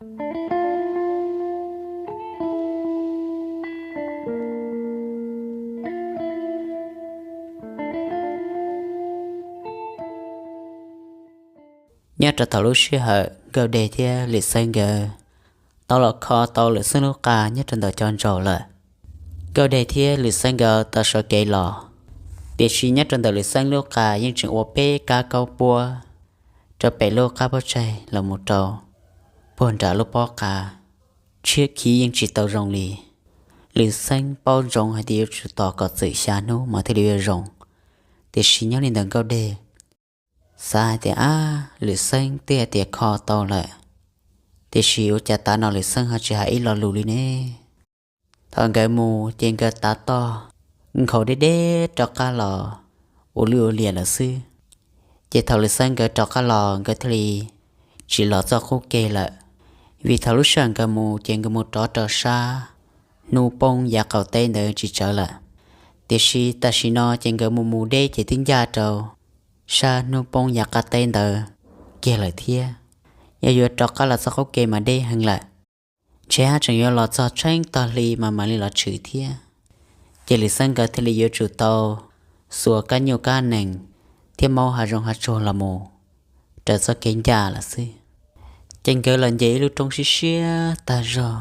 Nyob rau thaum lub sij hawm Nkauj Dej thiab Lwm Xeeb nkawd tau los kho tau Lwm Xeeb lub qa nyob rau ntawm cov ntsaum lawm, Nkauj Dej thiab Lwm Xeeb nkawd tau sawv kev los. Tiam sis nyob rau ntawm Lwm Xeeb lub qa yeej tseem ua peb kab kaub puab rau pem lub qab pob tsaig los mus rau puag nram lub pob qa, tshiab khiv yeej tsis tau zoo li. Lwm Xeeb paub ntsoov hais tias yuav tsum tos kom txwm xya hnub mas thiaj li yuav zoo. Tiam sis nyob li ntawm Nkauj Dej xav hais tias, ab, Lwm Xeeb twb hais tias kho tau lawm, tiam sis ua cas tav no Lwm Xeeb ho tsis hais ib lo lus li ne? Thaum nkawd mus ces nkawd tav toj nkhaus deb deb rov qab los ua lwj ua liam lawm xwb. Ces thaum Lwm Xeeb nkawd rov qab los nkawd thiaj li tsis los txoj qub ke lawm, vim thaum lub sij hawm nkawd mus ces nkawd mus rov rau sab hnub poob yav qaum teb ntawd tsis tsawv lawm. Tiam sis tam sim no ces nkawd mus mus deb ces twb ncaj rau sab hnub poob yav qab teb ntawd kiag lawm thiab. Yog yuav rov qab los txoj qub ke mas deb heev lawm, ntshe haj tseem yuav los txog tsheeb tog hli mas mam li los tshwm thiab. Ces Lwm Xeeb nkawd thiaj li yuav tsum tau xuas kab nyuj kab nees thiab maub hav zoov hav tsuag los mus raws txoj kev ncaj lawm xwb. Ces nkawd los nce ib lub roob siab siab tag zog,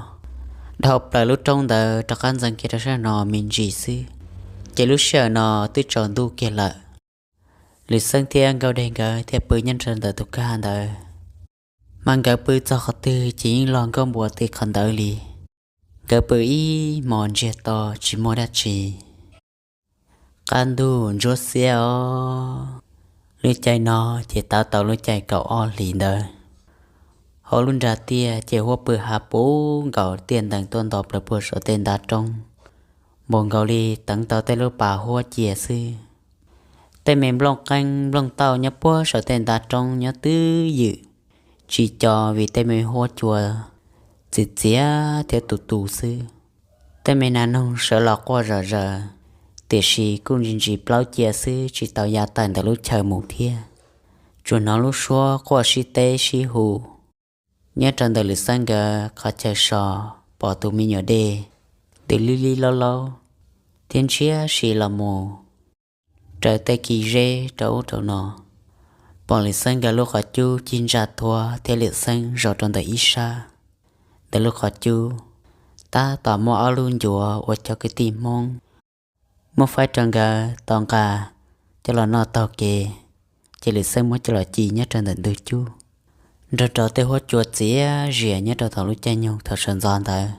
dhau plaws lub roob ntawd rov qab ntxeev kiag rau sab no me ntsis xwb. Ces lub sij hawm no twb tsaus ntuj kiag lawm. Lwm Xeeb thiab Nkauj Dej nkawd thiaj pw nyob rau ntawm tus kwj ha ntawd, mas nkawd pw txog qhov twg ces yeej log nkauj npua ti qhov ntawd li. Nkawd pw ib hmos ntsiag to tsis muaj dab tsi. Qab ntuj ntsuab xiab os, lub caij no ces tav tau lub caij kaum ob hlis ntawd. Hauv lub nra tiaj ces huab pw hav puv nkaus tiaj ntees tuaj nto plaws puag saum tej ntav roob, npaum nkaus li teev tau tej lub pas huab cia xwb. Tej me nplooj qeeb nplooj tauj nyob puag saum tej ntav roob nyob twb ywm, tsis co vim tej me huab cua txiv txiav thiab tus tus xwb. Tej me nas noog sawv los quaj zom zaws, tiam sis kuj ntsis ntsis plaub cia xwb tsis tau ya tawm ntawm lub chaw mus thiab. Tsuas hnov lub suab quaj sib teb sib hu. Nyob rau ntawm Lwm Xeeb nkawd qhov chaw so, pom tus me nyuam dej ntws lib lib laub laub thiab ntshiab si los mus raws tej kis zeb rau ub rau no. Pom Lwm Xeeb nkawd lub qhov cub cig ntsa thuav thiab Lwm Xeeb zaum rau ntawm ib sab. Ntawm lub qhov cub tab tom muaj ob lub ncuav uas cov kwv tij Hmoob muab faib rau nkawd tau nqa coj los noj taug kev, ces Lwm Xeeb muab coj los ci nyob rau ntawm ntug cub, nrog rau tej huab cua txiav zias nyob rau thaum lub caij nyoog thaum sawv ntxov ntawd.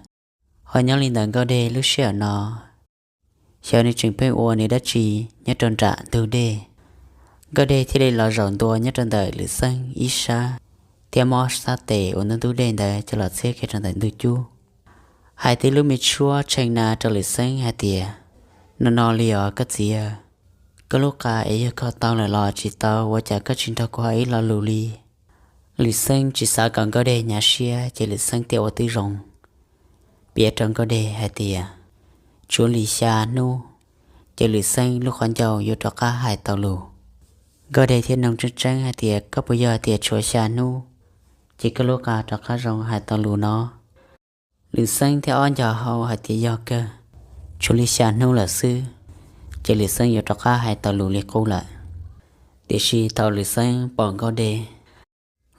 Ho nyob li ntawm Nkauj Dej lub sij hawm no, xyov nws tseem pheej ua nws dab tsi nyob rau nram ntug dej. Nkauj Dej thiaj li los zaum ntua nyob rau ntawm Lwm Xeeb ib sab, thiab muab ob sab tes uas ntub ntub dej ntawd coj los txhiab kiag rau ntawm ntug cub, hais tib lub me tshuab tshee na rau Lwm Xeeb hais tias, no no li os koj txiv, koj lub qa es yog kho tau lawm los tsis tau ua cas koj tsis nrog kuv hais ib lo lus li? Lwm Xeeb tsis xav kom Nkauj Dej hnyav siab ces Lwm Xeeb thiaj ua tib zoo piav rau Nkauj Dej hais tias, tshuav li xya hnub ces Lwm Xeeb lub qhov ncauj yuav rov qab hais tau lus. Nkauj Dej thiaj nug tseeb tseeb hais tias, koj puas yog hais tias tshuav xya hnub ces koj lub qa rov qab zoo hais tau lus no? Lwm Xeeb thiaj ob nco hau hais tias, yog kawg, tshuav li xya hnub lawm xwb ces Lwm Xeeb yuav rov qab hais tau lus li qub lawm. Tiam sis thaum Lwm Xeeb pom Nkauj Dej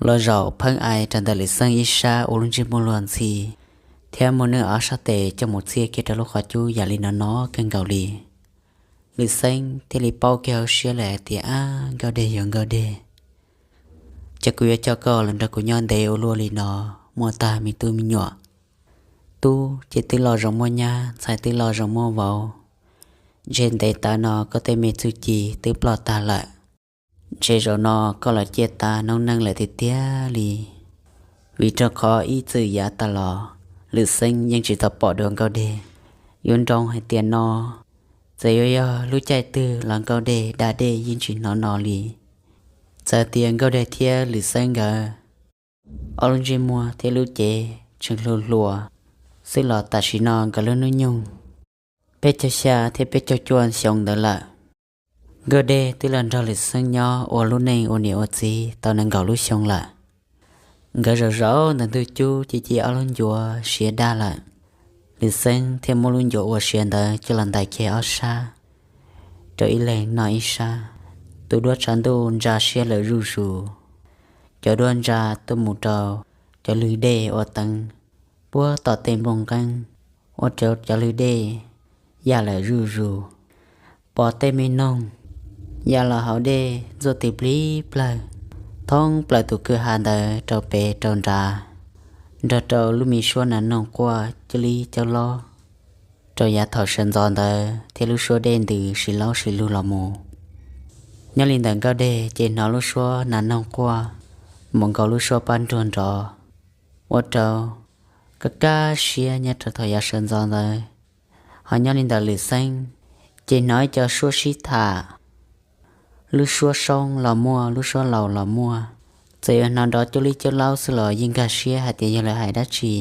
los zaum pheeb ai rau ntawm Lwm Xeeb ib sab ua lub ntsej muag luag ntxhi, thiab muab nws ob sab tes coj mus txhiab kiag rau lub qhov cub yam li no no kawg nkaus li, Lwm Xeeb thiaj li paub kiag hauv siab lawm hais tias, ab, Nkauj Dej yuav Nkauj Dej, ces kuv yuav coj koj los nrog kuv nyob ntev ua luaj li no mus tag me tub me nyuam. Tub ces twb los zoo muaj nyab, ntxhais twb los zoo muaj vauv. Ntshe ntev tas no koj tej me txuj ci twb ploj tag lawm. Ntshe zaum no koj los ciaj tas noob neej lawm tiag tiag li. Vim rau qhov ib txwm yav tas los Lwm Xeeb yeej tsis tau pom dua Nkauj Dej. Yuav nroo hais tias no, txawm yuav yog lub caij twg los Nkauj Dej da dej yeej tsis hnov no li. Txawm tias Nkauj Dej thiab Lwm Xeeb nkawd ob lub ntsej muag thiab lub cev tseem hluas hluas xwb los tam sim no nkawd lub hnub nyoog peb caug xya thiab peb caug cuaj xyoo ntawd lawm. Nkauj Dej twb los nrog Lwm Xeeb nyob ua lub neej ua niam ua txiv tau nees nkaum lub xyoo lawm. Nkawd zaum zaum ntawm ntug cub ci ci ob lub ncuav siav daj lawm. Lwm Xeeb thiaj muab lub ncuav uas siav ntawd coj los ntais kiag ob sab rau ib leeg noj ib sab. Tus duab tshav ntuj ntsa siab lawm zuj zus, cov duab ntsa tuaj mus rau cov lwg dej ua teev puag tom tej nplooj nqeeb, ua rau cov lwg dej ya lawm zuj zus. Pom tej me noog ya los hauv dej ntxuaj tis plib plawg thoob plaws tus kwj ha ntawd rau pem rau nrad, nrog rau lub me suab nas noog quaj coob li coob lob rau yav thaum sawv ntxov ntawd thiab lub suab dej ntws sis laub sis lug los mus. Nyob li ntawm Nkauj Deg ces hnov lub suab nas noog quaj mus nkaus lub suab pab nruag nrov, ua rau kaj kaj siab nyob rau thaum yav sawv ntxov ntawd. Ho nyob li ntawm Lwm Xeeb ces hnov ib co suab sib tham, lub suab soob los muaj, lub suab laus los muaj. Txawm yuav hnov nrov coob li coob laub xwb los yeej nkag siab hais tias yog lawv hais dab tsi.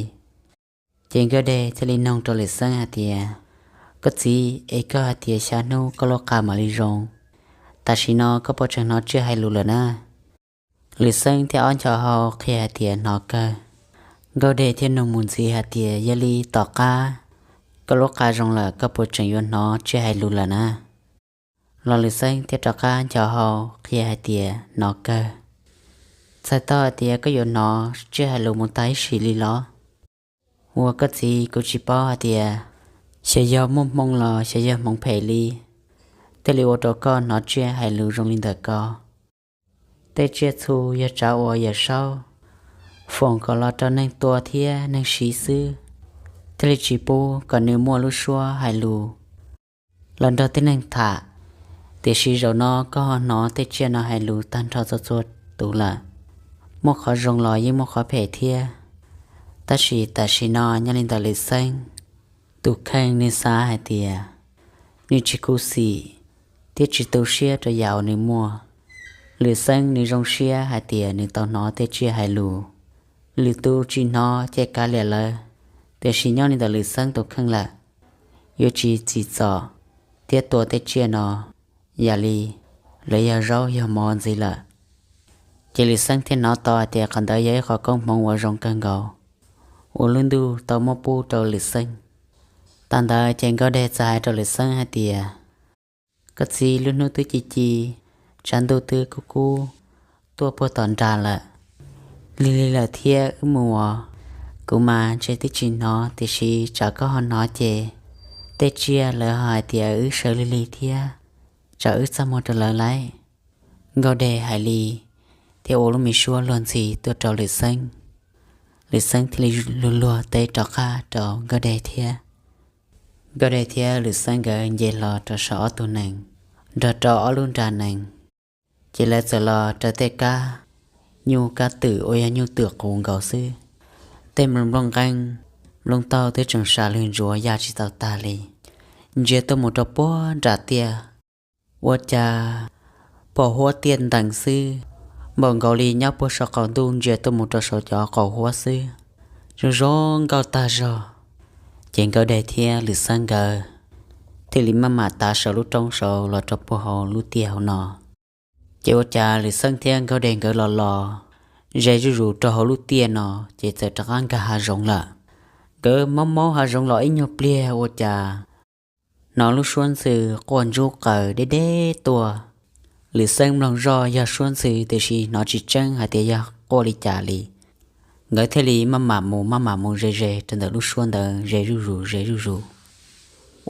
Ces Nkauj Deg thiaj li noog rau Lwm Xeeb hais tias, Koj txiv, es koj hais tias xya hnub koj lub qa mam li zoo, tam sim no koj puas tseem hnov tsiaj hais lus lawm na? Lwm Xeeb thiab ob nco hau qhia hais tias hnov kawg. Nkauj Deg thiaj nug mus ntxiv hais tias, Yog li tom qab koj lub qa zoo lawm koj puas tseem yuav hnov tsiaj hais lus lawm na? Los Lwm Xeeb thiaj rov qab nco hau qhia hais tias hnov kawg. Txhais tau hais tias koj yuav hnov tsiaj hais lus mus tag ib sim li los? Ua koj txiv, kuv tsis paub hais tias xyov yog muaj hmoo los xyov yog hmoov phem li, thiaj li ua rau koj hnov tsiaj hais lus zoo li ntawm ko. Tej tsiaj txhu yog tsav uas Yawm Saub foom kom los rau neeg tua thiab neeg siv xwb, thiaj li tsis pub kom nws muaj lub suab hais lus los nrog tej neeg tham. Tiam sis zaum no koj ho hnov tej tsiaj no hais lus tag nrho txhua txhua tus lawm. Muaj qhov zoo los yeej muaj qhov phem thiab. Tab sis tam sim no nyob li ntawm Lwm Xeeb tus kheej nws xav hais tias nws tsis khuv xim thiab tsis tu siab rau yam uas nws muaj. Lwm Xeeb nws zoo siab hais tias nws tau hnov tej tsiaj hais lus. Lwm tus tsis hnov ces kav liam lawv, tiam sis nyob li ntawm Lwm Xeeb tus kheej lawm, yuav tsis txim txom thiab tua tej tsiaj no yam li lawv yog zaub yog mov ntxiv lawm. Ces Lwm Xeeb thiaj hnov tau hais tias qhov ntawd yog ib qhov koob hmoov uas zoo kawg nkaus uas lub ntuj tau muab pub rau Lwm Xeeb. Tag ntawd ces Nkauj Deg txawm hais rau Lwm Xeeb hais tias, Koj txiv, lub hnub twb ci ci, tshav ntuj twb kub kub tuaj puag tom nrad lawm. Lig lig lawm thiab wb mus os. Kuv mas ntshe twb tsis hnov, tiam sis tsam koj ho hnov ces tej tsiaj lawv ho hais tias wb sawv lig lig thiab, tsam wb txaj muag rau lawv lauj. Nkauj Deg hais li thiab ua lub me suab luag ntxhi tuaj rau Lwm Xeeb. Lwm Xeeb thiaj li luag luag teb rov qab rau Nkauj Deg thiab. Nkauj Deg thiab Lwm Xeeb nkawd nce hlo rau saum ob tug nees nrog rau ob lub nra nees, ces lawv txawm los raws tej kab nyuj kab twm uas yog nyuj twm qus nkaus xwb. Tej nplooj nqeeb nplooj taug twb tseem sam lwg ntsuav ya tsis tau tag li, ntsia tuaj mus rau puag nram tiaj. Ua cas pom huab tiaj ntees xwb, npaum nkaus li nyob puag saum qaum ntuj ntsia tuaj mus rau saum cov qaum huab xwb, zoo zoo nkauj tag zog. Ces Nkauj Deg thiab Lwm Xeeb nkawd thiaj li maj mam tav saum lub roob saud los rau puag hauv lub tiaj hauv no. Ces ua cas Lwm Xeeb thiab Nkauj Deg nkawd los los ze zuj zus rau hauv lub tiaj no, ces txawm rov qab nkag hav zoov lawm. Nkawd maub maub hav zoov los ib nyuag pliag ua cas hnov lub suab ntxhw quaj ntsub qaws deb deb tuaj. Lwm Xeeb mloog zoj yog suab ntxhw tiam sis hnov tsis tseeb hais tias yog quaj li cas li. Nkawd thiaj li maj mam mus maj mam mus ze ze rau ntawm lub suab ntawd ze zuj zus ze zuj zus.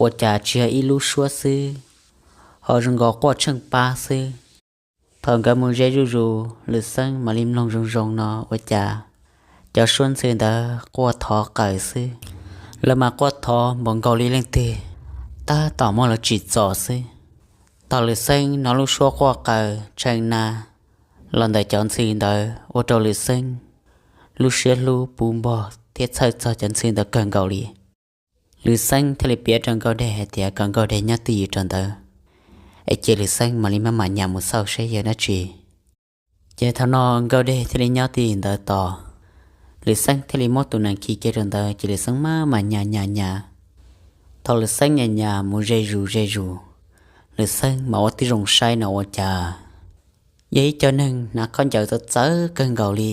Ua cas tsis yog ib lub suab xwb, ho zoo nkaus quaj tsheej pab xwb. Thaum nkawd mus ze zuj zus, Lwm Xeeb mam li mloog zoo zoo no ua cas cov suab ntxhw ntawd quaj thov qaws xwb. Lawv mas quaj thov npaum nkaus li leej twg tab tom muab lawv tsim txom xwb. Thaum Lwm Xeeb hnov lub suab quaj qaws tshee na los ntawm cov ntxhw ntawd ua rau Lwm Xeeb lub siab hlub puv npog thiab txhawj txog cov ntxhw ntawd kawg nkaus li. Lwm Xeeb thiaj li piav rau Nkauj Deg hais tias kom Nkauj Deg nyob twj ywm rau ntawd, es cia Lwm Xeeb mam li maj mam nyas mus xauj seb yog dab tsi. Ces thaum no Nkauj Deg thiaj li nyob twj ywm ntawd tos. Lwm Xeeb thiaj li muab tus nees khi kiag rau ntawd ces Lwm Xeeb maj mam nyas nyas nyas. Thaum Lwm Xeeb nyas nyas mus ze zus ze zus, Lwm Xeeb mam ua tib zoo saib no ua cas yog ib co neeg hnav khaub ncaws txawv txawv kawg nkaus li,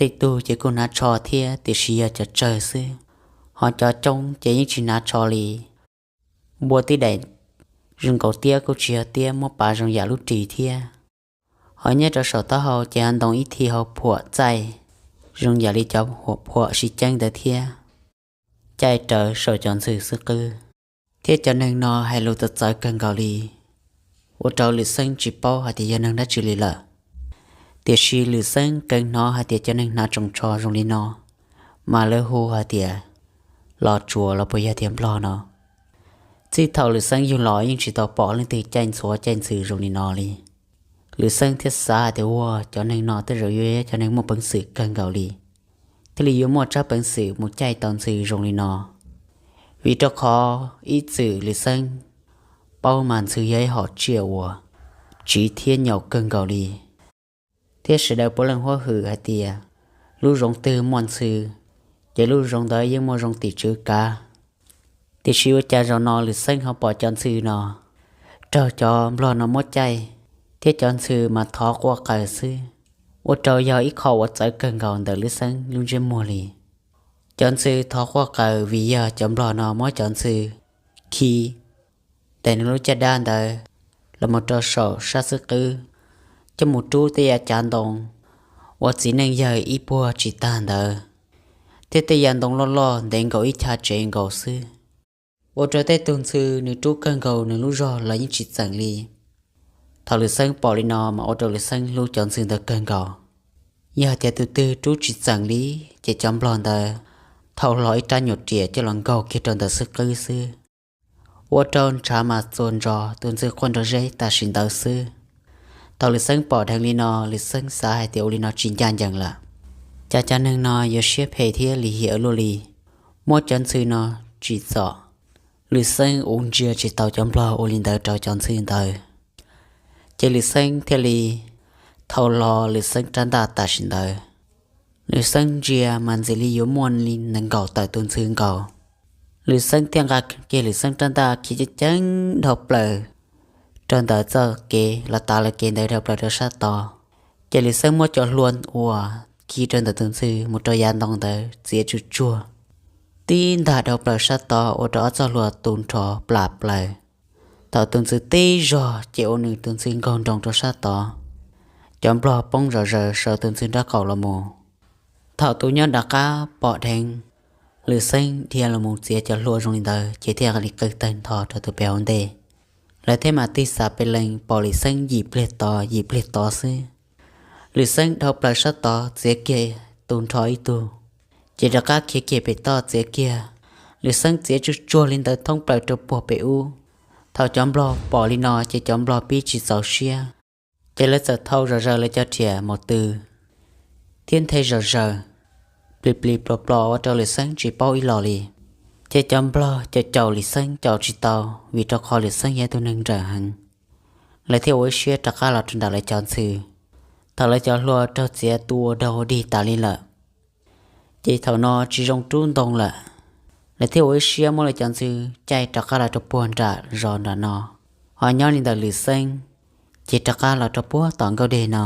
Tej tug ces kuj hnav tsho thiab tiam sis yog cov tsawg xwb, ho cov coob ces yeej tsis hnav tsho li. Npua tib daim zoo nkaus tiab kuj tsis yog tiab, muab pav zoo yam lub ris thiab. Ho nyob rau saum taub hau ces ho ntoo ib thim hau phuam txaij zoo yam li cov phuam sib ceeb ntawd thiab, caij rawv saum cov ntxhw xwb qwb. Thiab cov neeg no hais lus txawv txawv kawg nkaus li, ua rau Lwm Xeeb tsis paub hais tias yog neeg dab tsi li lawm. Tiam sis Lwm Xeeb kheev hnov hais tias cov neeg hnav tsoos tsho zoo li no, mas lawv hu hais tias los tsuas los puas yog tias nplog no. Txij thaum Lwm Xeeb yug los yeej tsis tau pom leej twg caij ntxhuav caij ntxhw zoo li no li. Lwm Xeeb thiaj xav hais tias ua cov neeg no tej zaum yuav yog cov neeg muaj peev xwm kawg nkaus li, thiaj li yuav muaj tsab peev xwm mus caij tau ntxhw zoo li no. Vim rau qhov ib txwm Lwm Xeeb paub mas ntxhw yog ib hom tsiaj uas tsiv thiab nyaum kawg nkaus li, thiab sawv daws puav leej huab hwm hais tias lub zoov twg muaj ntxhw, ces lub zoov ntawd yeej muaj zoo tim tswv kav. Tiam sis ua cas zaum no Lwm Xeeb ho pom cov ntxhw no raug cov nplog no muab caij, thiab cov ntxhw mas thov quaj qw xwb, ua rau yog ib qho uas txawv kawg nkaus ntawm Lwm Xeeb lub ntsiab muag li. Cov ntxhw thov quaj qw vim yog cov nplog no muab cov ntxhw khi daim nws lub caj dab ntawd los mus rau saum sab xwb qwb, coj mus rub tej yav cav ntoo uas txiv neej yawg ib puag tsis tag ntawd, thiab tej yav ntoo loj loj ntev nkaus ib chav tsev nkaus xwb, ua rau tej tug ntxhw nws rub kawg nkaus nws lub zog los yeej tsis txeem li. Thaum Lwm Xeeb pom li no mas ua rau Lwm Xeeb hlub cov ntxhw ntawd kawg nkaus. Yog tias tus twg rub tsis txeem li, ces cov nplog ntawd thau hlo ib rab nyuam riam coj los nkaug kiag rau ntawm xwb qwb xwb, ua rau ntshav mas txuas ntsos, tus ntxhw quaj nrov zeb tam sim ntawd xwb. Thaum Lwm Xeeb pom dheev li no, Lwm Xeeb xav hais tias ua li no tsis ncaj ncees lawm, cas cov neeg no yuav siab phem thiab lim hiam luaj li, muab cov ntxhw no tsim txom. Lwm Xeeb ua ntsia tsis tau cov nplog ua li ntawd rau cov ntxhw ntawd, ces Lwm Xeeb thiaj li thau hlo Lwm Xeeb rab ntaj tam sim ntawd. Lwm Xeeb ntsia mas ntxim li yuav muaj li nees nkaum tawm tus ntxhw nkaus. Lwm Xeeb thiaj nqa kiag Lwm Xeeb rab ntaj khi ceev ceev dhau plaws rau ntawm txoj kev los tav lawv kev ntawd dhau plaws rau sab tod. Ces Lwm Xeeb muab cov hlua uas khi rau ntawm tus ntxhw mus rau yav ntoo ntawd txiav tsuj tsuag, tib ntag dhau plaws sab tod ua rau ob txoj hlua tu nrho plam plaws. Thaum tus ntxhw tib zog ces ua nws tus ntxhw nkaug nroo rau sab tod. Cov nplog poob zom zaws saum tus ntxhw nraub qaum los mus. Thaum tus nyob nram qab pom dheev Lwm Xeeb dhia los mus txiav cov hlua zoo li ntawd ces thiaj li qw tawg ntho rau tus pem hauv ntej. Lawv thiaj mam tig xav pes lees pom Lwm Xeeb yim pliag tod yim pliag tod xwb. Lwm Xeeb dhau plaws sab tod txiav kiag tus nrho ib tug, ces rov qab khiav kiag pem toj txiav kiag. Lwm Xeeb txiav tsuj tsuag li ntawd thoob plaws rau puag pem ub. Thaum cov nplog pom li no ces cov nplog pib tsis txaus siab, ces lawv txawm thau zom zaws lawv cov riam mus tw thiab nthe zom zaws, plis plis plos plos ua rau Lwm Xeeb tsis paub ib los li. Ces cov nplog caum caum Lwm Xeeb caum tsis tau, vim rau qhov Lwm Xeeb yog tus neeg nrawm heev. Lawv thiaj ua ib siab rov qab los rau nram lawv cov ntxhw. Thaum lawv cov hlua raug txiav tu ua dog ua dig tas li lawm, ces thaum no tsis zoo rub ntoo lawm. Lawv thiaj ua ib siab muab lawv cov ntxhw caij rov qab los rau puag nram zos nram no. Ho nyob li ntawm Lwm Xeeb, ces rov qab los rau puag tom Nkauj Deg no.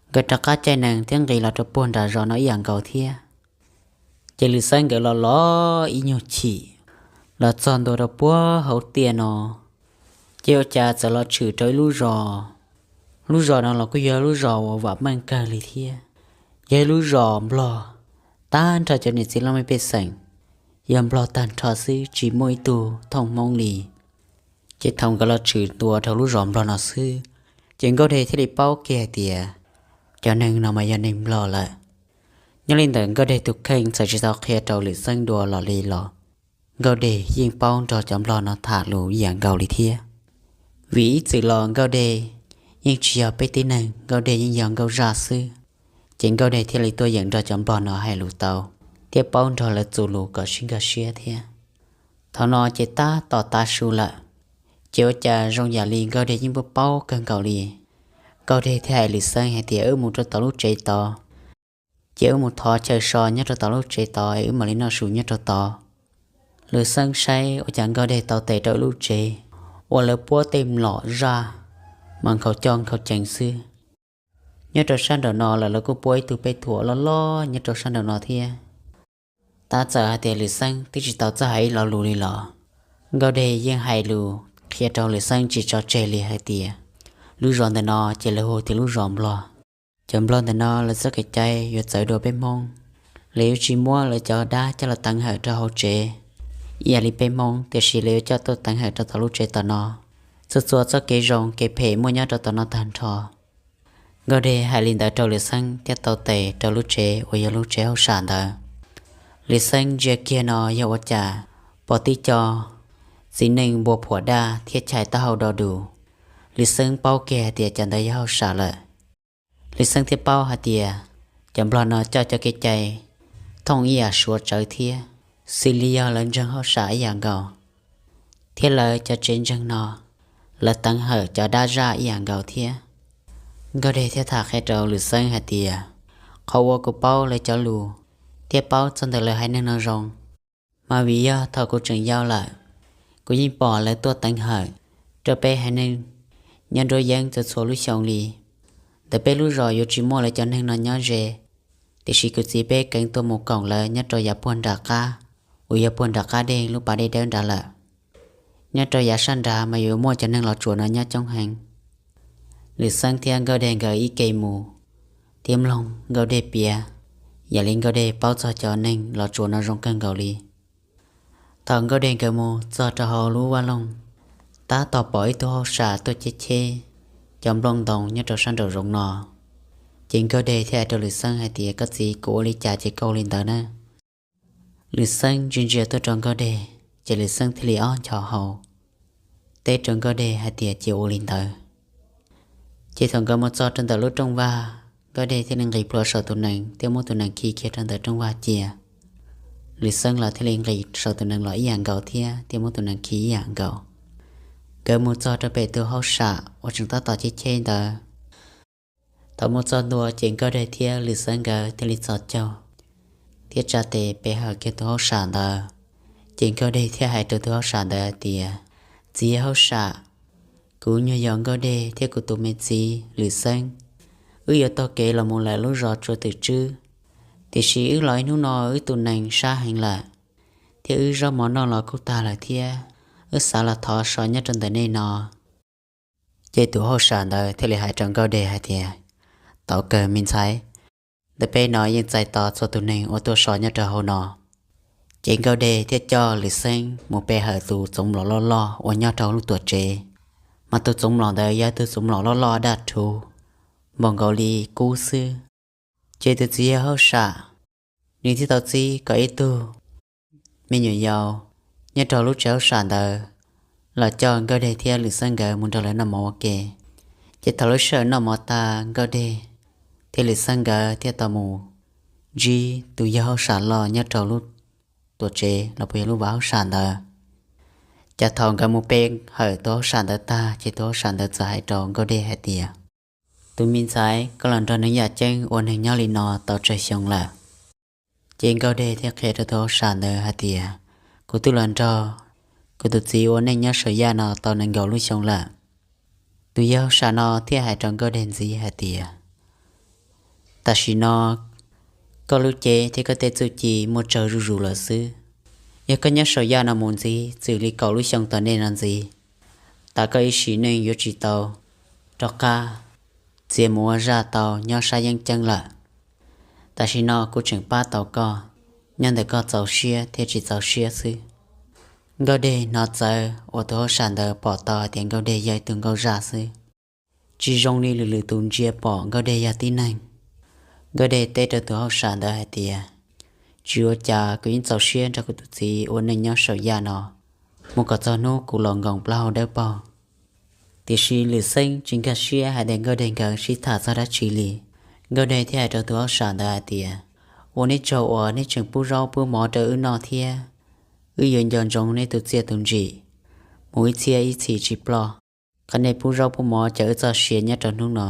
Nkawd rov qab caij nees thiab nqis los rau puag nram zos no ib yam nkaus thiab. Ces Lwm Xeeb nkawd los los ib nyuag chim, los txog ntua rau puag hauv tiaj no, ces ua cas txawm los tshwm rau ib lub zos. Lub zos no los kuj yog lub zos uas vam meej kawg li thiab, yog ib lub zos nplog tag nrho cov niam txiv loj mej pej xeem, yog nplog tag nrho xwb tsis muaj ib tug thooj Hmoob li. Ces thaum nkawd los tshwm ntua rau lub zos nplog no xwb, ces Nkauj Deg thiaj li paub kiag hais tias cov neeg no mas yog neeg nplog lawm. Nyob li ntawm Nkauj Deg tus kheej txawm tsis tau qhia rau Lwm Xeeb dua los li los Nkauj Deg yeej paub nrog cov nplog no tham lus ib yam nkaus li thiab. Vim ib txwm los Nkauj Deg yeej tsis yog peb tib neeg, Nkauj Deg yeej yog Nkauj Zaj xwb. Ces Nkauj Deg thiaj li tuaj yeem nrog cov nplog no hais lus tau, thiab paub nrog lawv txuas lus kom sib nkag siab thiab. Thaum no ces tab tom tav su lawm, ces ua cas zoo yam li Nkauj Deg yeej paub paub kawg nkaus li. Nkauj Deg thiaj hais Lwm Xeeb hais tias wb mus rau tom lub tsev tod, ces wb mus thov chaw so nyob rau tom lub tsev tod es wb mam li noj su nyob rau tod. Lwm Xeeb saib ua cas Nkauj Deg tau tes rau ib lub tsev uas lawv puab tej mlom zaj mas nkhaus coj nkhaus cees xwb. Nyob rau sab nraum no lawv kuj puab ib tug peb thuam loj loj nyob rau sab nraum no thiab. Tab txawm hais tias Lwm Xeeb twb tsis tau txawj hais ib lo lus li los Nkauj Dej yeej hais lus qhia rau Lwm Xeeb tsis tso tseg li hais tias lub zos ntawm no ces lawv hu tias lub zos Nplog. Cov Nplog ntawm no lawv txoj kev cai yuav txawv dua peb Hmoob. Lawv yuav tsis muab lawv cov dab coj los teev hawm rau hauv tsev ib yam li peb Hmoob, tiam sis lawv yuav coj tuaj teev hawm rau tom lub tsev tom no. Txhua txhua txoj kev zoo kev phem muaj nyob rau tom no tag nrho. Nkauj Dej hais li ntawd rau Lwm Xeeb thiab tau tes rau lub tsev uas yog lub tsev hauj sam ntawd. Lwm Xeeb ntsia kiag no yog ua cas pom tib co txiv neej npua phuam daj thiab chais taub hau do dus. Lwm Xeeb paub kiag hais tias cov ntawd yog hauj sam lawm. Lwm Xeeb thiaj paub hais tias cov Nplog no coj cov kev cai thooj ib yam Suav tsawv thiab, xws li yog lawv ntseeg hauj sam ib yam nkaus, thiab lawv cov tsev ntseeg no lawv teev hawm cov dab zaj ib yam nkaus thiab. Nkauj Dej thiaj tham qhia rau Lwm Xeeb hais tias, qhov uas kuv paub lawv cov lus thiab paub txog ntawm lawv haiv neeg no zoo, mas vim yog thaum kuv tseem yau lawm, kuv yeej pom lawv tuaj teev hawm rau peb haiv neeg nyob nruab yeeb txhua txhua lub xyoo li. Ntawm peb lub zos yuav tsis muaj lawv cov neeg no nyob ze, tiam sis kuv txiv peb keev tuaj mus koom lawv nyob rau yav puag nram qab, uas yog puag nram qab dej lub pas dej dawb nrad lawm. Nyob rau yav sab nrad mas yuav muaj cov neeg los tsuas no nyob coob heev. Lwm Xeeb thiab Nkauj Dej nkawd ib ke mus thiab mloog Nkauj Dej piav, yam li Nkauj Dej paub txog cov neeg los tsuas no zoo kawg nkaus li. Thaum Nkauj Dej nkawd mus txog rau hauv lub vaj loog, tab tom pom ib tug hauj sam tuaj cheb cheb cov nplooj ntoos nyob rau sab nraum zoov no. Ces Nkauj Dej thiaj hais rau Lwm Xeeb hais tias, koj txiv, kuv ua li cas ces koj ua li ntawd na. Lwm Xeeb ntsia ntsia tuaj rau Nkauj Dej, ces Lwm Xeeb thiaj li ob nchos hau teb rau Nkauj Dej hais tias, cia ua li ntawd. Ces thaum nkawd mus txog rau ntawm lub rooj vag, Nkauj Dej thiaj li nqis plhuav saum tus nees thiab muab tus nees khi kiag rau ntawm rooj vag cia. Lwm Xeeb los thiaj li nqis saum tus nees los ib yam nkaus thiab thiaj muab tus nees khi ib yam nkaus. Nkawd mus txog rau pem tus hauj sam uas tseem tab tom cheb cheb ntawd. Thaum mus txog ntua ces Nkauj Dej thiab Lwm Xeeb nkawd thiaj li txhos caug thiab tsa tes pe hawm kiag tus hauj sam ntawd. Ces Nkauj Dej thiaj hais rau tus hauj sam ntawd hais tias, txiv hauj sam, kuv nyuag yau Nkauj Dej thiab kuv tus me txiv Lwm Xeeb, wb yuav taug kev los mus lawm lub zos Tsua Twm Tswb, tiam sis wb los ib hnub no wb tus nees sab heev lawm, thiab wb zaub mov noj los kuj tag lawm thiab, wb xav los thov so nyob rau ntawm nej no. Ces tus hauj sam ntawd thiaj li hais rau Nkauj Dej hais tias, tau kawg me ntxhais, ntawm peb no yeej txais tos txhua tus neeg uas tuaj so nyob rau hauv no. Ces Nkauj Dej thiaj coj Lwm Xeeb mus pe hawm tus txoov mlom loj loj uas nyob rau lub tuam tsev, mas tus txoov mlom ntawd yog tus txoov mlom loj loj daj rhuv npaum nkaus li kub xwb. Ces tus txiv yawg hauj sam, nws thiaj tau txib kom ib tug me nyuam yaus nyob rau lub tsev hauj sam ntawd los coj Nkauj Dej thiab Lwm Xeeb nkawd mus nrog lawv noj mov ua ke. Ces thaum lub sij hawm noj mov tag, Nkauj Dej thiab Lwm Xeeb nkawd thiaj tau mus ntsib tus yawg hauj sam loj nyob rau lub tuam tsev los puas yog lub vaj hauj sam ntawd. Ces thaum nkawd mus pe hawm tus hauj sam ntawd tag, ces tus hauj sam ntawd txawm hais rau Nkauj Dej hais tias, tus me ntxhais, koj los nrog neeg yaj ceeb ua neeg nyob li no tau tsawg xyoo lawm? Ces Nkauj Dej thiaj qhia rau tus hauj sam ntawd hais tias, kuv twb los nrog kuv tus txiv ua neej nyob saum yaj no tau nees nkaum lub xyoo lawm. Tus yawg hauj sam no thiaj hais rau Nkauj Dej ntxiv hais tias, tam sim no koj lub cev thiab koj tej txuj ci muaj tsawg zuj zus lawm xwb. Yog koj nyob saum yaj no mus ntxiv txwm li kaum lub xyoo tom ntej no ntxiv, tas koj ib sim neej yuav tsis tau rov qab txiav mus ua zaj tau nyob sab yeeb ceeb lawm. Tam sim no kuv tseem pab tau koj, nyob ntawm koj txaus siab thiab tsis txaus siab xwb. Nkauj Dej hnov txawv uas tus hauj sam ntawd pom tau hais tias Nkauj Dej yog ib tug nkauj zaj xwb, tsis zoo li lwm lwm tus ntsia pom Nkauj Dej yog tib neeg. Nkauj Dej teb rau tus hauj sam ntawd hais tias, tsis ua cas, kuv yeej txaus siab nrog kuv tus txiv ua neej nyob saum yaj no mus kom txog hnub kuv los nkoos plaub hau dawb paug. Tiam sis Lwm Xeeb tsis nkag siab hais tias Nkauj Dej nkawd sib tham txog dab tsi li. Nkauj Dej thiaj hais rau tus hauj sam ntawd hais tias, ua neb tsaug uas neb tseem pub zaub pub mov rau wb noj thiab, wb yuav nco ntsoov neb tus txiaj tus ntsim mus ib txhiab ib txhis tsis ploj. Qhov nej pub zaub pub mov cov wb txoj sia nyob rau hnub no.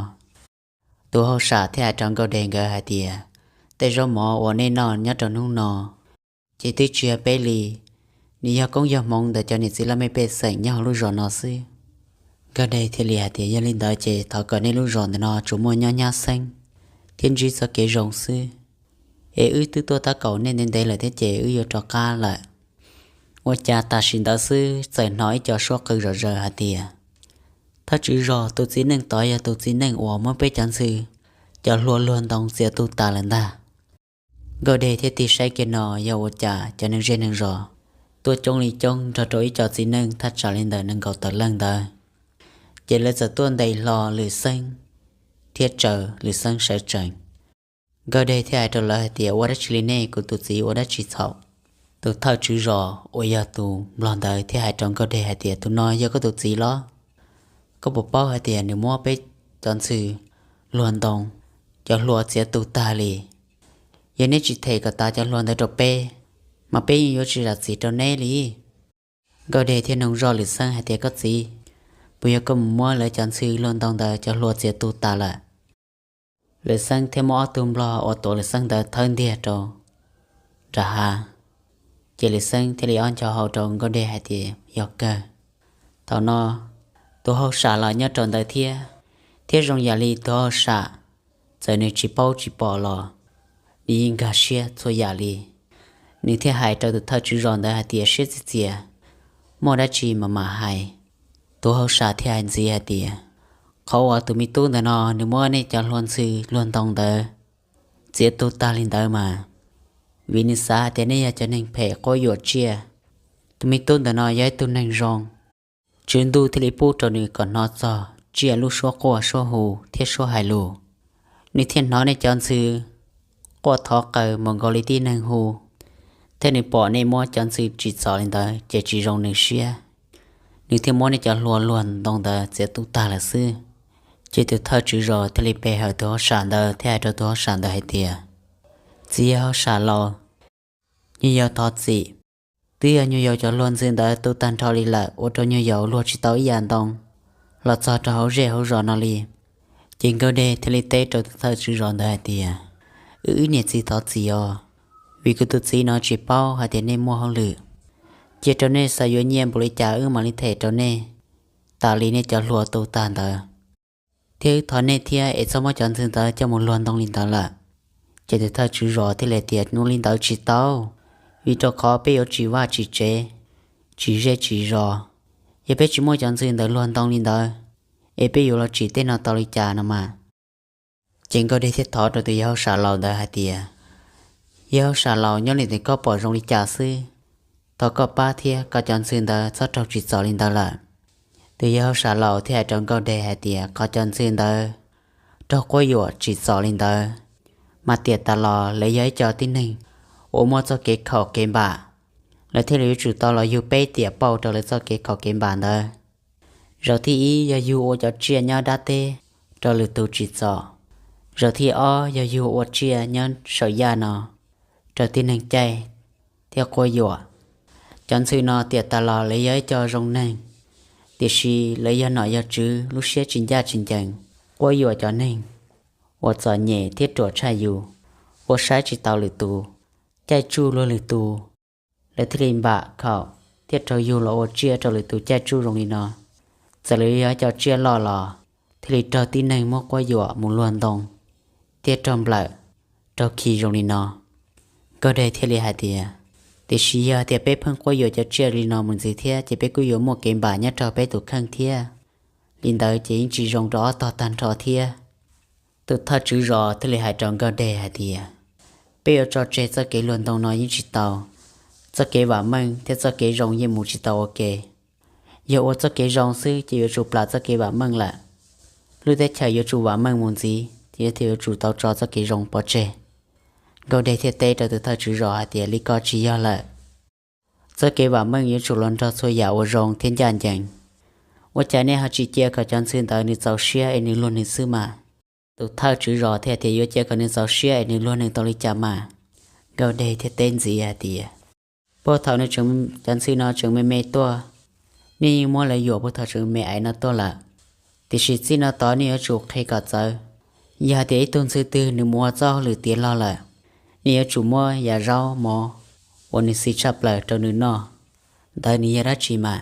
Tus hauj sam thiaj hais rau Nkauj Dej nkawd hais tias, tej zaub mov uas nej noj nyob rau hnub no ces twb tsis yog peb li, nws yog koob yog hmoov ntawm cov niam txiv laj mej pej xeem nyob hauv lub zos no xwb. Nkauj Dej thiaj li hais tias, yog li ntawd ces thov kom nej lub zos ntawm no tsuas muaj nyob nyab xeeb, thiab ntsib txoj kev zoo xwb. Es wb twb tuaj tab kaum nej ntev ntev lawm thiab ces wb yuav rov qab lawm. Ua cas tam sim ntawd xwb txawm hnov ib co suab qw zom zaws hais tias, Thawj tswv zos, tus txiv neej tod yog tus txiv neej uas muab peb cov ntxhw cov hlua luag ntoo txiav tu tas lawm ntag. Nkauj Dej thiaj tig saib kiag no yog ua cas cov neeg zej neeg zos tuaj coob li coob nrog rau ib co txiv neej thaj tsam li ntawm nees nkaum tawm leej ntawd, ces lawv txawm tuaj ntes hlo Lwm Xeeb thiab tsaws Lwm Xeeb sawv tsees. Nkauj Dej thiaj hais rau lawv hais tias, Ua dab tsi li nej, kuv tus txiv ua dab tsi txhaum? Tus thawj tswv zos uas yog tus nplog ntawd thiaj hais rau Nkauj Dej hais tias, Tus no yog koj tus txiv los? Koj puas paub hais tias nws muab peb cov ntxhw luag ntoo cov hlua txiav tu tag li? Yog neb tsis them kom tas cov hlua ntawd rau peb, mas peb yeej yuav tsis zam txim rau neb li. Nkauj Dej thiaj nug zoj Lwm Xeeb hais tias, Koj txiv, puas yog koj mus muab lawv cov ntxhw luag ntoo ntawd cov hlua txiav tu tas lawm? Lwm Xeeb thiaj muab ob tug nplog uas tuav Lwm Xeeb ntawd thawb ntiag rau nram hav. Ces Lwm Xeeb thiaj li ob nco hau rau Nkauj Dej hais tias, Yog kawg. Thaum no tus hauj sam los nyob rau ntawd thiab, thiab zoo yam li tus hauj sam, txawm nws tsis paub tsis pom los nws yeej nkag siab txhua yam li. Nws thiaj hais rau tus thawj tswv zos ntawd hais tias, Siab txiv txias, muaj dab tsi mas mam hais. Tus hauj sam thiaj hais ntxiv hais tias, Qhov uas tus me tub ntawm no nws muab nej cov hlua ntxhw luag ntoo ntawd txiav tu tag li ntawd mas vim nws xav hais tias nej yog cov neeg phem quab yuam tsiaj. Tus me tub ntawm no yog ib tug neeg zoo, Tswv Ntuj thiaj li pub rau nws kom hnov txog tsiaj lub suab quaj suab hu thiab suab hais lus. Nws thiaj hnov nej cov ntxhw quaj thov qaws mus nkaus li tib neeg hu, thiab nws pom nej muab cov ntxhw tsim txom li ntawd ces tsis zoo nws siab. Nws thiaj muab nej cov hlua luag ntoo ntawd txiav tu tag lawm xwb. Ces tus thawj tswv zos thiaj li pe hawm tus hauj sam ntawd thiab hais rau tus hauj sam ntawd hais tias, Txiv yawg hauj sam laus, nyuag yaus thov txim. Twb yog nyuag yaus cov hlua ntxhw ntawd tu tag nrho li lawm ua rau nyuag yaus luag tsis tau ib yam ntoo los txog rau hauv zej hauv zos no li. Ces Nkauj Dej thiaj li teb rau tus thawj tswv zos ntawd hais tias, Wb ib niam txiv thov txim os, vim kuv tus txiv no tsis paub hais tias nej muaj hauj lwm. Cia rau nej xav yuav nyiaj npaum li cas wb mam li them rau nej, tas li nej cov hlua tu tag ntawd. Thiab wb thov nej thiab es txhob muab cov ntxhw ntawd coj mus luag ntoo li ntawd lawm. Ces tus thawj tswv zos thiaj li tias, Ua li ntawd tsis tau, vim rau qhov peb yuav tsim vaj tsim tsev, tsim zej tsim zos. Yog peb tsis muab cov ntxhw ntawd luag ntoo li ntawd, es peb yuav los tsim tej no tau li cas no mas? Ces Nkauj Dej thiaj thov rau tus yawg hauj sam laus ntawd hais tias, Yawg hauj sam laus, nyob li ntawm koj pom zoo li cas xwb, thov koj pab thiab kom cov ntxhw ntawd txhob raug tsim txom li ntawd lawm. Tus yawg hauj sam laus thiaj hais rau Nkauj Dej hais tias, Qhov cov ntxhw ntawd raug quab yuam tsim txom li ntawd, mas tiam tas los lawv yog ib co tib neeg uas muaj txoj kev khaum kev npam, lawv thiaj li yuav tsum tau los yug peb tiam pauj rau lawv txoj kev khaum kev npam ntawd. Zaum thib ib yog yug ua cov tsiaj nyob dab teb rau lwm tus tsim txom. Zaum thib ob yog yug ua tsiaj nyob saum yaj no rau tib neeg caij thiab quab yuam. Cov ntxhw no tiam tas los lawv yog ib co zoo neeg, tiam sis lawv yog nom yog tswv lub siab tsis ncaj tsis ncees, quab yuam cov neeg uas txom nyem thiab ruam tshaj yus, uas saib tsis taus lwm tus, caij tsuj luag lwm tus, lawv thiaj li npam khaum thiab raug yug los ua tsiaj rau lwm tus caij tsuj zoo li no. Txawm lawv yog cov tsiaj loj los thiaj li raug tib neeg muab quab yuam mus luag ntoo thiab raug nplawm, raug khi zoo li no. Nkauj Dej thiaj li hais tias, Tiam sis yog tias peb pheej quab yuam cov tsiaj li no mus ntxiv thiab ces peb kuj yuav muaj kev npam nyob rau peb tus kheej thiab. Li ntawd ces yeej tsis zoo rau ob tog tag nrho thiab. Tus thawj tswv zos thiaj li hais rau Nkauj Dej hais tias, Peb yuav tso tseg txoj kev luag ntoo no yeej tsis tau. Txoj kev vam meej thiab txoj kev zoo yeej mus tsis tau ua ke. Yog ua txoj kev zoo xwb ces yuav tsum plam txoj kev vam meej lawm. Lub teb chaws yuav tsum vam meej mus ntxiv ces yuav tsum tau tso txoj kev zoo pov tseg. Nkauj Dej thiaj teb rau tus thawj tswv zos hais tias, Li ko tsis yog lawm. Txoj kev vam meej yuav tsum los nrog txhua yam uas zoo thiab ncaj ncees. Ua cas nej ho tsis cia kom cov ntxhw ntawd nws txaus siab es nws luag nws xwb mas? Tus thawj tswv zos thiaj tias, Yuav cia kom nws txaus siab es nws luag nws tau li cas mas? Nkauj Dej thiaj teb ntxiv hais tias, Puag thaum nws tseem, cov ntxhw no tseem me me tuaj, nej yeej muab lawv yuam puag thaum tseem me aiv no tuaj lawm. Tiam sis txij no tod nej yuav tsum qhia kom txawv. Yog hais tias ib tug ntxhw twg nws mus ua txoj hauj lwm tiav log lawm, nej yuav tsum muab yam zaub mov uas nws xis tshaj plaws rau nws noj. Ntawd nws yog dab tsi mas?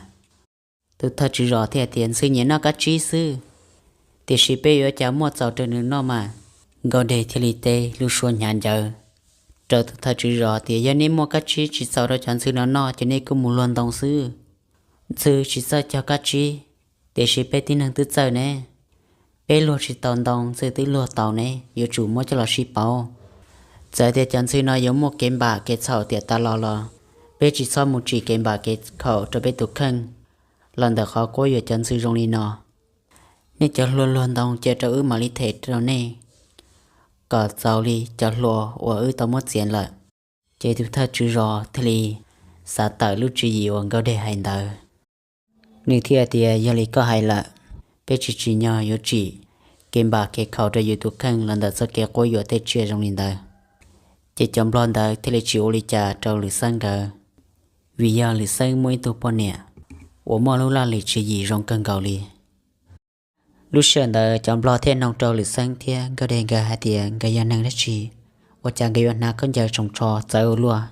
Tus thawj tswv zos thiaj tias, Ntxhw nyiam noj kab tsib xwb, tiam sis peb yuav ua cas muaj txaus rau nws noj mas? Nkauj Dej thiaj li teb lub suab hnyav ncawv rau tus thawj tswv zos tias, yog nej muaj kab tsib tsis txaus rau cov ntxhw no noj ces nej kuj mus luag ntoo xwb. Ntxhw tsis txawj cog kab tsib, tiam sis peb tib neeg twb txawj ne. Peb luag tsis tau ntoo, ntxhw twb luag tau ne, yuav tsum muab coj los sib pauv. Txawm tias cov ntxhw no yuav muaj kev npam kev txhaum tiam tas los los peb tsis txhob mus tsim kev npam kev khaum rau peb tus kheej los ntawm qhov quab yuam cov ntxhw zoo li no. Nej cov hluas luag ntoo cia rau wb mam li them rau nej, kom txaus li cov hluas uas wb tau muab txiav lawm. Ces tus thawj tswv zos thiaj li xav tawm lub tswv yim uas Nkauj Dej hais ntawd. Nws thiaj tias, yog li koj hais lawm, peb tsis tsim nyog yuav tsim kev npam kev khaum rau yus tus kheej los ntawm txoj kev quab yuam tej tsiaj zoo li ntawd. Ces cov nplog ntawd thiaj li tsis ua li cas rau Lwm Xeeb nkawd, vim yog Lwm Xeeb muaj ib tug poj niam uas muaj lub laj lim tswv yim zoo kawg nkaus li. Lub sij hawm ntawd cov nplog thiaj noog rau Lwm Xeeb thiab Nkauj Dej nkawd hais tias nkawd yog neeg dab tsi, ua cas nkawd yuav hnav khaub ncaws tsoos tsho txawv ua luaj.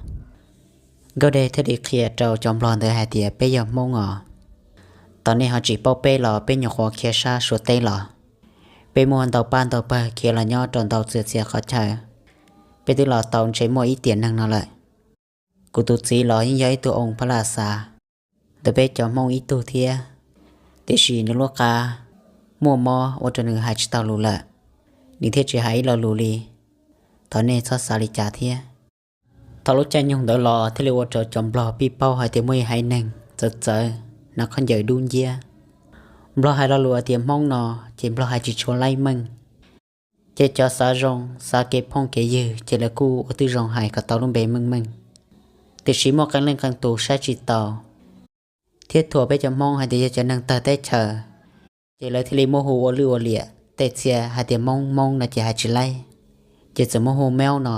Nkauj Dej thiaj li qhia rau cov nplog ntawd hais tias, peb yog Hmoob os. Tos nej ho tsis paub peb los peb nyuam qhuav khiav sab Suav teb los. Peb muaj ntau pab ntau pawg khiav los nyob rau ntau txhia txhia qhov chaw. Peb twb los tau ntshe muaj ib tiam neeg no lawm. Kuv tus txiv los yeej yog ib tug oo phab laj xav ntawm peb cov Hmoob ib tug thiab, tiam sis nws lub qa muaj mob ua rau nws hais tsis tau lus lawm, nws thiaj tsis hais ib lo lus li. Thov nej txhob xav li cas thiab. Thaum lub caij nyoog ntawd los thiaj li ua rau cov nplog pib paub hais tias muaj ib haiv neeg txawv txawv hnav khaub ncaws dub nciab. Nplog hais lo lus tias Hmoob no, ces nplog hais tsis tshua laib meej. Ces cov xav zoo, xav kev phooj kev ywg ces lawv kuj ua tib zoo hais kom tau lub npe meej meej. Tiam sis muaj qee leej qee tus saib tsis taus thiab thuam peb cov Hmoob hais tias yog cov neeg tawg teb chaws, ces lawv thiaj li muab hu ua lwj ua liam. Tej txhia hais tias Hmoob, Hmoob no ces hais tsis laib, ces txawm muab hu Meub no.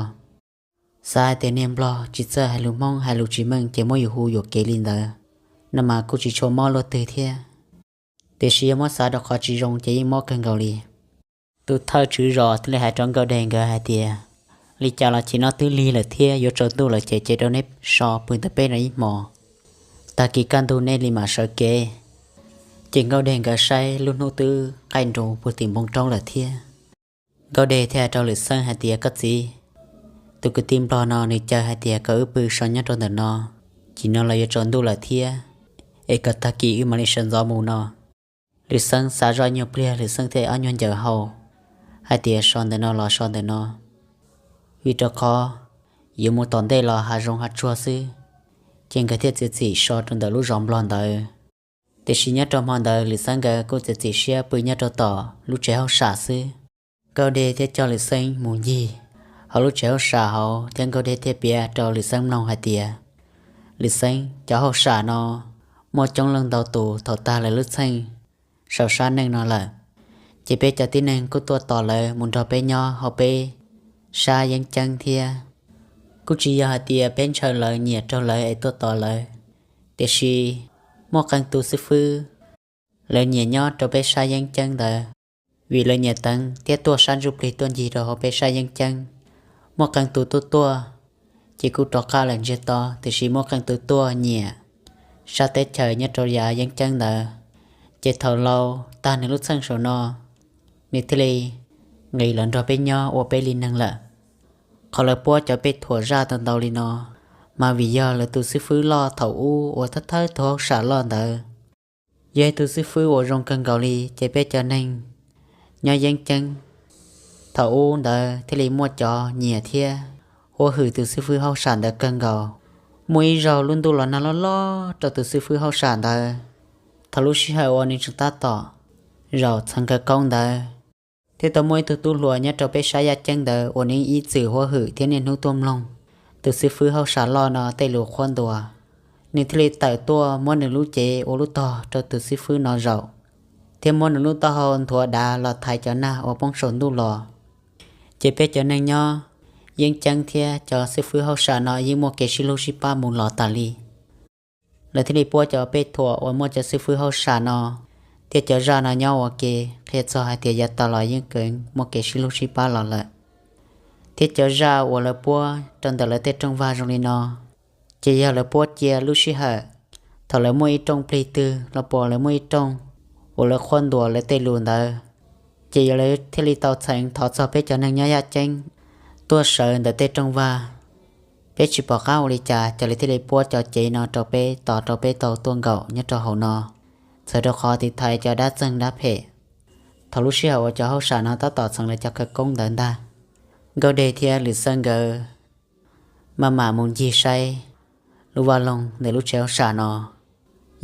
Xav hais tias niag nplog tsis txawj hais lus Hmoob, hais lus tsis meej ces muab yus hu yuam kev li ntawd, no mas kuj tsis tshua mob luaj twg thiab. Tiam sis yog muab xav rau qhov tsis zoo ces yeej mob kawg nkaus li. Tus thawj tswv zos thiaj li hais rau Nkauj Dej nkawd hais tias, li cas los chim no twb lig lawm thiab yuav tsaus ntuj lawm ces cia rau neb so pw ntawm peb no ib hmos, tag kis kaj ntug nej li mam sawv kev. Ces Nkauj Dej nkawd saib lub hnub twb qaij nrus puag tim npoo roob lawm thiab. Nkauj Dej thiaj hais rau Lwm Xeeb hais tias, koj txiv, tus kwv tij nplog no nws caw hais tias kom wb pw so nyob rau ntawm no, chim no los yuav tsaus ntuj lawm thiab, es kom tag kis wb mam li sawv ntxov mus no. Lwm Xeeb xav zoj nyuag pliag, Lwm Xeeb thiaj ob nyuag ncaws hau hais tias so ntawm no los so ntawm no, vim rau qhov yuav mus tom ntej los hav zoov hav tsuag xwb. Ces nkawd thiaj txiav txim so rau ntawm lub zos nplog ntawd. Tiam sis nyob rau hmo ntawd Lwm Xeeb nkawd kuj txiav txim siab pw nyob rau tom lub tsev hauj sam xwb. Nkauj Dej thiaj coj Lwm Xeeb mus ncig hauv lub tsev hauj sam hauv thiab Nkauj Dej thiaj piav rau Lwm Xeeb mloog hais tias, Lwm Xeeb, cov hauj sam no muaj coob leej ntau tus, thaum tag lawv lub txheej saum sab neej no lawm, ces peb cov tib neeg kuj tuaj tos lawv mus nrog peb nyob hauv peb sab yeeb ceeb thiab. Kuj tsis yog hais tias peb ntshaw lawv, nyiam raug lawv es tuaj tos lawv, tiam sis muaj qee tus xib fwb lawv nyiam nyob rau peb sab yeeb ceeb ntawd, vim lawv nyiam teev thiab tuaj sab ntsuj plig tuaj ncig rau hauv peb sab yeeb ceeb. Muaj qee tus tuaj tuaj ces kuj rov qab lawm ntsiag to, tiam sis muaj qee tus tuaj nyiam sab teb chaws nyob rau yav yeeb ceeb ntawd, ces thaum laus tag nws lub txheej saum no, nws thiaj li nqis los nrog peb nyob ua peb li neeg lawm. Qhov lawv puab cov pej thuam zaj tau ntau li no, mas vim yog lawv tus xib fwb loj thaum ub uas thawj thawj tus hauj sam loj ntawd yog ib tus xib fwb uas zoo kawg nkaus li, ces peb cov neeg nyob yeeb ceeb thaum ub ntawd thiaj li muaj cov nyiam thiab huab hwm tus xib fwb hauj sam ntawd kawg nkaus. Muaj ib zaug lub ntuj los nag loj loj rau tus xib fwb hauj sam ntawd, thaum lub sij hawm uas nws tseem tab tom zaum txheev khawv koob ntawd, thiab tau muaj ib tug tub hluas nyob rau peb sab yaj ceeb ntawd uas nws ib txwm huab hwm thiab niaj hnub tuaj mloog tus xib fwb hauj sam loj no tej lus qhuab ntuas. Nws thiaj li tawm tuaj muab nws lub cev ua lub tog rau tus xib fwb no zaum, thiab muab nws lub taub hau nthuav dav los thaiv cov nag uas poob saum ntuj los. Ces peb cov neeg nyob yeeb ceeb thiab cov xib fwb hauj sam no yeej muaj kev sib hlub sib pab mus los tas li. Lawv thiaj li puab cov pej thuam uas muaj cov xib fwb hauj sam no thiab cov zaj no nyob ua ke, qhia txog hais tias yav tas los yeej kheev muaj kev sib hlub sib pab los lawm. Thiab cov zaj uas lawv puab rau ntawm lawv tej rooj vag zoo li no, ces yog lawv puab cia lub sij hawm thaum lawv muaj ib rooj plig twg los puas lawv muaj ib rooj uas lawv qhuab ntuas lawv tej lus ntawd, Ces yog lawv thiaj li tau txheev thov txog peb cov neeg nyob yaj ceeb tuaj sawv ntawm tej rooj vag. Peb tsis pom qab ua li cas, cia li thiaj li puab cov cev no rau peb tos rau peb tau tuaj nkaum nyob rau hauv no, txawm rau qhov tiv thaiv cov dab txeeg dab phem. Thaum lub sij hawm uas cov hauj sam no tab tom txheev lawv cov khawv koob ntawd ntag, Nkauj Dej thiab Lwm Xeeb nkawd maj mam mus ncig saib lub vaj loog ntawm lub tsev hauj sam no,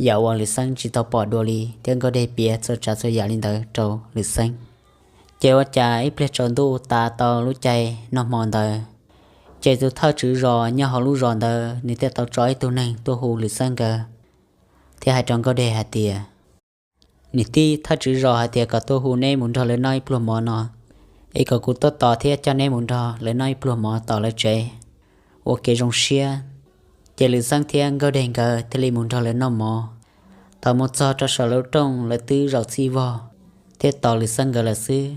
yam uas Lwm Xeeb tsis tau pom dua li thiab Nkauj Dej piav txhua tsav txhua yam li ntawd rau Lwm Xeeb. Ces ua cas ib pliag tsaus ntuj tas tau lub caij noj hmo ntawd, ces tus thawj tswv zos nyob hauv lub zos ntawd nws thiaj tau tso ib tug neeg tuaj hu Lwm Xeeb nkawd, thiab hais rau Nkauj Dej hais tias, Niam tij, thawj tswv zos hais tias kom tuaj hu neb mus nrog lawv noj ib pluag mov no, es kom kuv tuaj tos thiab coj neb mus nrog lawv noj ib pluag mov tom lawv tsev ua kev zoo siab. Ces Lwm Xeeb thiab Nkauj Dej nkawd thiaj li mus nrog lawv noj mov. Thaum mus txog rau saum lawv rooj, lawv twb zaum txhij vog thiab tos Lwm Xeeb nkawd lawm xwb.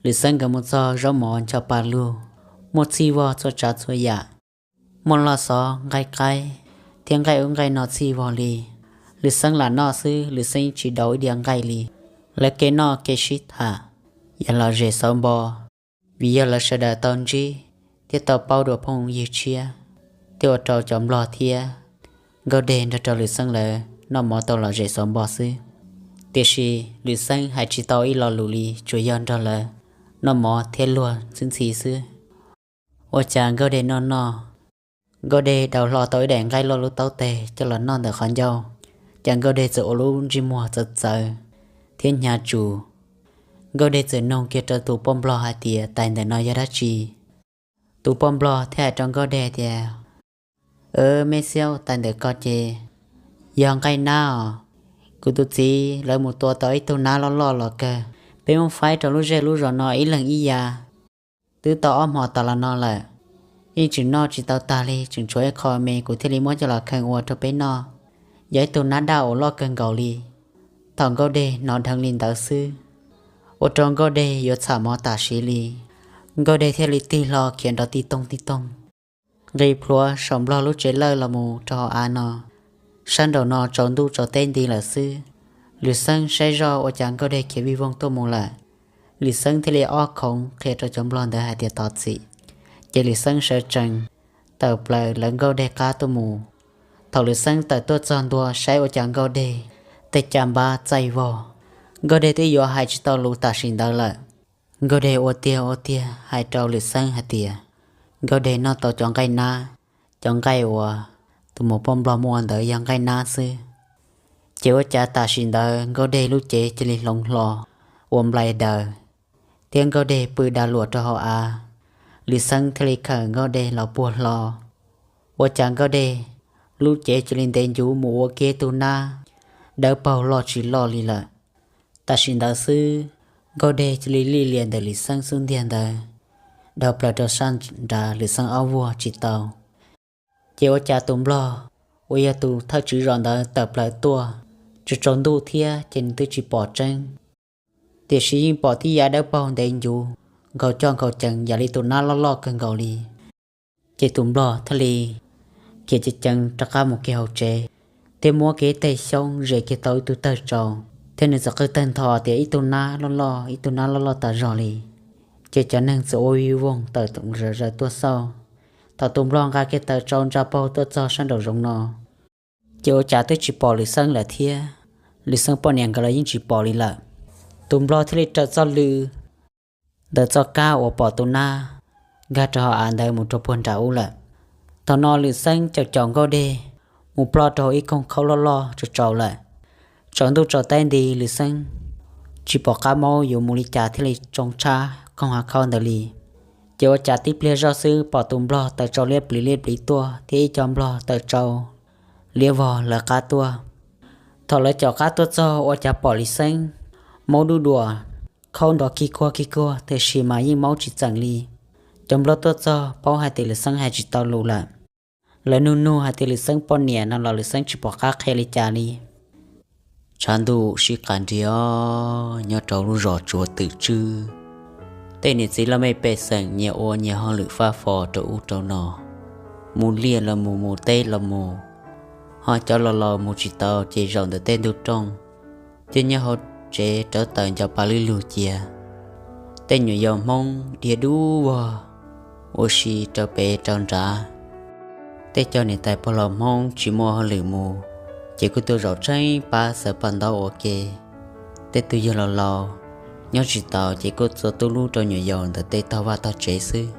Lwm Xeeb nkawd mus txog, zaub mov ncho pa lug, muaj txhij vog txhua tsav txhua yam, muaj loj xov, nqaij qaib, thiab nqaij ub nqaij no txhij vog li. Lwm Xeeb lam noj xwb, Lwm Xeeb tsis daus ib diav nqaij li. Lawv kev noj kev sib tham, yam lom zem xauv npo, vim yog lawv sawv daws tau ntsib thiab tau paub dua phooj ywg tshiab, thiaj ua rau cov nplog thiab Nkauj Dej nrog rau Lwm Xeeb lawv noj mov tau lom zem xauv npo xwb. Tiam sis Lwm Xeeb hais tsis tau ib lo lus li, tsuas yog nrog lawv noj mov thiab luag ntxhi ntxhi xwb. Ua cas Nkauj Dej noj noj, Nkauj Dej daus hlo tau ib daim nqaij loj lub taub teg coj los noj ntawm qhov ncauj, ces Nkauj Dej txawm ua lub ntsej muag txawv txawv thiab hnyav tsuj. Nkauj Dej txawm nug kiag rau tus poj nplog hais tias, Tais ntawm no yog dab tsi? Tus poj nplog thiaj hais rau Nkauj Dej tias, Aws, me xib hwb, tais ntawm ko ces yog nqaij nab os. Kuv tus txiv lawv mus tua tau ib tug nab loj loj los kawg, peb muab faib rau lub zej lub zos no ib leeg ib yav twb tau ob hmo tas los no lawm, yeej tseem noj tsis tau tag li, tseem tshuav ib qho me, kuv thiaj li muab coj los kheej ua rau peb noj. Yog ib tug nab daj uas loj kawg nkaus li. Thaum Nkauj Dej hnov dheev li ntawd xwb, ua rau Nkauj Dej yuav txham mov tam sim li. Nkauj Dej thiaj li tig hlo khiav nrov ti toog ti toog, nqis plhuav saum nplog lub tsev lawj los mus rau hauv av no. Sab nraum no tsaus ntuj tsaus teb nti lawm xwb. Lwm Xeeb saib zoj ua cas Nkauj Dej khiav vij voog tuaj mus lawm. Lwm Xeeb thiaj li ob khoov qhia rau cov nplog ntawd hais tias thov txim. Ces Lwm Xeeb sawv tsees tawm plaws lawv Nkauj Dej qab tuaj mus. Thaum Lwm Xeeb tawm tuaj txog ntua saib ua cas Nkauj Dej tej caj npab txaij vog, Nkauj Dej twb yuav hais tsis tau lus tam sim ntawd lawm. Nkauj Dej ua tiag ua tiag hais rau Lwm Xeeb hais tias Nkauj Dej noj tau cov nqaij nab, cov nqaij uas tus muam poj nplog muab ua ntawd yog nqaij nab xwb. Ces ua cas tam sim ntawd Nkauj Dej lub cev cia li hloov hlo ua nplai daws, thiab Nkauj Dej pw da luam rau hauv av. Lwm Xeeb thiaj li khawm Nkauj Dej los puag hlo, ua cas Nkauj Dej lub cev cia li ntev ncuv mus ua kiag tug nab dawb paug loj tsis loj li lawm. Tam sim ntawd xwb, Nkauj Dej cia li lij lias ntawm Lwm Xeeb xub ntiag ntawd dhau plaws rau sab nrad, Lwm Xeeb ob vuag tsis tau. Ces ua cas tus nplog uas yog tus thawj tswv zos ntawd tawm plaws tuaj, tsaus tsaus ntuj thiab ces nws twb tsis pom tseeb, tiam sis yeej pom tib yav dawb paug ntev ncuv nkhaus coj nkhaus cees yam li tus nab loj loj kawg nkaus li. Ces tus nplog thiaj li khiav ceev ceev rov qab mus kiag hauv tsev, thiab muab kiag tej xyoob zes kiag tau ib tug tawg tsau, thiab nws txawm qw tawg ntho tias, Ib tug nab loj loj, ib tug nab loj loj tas zog li. Ces cov neeg txawm ua vij voog tawm zom zaws tuaj xauj. Thaum tus nplog nqa kiag tawg tsau ntsa paug tuaj txog sab nraum zoov no, ces ua cas twb tsis pom Lwm Xeeb lawm thiab Lwm Xeeb poj niam nkawd los yeej tsis pom li lawm. Tus nplog thiaj li raws txoj lw ntawm txoj kab uas pom tus nab nkag rau hauv av ntawd mus rau puag nram ub lawm. Thaum no Lwm Xeeb caum caum Nkauj Dej mus ploj rau hauv ib koog khaub loj loj tsaus tsaus lawm. Tsaus ntuj tsaus teb nti, Lwm Xeeb tsis pom qab maub yuav mus li cas thiaj li tsoo tshab koog hav khaub ntawd li. Ces ua cas tib pliag zoj xwb pom tus nplog tawg tsau liab pliv liab pliv tuaj thiab ib co nplog tawg tsau liab vog lawv qab tuaj. Thaum lawv caum qab tuaj txog ua cas pom Lwm Xeeb maub dub duam khaub nrov kig kuag kig kuag, tiam sis mas yeej maub tsis txeem li. Cov nplog tuaj txog paub hais tias Lwm Xeeb hais tsis tau lus lawm. Lawv nug nug hais tias Lwm Xeeb poj niam no los Lwm Xeeb tsis pom qab qhia li cas li. Tshav ntuj sib qab nrig os, nyob rau lub zos Tsuav Twm Tswb, tej niam txiv laj mej pej xeem nyias ua nyias hauj lwm fab fo rau ub rau no, mus liaj los mus, mus teb los mus, ho cov laus laus mus tsis tau ces zaum ntawm tej ntug rooj, thiab nyob hauv tsev rawv taws nco pa lwj lug cia. Tej nyuam yaus Hmoob dhia dub vog ua si rau pem rau nrad. Tej cov niam tais pog laus Hmoob tsis muaj hauj lwm mus, ces kuj tuaj zaum tsheej pab xaws paj ntaub ua ke. Tej tug yawg laus laus nyob tsis taus ces kuj txua tub lub rau nyuam yaus ntawm tej tog vaj tog tsev xwb.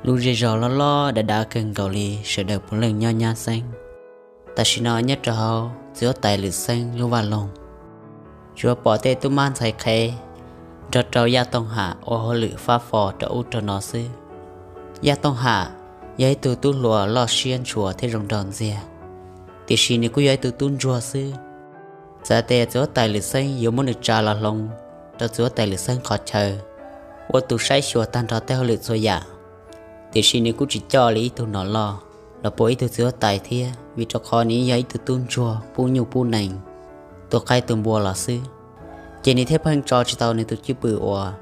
Lub zej zog loj loj dav dav kawg nkaus li, sawv daws puav leej nyob nyab xeeb. Tam sim no nyob rau hauv txiv huab tais Lwm Xeeb lub vaj loog, tsuas pom tej tub mab ntxhais qhev nrog rau Yaj Tooj Ham ua hauj lwm fab fo rau ub rau no xwb. Yaj Tooj Ham yog ib tug tub hluas loj siab ntshua thiab zoo nraug ntxiag, tiam sis nws kuj yog ib tug tub ntsuag xwb. Txawm tias txiv huab tais Lwm Xeeb yuav muab nws tsa los hloov rau txiv huab tais Lwm Xeeb qhov chaw ua tus saib xyuas tag nrho tej hauj lwm txhua yam, tiam sis nws kuj tsis coj li ib tug nom loj los puas ib tug txiv huab tais thiab, vim rau qhov nws yog ib tug tub ntsuag pub nyuj pub nees, tu qaib tu npua los xwb. Ces nws thiaj pheej tso tsis tau nws tus cwj pwm uas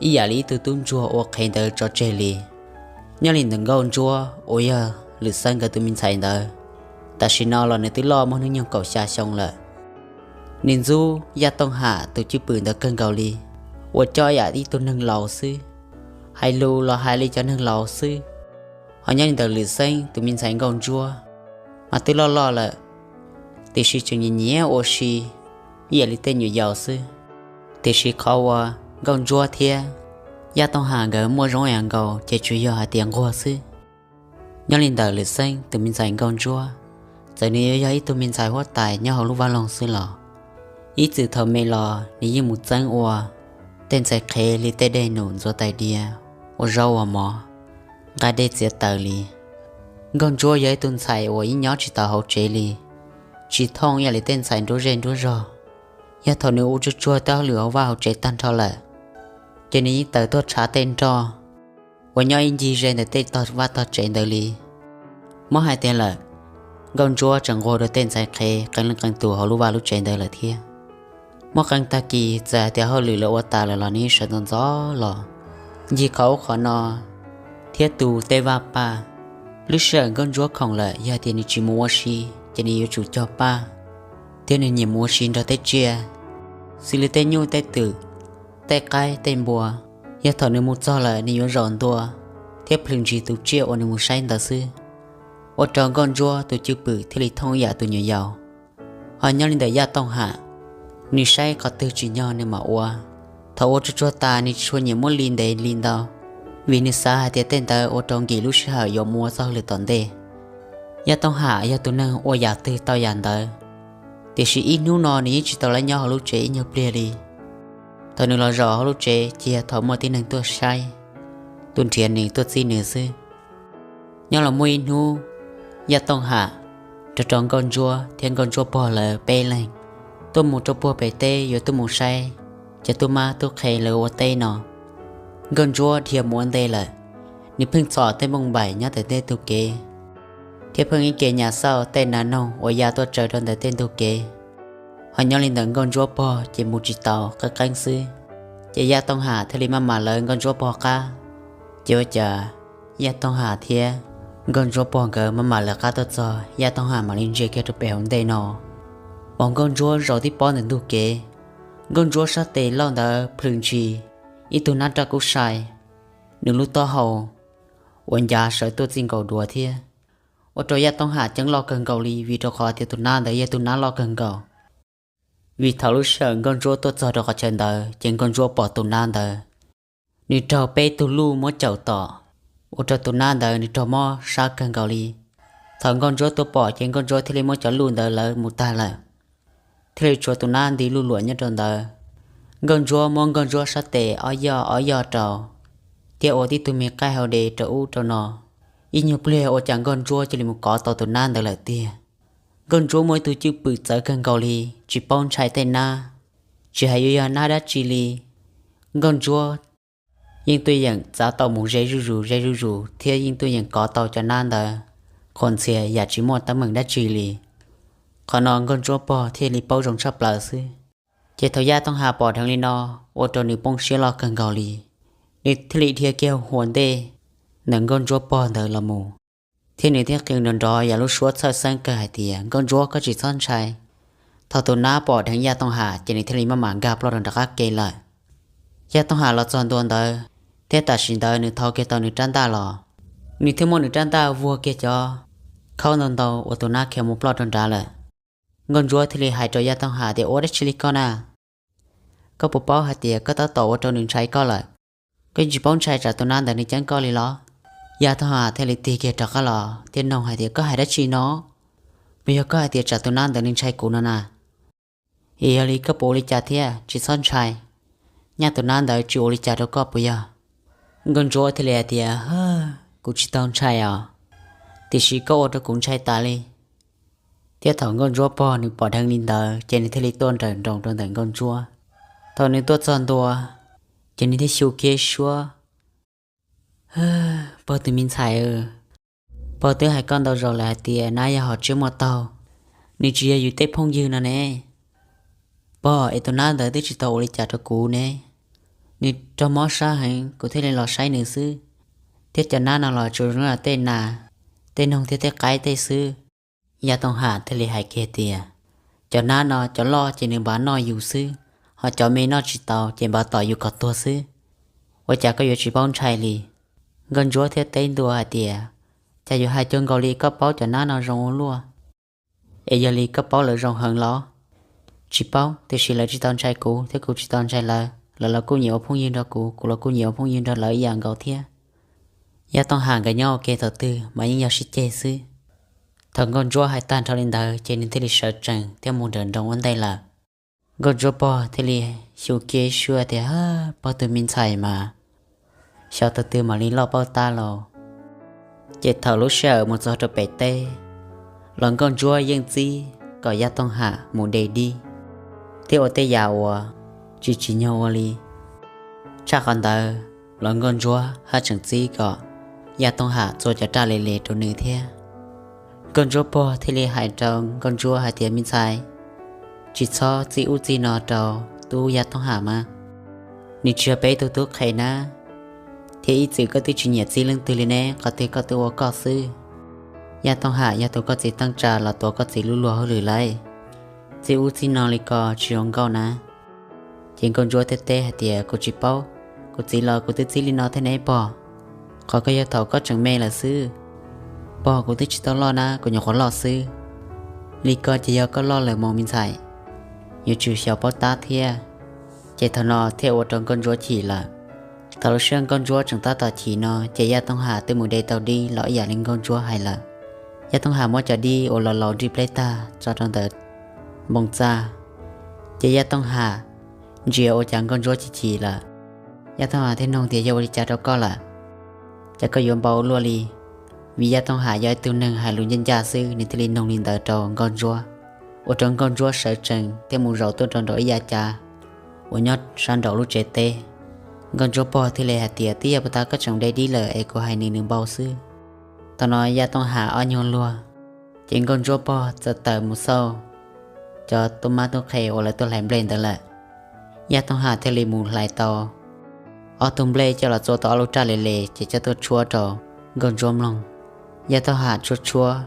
ib yam li ib tug tub ntsuag ua qhev ntawd tso tseg li. Nyob li ntawm Nkauj Ntsuab uas yog Lwm Xeeb nkawd tus me ntxhais ntawd, tam sim no los nws twb loj muaj hnub nyoog kaum xya xyoo lawm. Nws ntxub Yaj Tooj Ham tus cwj pwm ntawd kawg nkaus li, ua coj yam ib tug neeg laus xwb, hais lus los hais li cov neeg laus xwb. Ho nyob li ntawm Lwm Xeeb tus me ntxhais Nkauj Ntsuab mas twb loj loj lawm, tiam sis tseem nyiam nyiam ua si ib yam li tej nyuam yaus xwb. Tiam sis qhov uas Nkauj Ntsuab thiab Yaj Tooj Ham nkawd muaj zoo ib yam nkaus ces tsuas yog hais tias nquag xwb. Nyob li ntawm Lwm Xeeb tus me ntxhais Nkauj Ntsuab, txawm nws yuav yog ib tug me ntxhais huab tais nyob hauv lub vaj loog xwb los, ib txwm thaum me los nws yeej mus txeeb ua tej ntxhais qhev li tej dej num ntxuav tais diav, ua zaub ua mov, nqa dej txiav taws li. Nkauj Ntsuab yog ib tug ntxhais uas yeej nyob tsis tau hauv tsev li, tsis thooj ib yam li tej ntxhais nruab zej nruab zog. Yog thaum nws ua tsuag tsuag tej hauj lwm hauv vaj hauv tsev tag nrho lawm, ces nws yeej tawm tuaj tshav tej nroj uas nyob ib ncig ze ntawm tej tog vaj tog tsev ntawd li. Muab hais tiag lawm, Nkauj Ntsuab tseem nquag dua tej ntxhais qhev qee leej qee tus hauv lub vaj lub tsev ntawd lawm thiab. Muaj qee tag kis txawm hais tias hauj lwm lawv ua tas lawm los nws sawv ntxov ntxov los ncig qhov ub qhov no thiab tu tej vaj paj. Lub sij hawm Nkauj Ntsuab khoom lawm, yog tias nws tsis mus ua si ces nws yuav tsum cog paj, thiab nws nyiam mus ua si nrog tej tsiaj, xws li tej nyuj tej twm, tej qaib tej npua. Yog thaum nws mus txog lawm nws yuav zaum ntua thiab plhws ntsis tus tsiaj uas nws mus saib ntawd xwb, ua rau Nkauj Ntsuab tus cwj pwm thiaj li thooj ib yam tus nyuam yaus. Ho nyob li ntawm Yaj Tooj Ham, nws saib qhov twg tsim nyog nws mam ua. Thaum ua tsuag tsuag tas nws tsis tshua nyiam muab li ntev li ntau, vim nws xav hais tias tej ntawd ua rau nkim lub sij hawm yuav mus ua txoj hauj lwm tom ntej. Yaj Tooj Ham yog tus neeg ua yam twg tau yam ntawd, tiam sis ib hnub no nws yeej tsis tau los nyob hauv lub tsev ib nyuag pliag li. Thaum nws los zaum hauv lub tsev ces yog thaum muaj tib neeg tuaj saib, tuaj nrhiav nws tuaj txib nws xwb. Nyob los muaj ib hnub, Yaj Tooj Ham nrog rau Nkauj Ntsuab thiab Nkauj Ntsuab pog lawv peb leeg tuaj mus rau puag pem teb yuav tuaj mus saib cov tub mab tub qhe lawv ua teb no. Nkauj Ntsuab dhia mus ua ntej lawm, nws pheej txhom tej nplooj npaim nyob ntawm tej ntug kev, thiab pheej ib ke nyas xauj tej nas noog uas ya tuaj tsaws rau ntawm tej ntug kev. Ho nyob li ntawm Nkauj Ntsuab pog ces mus tsis tau, qeeb qeeb xwb. Ces Yaj Tooj Ham thiaj li maj mam lawv Nkauj Ntsuab pog qab. Ces ua cas Yaj Tooj Ham thiab Nkauj Ntsuab pog nkawd maj mam lawv qab tuaj txog, Yaj Tooj Ham mam li ntsia kiag rau pem hauv ntej no, pom Nkauj Ntsuab zaum tib pob ntawm ntug kev. Nkauj Ntsuab sab tes loj ntawd plhws ntshis ib tug nab raj kub sai, nws lub taub hau uas ncav sawv tuaj txij nkaus duav thiab, ua rau Yaj Tooj Ham ceeb loj kawg nkaus li, vim rau qhov tias tus nab ntawd yog tus nab loj kawg nkaus. Vim thaum lub sij hawm Nkauj Ntsuab tuaj txog rau qhov chaw ntawd ces Nkauj Ntsuab pom tus nab ntawd, nws raug peb tug luj muab caum tom, ua rau tus nab ntawd nws raug mob sab kawg nkaus li. Thaum Nkauj Ntsuab tuaj pom ces Nkauj Ntsuab thiaj li muab cov luj ntawd lawv mus tag lawm, thiaj li tshuav tus nab nti luj luam nyob rau ntawd. Nkauj Ntsuab muab Nkauj Ntsuab sab tes ob yoj ob yoj rau, thiab ua tib tug me qaij hau de rau ub rau no. Ib nyuag pliag ua cas Nkauj Ntsuab cia li mus kov tau tus nab ntawd lawm tiag. Nkauj Ntsuab muaj ib tug cwj pwm txawv kawg nkaus li, tsis paub ntshai tej nab, tsis hais yuav yog nab dab tsi li. Nkauj Ntsuab yeej tuaj yeem txav tau mus ze zuj zus ze zuj zus thiab yeej tuaj yeem kov tau cov nab ntawd qhuas ntxhias yam tsis muaj teeb meem dab tsi li. Qhov no Nkauj Ntsuab pog thiaj li paub zoo tshaj plaws xwb. Ces thaum Yaj Tooj Ham pom dheev li no, ua rau nws poob siab loj kawg nkaus li. Nws thiaj li dhia kiag ua ntej ntawm Nkauj Ntsuab pog ntawd los mus, thiab nws thiaj qw nrov nrov yam lub suab txhawj xeeb kawg hais tias, Nkauj Ntsuab, koj tsis txhob ntshai. Thaum tus nab pom dheev Yaj Tooj Ham ces nws thiaj li maj mam nkag ploj rau nram qab ke lawm. Yaj Tooj Ham los txog ntua ntawd, thiab tam sim ntawd nws thau kiag tau nws rab ntaj los, nws thiaj muab nws rab ntaj vuag kiag cov khaub ntau ntau uas tus nab khiav mus ploj rau nrad lawm. Nkauj Ntsuab thiaj li hais rau Yaj Tooj Ham tias, Ua dab tsi li koj na? Koj puas paub hais tias koj tab tom ua rau nws ntshai koj lawm? Koj yeej tsis paub ntshai tsam tus nab ntawd nws ceeb koj li los? Yaj Tooj Ham thiaj li tig kiag rov qab los thiab noog hais tias, Koj hais dab tsi no? Puas yog koj hais tias tsam tus nab ntawd nws ntshai kuv no na? Es yog li koj puas ua li cas thiab? Tsis txhob ntshai, nyaj tus nab ntawd tsis ua li cas rau koj puas yog? Nkauj Ntsuab thiaj li hais tias, Kuv tsis tau ntshai os, tiam sis koj ua rau kuv ntshai tas li. Thiab thaum Nkauj Ntsuab pog nws pom dheev li ntawd ces nws thiaj li tuaj nrawm nroos rau ntawm Nkauj Ntsuab. Thaum nws tuaj txog ntua, ces nws thiaj xyu kiag suab, Pog tus me ntxhais, pog twb hais koj ntau zaus lawm hais tias nab yog hom tsiab muaj taug, nws tsis yog yus tej phooj ywg no ne. Pog, es tus nab ntawd twb tsis tau ua li cas rau kuv ne, nws raug mob sab heev kuv thiaj li los saib nws xwb. Thiab cov nab no los tsuas zoo tej nas, tej noog thiab tej qaib tej xwb. Yaj Tooj Ham thiaj li hais kiag tias, Cov nab no cov loj ces nws npaj noj yus xwb, ho cov me noj tsis tau ces npaj tom yus kom tuag xwb. Ua cas koj yuav tsis paub ntshai li? Nkauj Ntsuab thiaj teb ntua hais tias, Cas yuav hais cuag nkaus li koj paub cov nab no zoo ua luaj? Es yog li koj paub lawv zoo heev los? Tsis paub, tiam sis lawv tsis tau ntshai kuv thiab kuv tsis tau ntshai lawv. Lawv los kuj nyiam ua phooj ywg nrog kuv, kuv los kuj nyiam ua phooj ywg nrog lawv ib yam nkaus thiab. Yaj Tooj Ham nkawd nyob ua ke thaum twg mas yeej yog sib ceg xwb. Thaum Nkauj Ntsuab hais tag nrho li ntawd ces nws thiaj li sawv tsees thiab mus nrawm nroos ua ntej lawm. Nkauj Ntsuab pog thiaj li xyu kiag suab tias, Pog tus me ntxhais mas, xyov thaum twg mam li loj paub tab lauj. Ces thaum lub sij hawm mus txog rau pem teb los Nkauj Ntsuab yeej txib kom Yaj Tooj Ham mus de dib thiab ua tej yam uas tsis tsim nyog ua li. Tshaj qhov ntawd los Nkauj Ntsuab haj tseem txib kom Yaj Tooj Ham txua cov raj le le rau nws thiab. Nkauj Ntsuab pog thiaj li hais rau Nkauj Ntsuab hais tias, Me ntxhais, tsis txhob txib ub txib no rau tub Yaj Tooj Ham mas, nws tsis yog peb tug tub qhe na, thiab ib txwm koj twb tsis nyiam txib leej twg li ne, qhov twg koj twb ua koj xwb. Yaj Tooj Ham yog tus koj txiv teej tsa los tuav koj txiv lub luag hauj lwm lauj, txib ub txib no li ko tsis zoo nkauj na. Ces Nkauj Ntsuab thiaj teb hais tias, Kuv tsis paub, kuv txiv los kuv twb txib li no thiab ne pog. Qhov ko yog thaum koj tseem me lawm xwb. Pog, kuv twb tsis tau loj na, kuv nyuam qhuav loj xwb. Li ko ces yog koj loj lawm mas me ntxhais, yuav tsum xyaum paub tab thiab. Ces thaum no thiaj ua rau Nkauj Ntsuab chim lawm. Thaum lub sij hawm Nkauj Ntsuab tseem tab tom chim no ces Yaj Tooj Ham twb mus de tau dib los ib yam li Nkauj Ntsuab hais lawm. Yaj Tooj Ham muab cov dib uas los laus nrig pleb tag tso rau ntawm npoo txaj. Ces Yaj Tooj Ham ntsia ua cas Nkauj Ntsuab chim chim lawm. Yaj Tooj Ham thiaj nug tias, Yog ua li cas rau koj lawm? Cas koj yuav npau luaj li? Vim Yaj Tooj Ham yog ib tug neeg hais lus ncaj ncaj xwb, nws thiaj li nug li ntawd rau Nkauj Ntsuab, ua rau Nkauj Ntsuab sawv tsees thiab mus zaum tuaj rau nraum ib yav cav uas nyob sab nraum lub tsev teb. Nkauj Ntsuab pog thiaj li hais tias, Twb yog puag ta koj tseem de dib lawm es kuv hais nws, nws npau xwb. Thaum no Yaj Tooj Ham ob nyuag luag, ces Nkauj Ntsuab pog txawm tawm mus xauj cov tub mab tub qhe uas lawv tuaj hlais nplej ntawd lawm. Yaj Tooj Ham thiaj li mus hlais tau ob tug nplej coj los txua tau ob lub raj le le ces coj tuaj tshuab rau Nkauj Ntsuab mloog. Yaj Tooj Ham tshuab tshuab,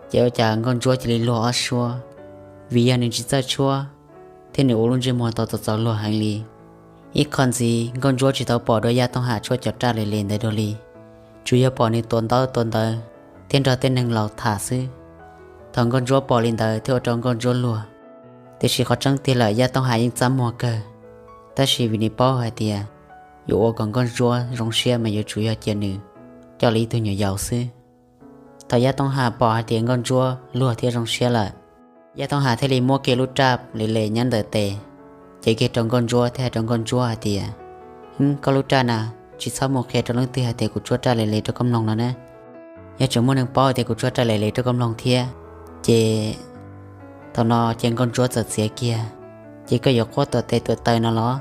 ces ua cas Nkauj Ntsuab cia li luag ob suab, vim yog nws tsis txawj tshuab thiab nws ua lub ntsej muag tau txaus txaus luag heev li. Ib qho ntxiv Nkauj Ntsuab tsis tau pom dua Yaj Tooj Ham tshuab cov raj le le ntawd dua li, tsuas yog pom nws tuav ntaub tuav ntawv thiab nrog tej neeg laus tham xwb. Thaum Nkauj Ntsuab pom li ntawd thiaj ua rau Nkauj Ntsuab luag. Tiam sis qhov tseeb tiag lawm Yaj Tooj Ham yeej txaj muag kawg, tab sis vim nws paub hais tias yuav ua kom Nkauj Ntsuab zoo siab mas yuav tsum yog cia nws coj li ib tug nyuam yaus xwb. Thaum Yaj Tooj Ham pom hais tias Nkauj Ntsuab luag thiab zoo siab lawm, Yaj Tooj Ham thiaj li muab kiag lub raj le le nyob ntawm tes, cev kiag rau Nkauj Ntsuab thiab hais rau Nkauj Ntsuab hais tias, Hwb, koj lub raj na, tsis txhob mus qhia rau leej twg hais tias kuv tshuab raj le le rau koj mloog no na. Yog tseem muaj neeg paub tias kuv tshuab raj le le rau koj mloog thiab, ces thaum no ces Nkauj Ntsuab txawm txiav kiag, ces koj yuav quaj tuam tes tuam taw no los?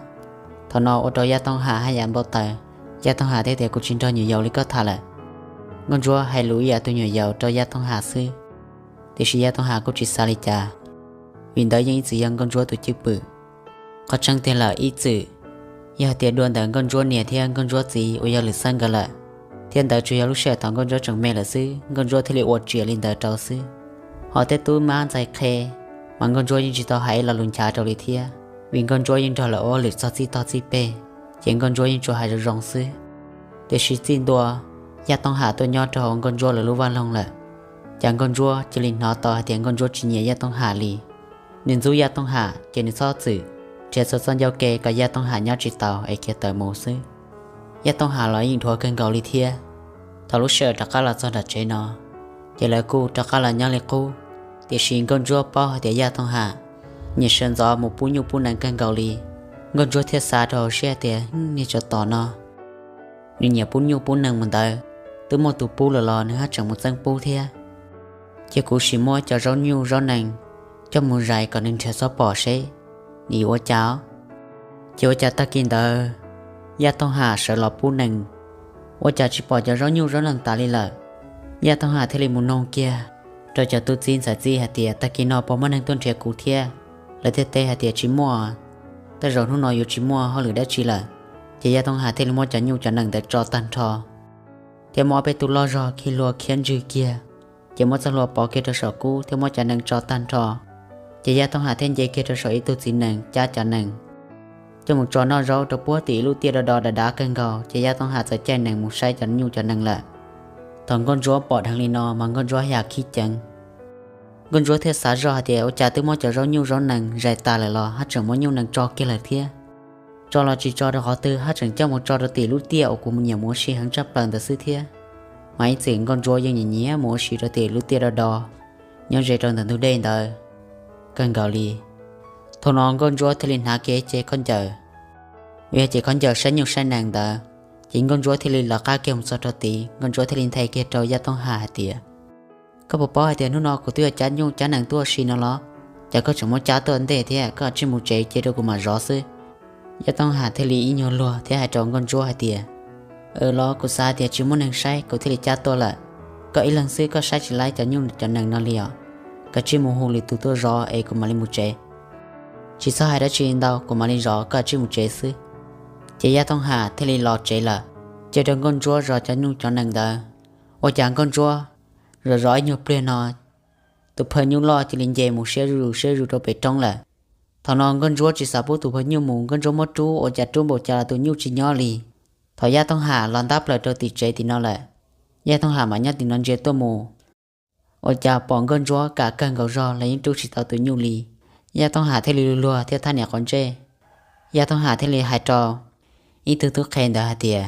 Thaum no ua rau Yaj Tooj Ham haj yam npau taws. Yaj Tooj Ham thiaj tias, Kuv tsis nrog nyuam yaus li koj tham lawm. Nkauj Ntsuab hais lus ib yam tus nyuam yaus rau Yaj Tooj Ham xwb, tiam sis Yaj Tooj Ham kuj tsis xav li cas, vim ntawd yeej ib txwm yog Nkauj Ntsuab tus cwj pwm. Qhov tseeb tiag lawm ib txwm yog hais tias dua ntawm Nkauj Ntsuab niam thiab Nkauj Ntsuab txiv uas yog Lwm Xeeb nkawd lawm, thiab ntawd tsuas yog lub sij hawm thaum Nkauj Ntsuab tseem me lawm xwb, Nkauj Ntsuab thiaj li ua tsiam li ntawd rau xwb. Ho tej tub mab ntxhais qhe mas Nkauj Ntsuab yeej tsis tau hais ib lo lus nchav rau li thiab, vim Nkauj Ntsuab yeej nrog lawv ua hauj lwm txog txij tog txij peg. ces Nkauj Ntsuab yeej tsuas hais zoo zoo xwb. Tiam sis txij ntua Yaj Tooj Ham tuaj nyob rau hauv Nkauj Ntsuab lawv lub vaj loog lawm, ces Nkauj Ntsuab cia li hnov tau hais tias Nkauj Ntsuab tsis nyiam Yaj Tooj Ham li. Nws ntxub Yaj Tooj Ham ces nws txhob txwm nrhiav txhua txoj ncauj ke kom Yaj Tooj Ham nyob tsis tau es khiav tawm mus xwb. Yaj Tooj Ham los yeej dhuav kawg nkaus li thiab. Thaum lub sij hawm rov qab los txog nram tsev no, ces lawv kuj rov qab los nyob li qub. Tiam sis Nkauj Ntsuab paub hais tias Yaj Tooj Ham nyiam sawv ntxov mus pub nyuj pub nees kawg nkaus li. Nkauj Ntsuab thiaj xav rau hauv siab tias, niag tsov tom no, nws nyiam pub nyuj pub nees mus ntawd, twb muaj tus pub lawm los nws haj tseem mus txeeb pub thiab. Cia kuv sim muab cov zaub nyuj zaub nees coj mus zais kom nws nrhiav txhob pom seb nws yuav ua cas. Ces ua cas tag kis ntawd Yaj Tooj Ham sawv los pub nees, ua cas tsis pom cov zaub nyuj zaub nees tas li lawm. Yaj Tooj Ham thiaj li mus noog kiag rau cov tub txib ntxhais txib hais tias, tag kis no puas muaj neeg tuaj nrhiav kuv thiab? Lawv thiaj teb hais tias tsis muaj, tej zaum hnub no yuav tsis muaj hauj lwm dab tsi lawm. Ces Yaj Tooj Ham thiaj li muab cov nyuj cov nees ntawd tso tag nrho, thiab muab ob peb tug loj zog khi hlua khiab ntswg kiag, ces muab txoj hlua pov kiag rau saum kub thiab muab cov nees tso tag nrho. Ces Yaj Tooj Ham thiaj nce kiag rau saum ib tug txiv nees cab cov nees coj mus tso noj zaub rau puag tim ib lub tiaj do do dav dav kawg nkaus, ces Yaj Tooj Ham txawm caij nees mus saib cov nyuj cov nees lawm. Thaum Nkauj Ntsuab pom dheev li no mas Nkauj Ntsuab yam khib ceev. Nkauj Ntsuab thiaj xav zoj hais tias ua cas twb muab cov zaub nyuj zaub nees zais tas lawm los haj tseem muab nyuj nees tso kiag lawm thiab. Tso los tsis tso rau qhov twg, haj tseem coj mus tso rau tim lub tiaj uas kuv nyiam mus ua si heev tshaj plaws ntawd xwb thiab. Mas ib txwm Nkauj Ntsuab yeej nyiam nyiam mus ua si rau tim lub tiaj do do nyob ze rau ntawm ntug dej ntawd kawg nkaus li. Thaum no Nkauj Ntsuab thiaj li hnav kiag cev khaub ncaws, uas yog cev khaub ncaws saib nyuj saib nees ntawd, ces Nkauj Ntsuab thiaj li lawv qab kiag mus txog rau tid, Nkauj Ntsuab thiaj li nthe kiag rau Yaj Tooj Ham hais tias, koj puas paub hais tias hnub no kuv twb yuav cab nyuj cab nees tuaj ua si no los? Cas koj tseem muab cab tuaj ntej thiab, koj cia li mus tsev cia rau kuv mam zov xwb. Yaj Tooj Ham thiaj li ib nyuag luag thiab hais rau Nkauj Ntsuab hais tias, los kuv xav hais tias tsis muaj neeg saib kuv thiaj li cab tuaj lawm. Koj ib leeg xwb koj saib tsis laib cov nyuj cov nees no li os. Koj cia li mus hu lwm tus tuaj zov es kuv mam li mus tsev. Tsis txhob hais dab tsi ntau, kuv mam li zov, koj cia li mus tsev xwb. Ces Yaj Tooj Ham thiaj li los tsev lawm, cia rau Nkauj Ntsuab zov cov nyuj cov nees ntawd. Ua cas Nkauj Ntsuab zov zov ib nyuag pliag no, tus phaj nyuj loj cia li nce mus siab zuj zus siab zuj zus rau pem roob lawm. Thaum no Nkauj Ntsuab tsis xav pub tus phaj nyuj mus, Nkauj Ntsuab muab rub, ua cas rub npaum cas los tus nyuj tsis nyob li. Thaum Yaj Tooj Ham los ntab plaws rau tim tsev tim no lawm, Yaj Tooj Ham mam nyob tim no ntsia tuaj mus, ua cas pom Nkauj Ntsuab kam kawg nkaus zog los yeej rub tsis tau tus nyuj li. Yaj Tooj Ham thiaj li luag luag thiab thab niam quav ntsej. Yaj Tooj Ham thiaj li hais rau ib tug tub qhe ntawd hais tias,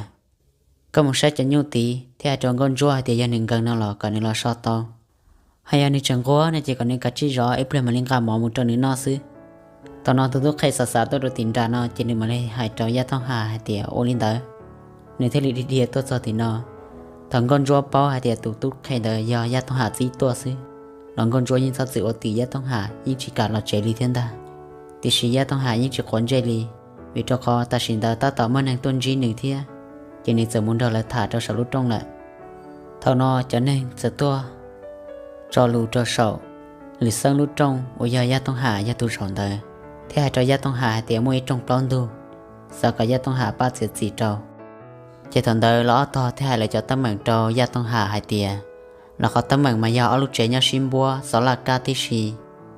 koj mus saib cov nyuj tid thiab hais rau Nkauj Ntsuab hais tias yog nws nkees no los kom nws los so tau. Hos yog nws tseem nquag no ces kom nws kav tsij zov, ib pliag mam li nqa mov mus rau nws noj xwb. Thaum no tus tub qhe xav xav tuaj rau tim nram no ces nws mam li hais rau Yaj Tooj Ham hais tias ua li ntawd, nws thiaj li dhia dhia tuaj txog tim no. Thaum Nkauj Ntsuab paub hais tias tus tub qhe ntawd yog Yaj Tooj Ham txib tuaj xwb, los Nkauj Ntsuab yeej txhob txwm ua tim Yaj Tooj Ham, yeej tsis kam los tsev li thiab ntag. Tiam sis Yaj Tooj Ham yeej tsis quav ntsej li, vim rau qhov tam sim ntawd tab tom muaj neeg tuaj ntsib nws thiab, ces nws txawm mus nrog lawv tham rau saum lub rooj lawm. Thaum no cov neeg txawm tuaj tso lus rau saum Lwm Xeeb lub rooj uas yog Yaj Tooj Ham yog tus zaum ntawd, thiab hais rau Yaj Tooj Ham hais tias muaj ib rooj plaub ntug, xav kom Yaj Tooj Ham pab txiav txim rau. Ces thaum ntawd lawv ob tog thiaj hais lawv cov teeb meem rau Yaj Tooj Ham hais tias, lawv qhov teeb meem mas yog ob lub tsev nyob sib npuab xov laj kab tib si,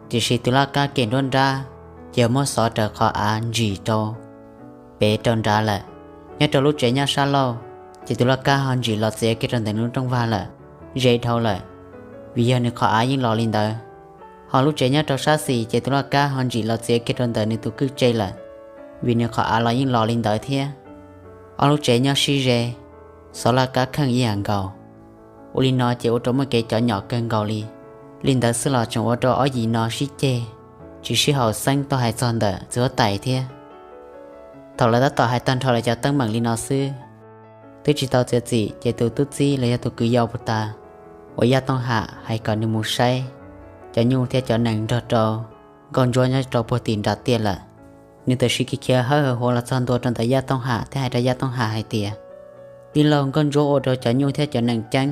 tiam sis tus laj kab kem nruab nrab ces muab xov raws qhov av ntsim rau pem rau nrad lawm. Nyob rau lub tsev nyob sab laug, ces tus laj kab ho ntsim los txiav kiag rau ntawm nws lub rooj vag lawm, ze dhau lawm, vim yog nws qhov av yeej los li ntawd. Ho lub tsev nyob rau sab xis ces tus laj kab ho ntsim los txiav kiag rau ntawm nws tus kwj tse lawm, vim nws qhov av los yeej los li ntawd thiab. Ob lub tsev nyob sib ze, xov laj kab kheej ib yam nkaus. Ua li no ces ua rau muaj kev cov nyom kawg nkaus li. Li ntawd xwb los tseem ua rau ob yim no sib ceg, tsis sib haum xeeb tau hais txog ntawm txiv huab tais thiab. Thaum lawv tab tom hais tag nrho lawv cov teeb meem li no xwb, twb tsis tau txiav txim ces tus tub txib los yog tus kwv yau puag ta uas Yaj Tooj Ham hais kom nws mus saib cov nyuj thiab cov nees nrog rau Nkauj Ntsuab nyob rau puag tim nram tiaj lawm. Nws tam sim khiav khiav hawb hawv huav los txog ntua rau ntawm Yaj Tooj Ham thiab hais rau Yaj Tooj Ham hais tias, tij laug, Nkauj Ntsuab ua rau cov nyuj thiab cov nees ceeb.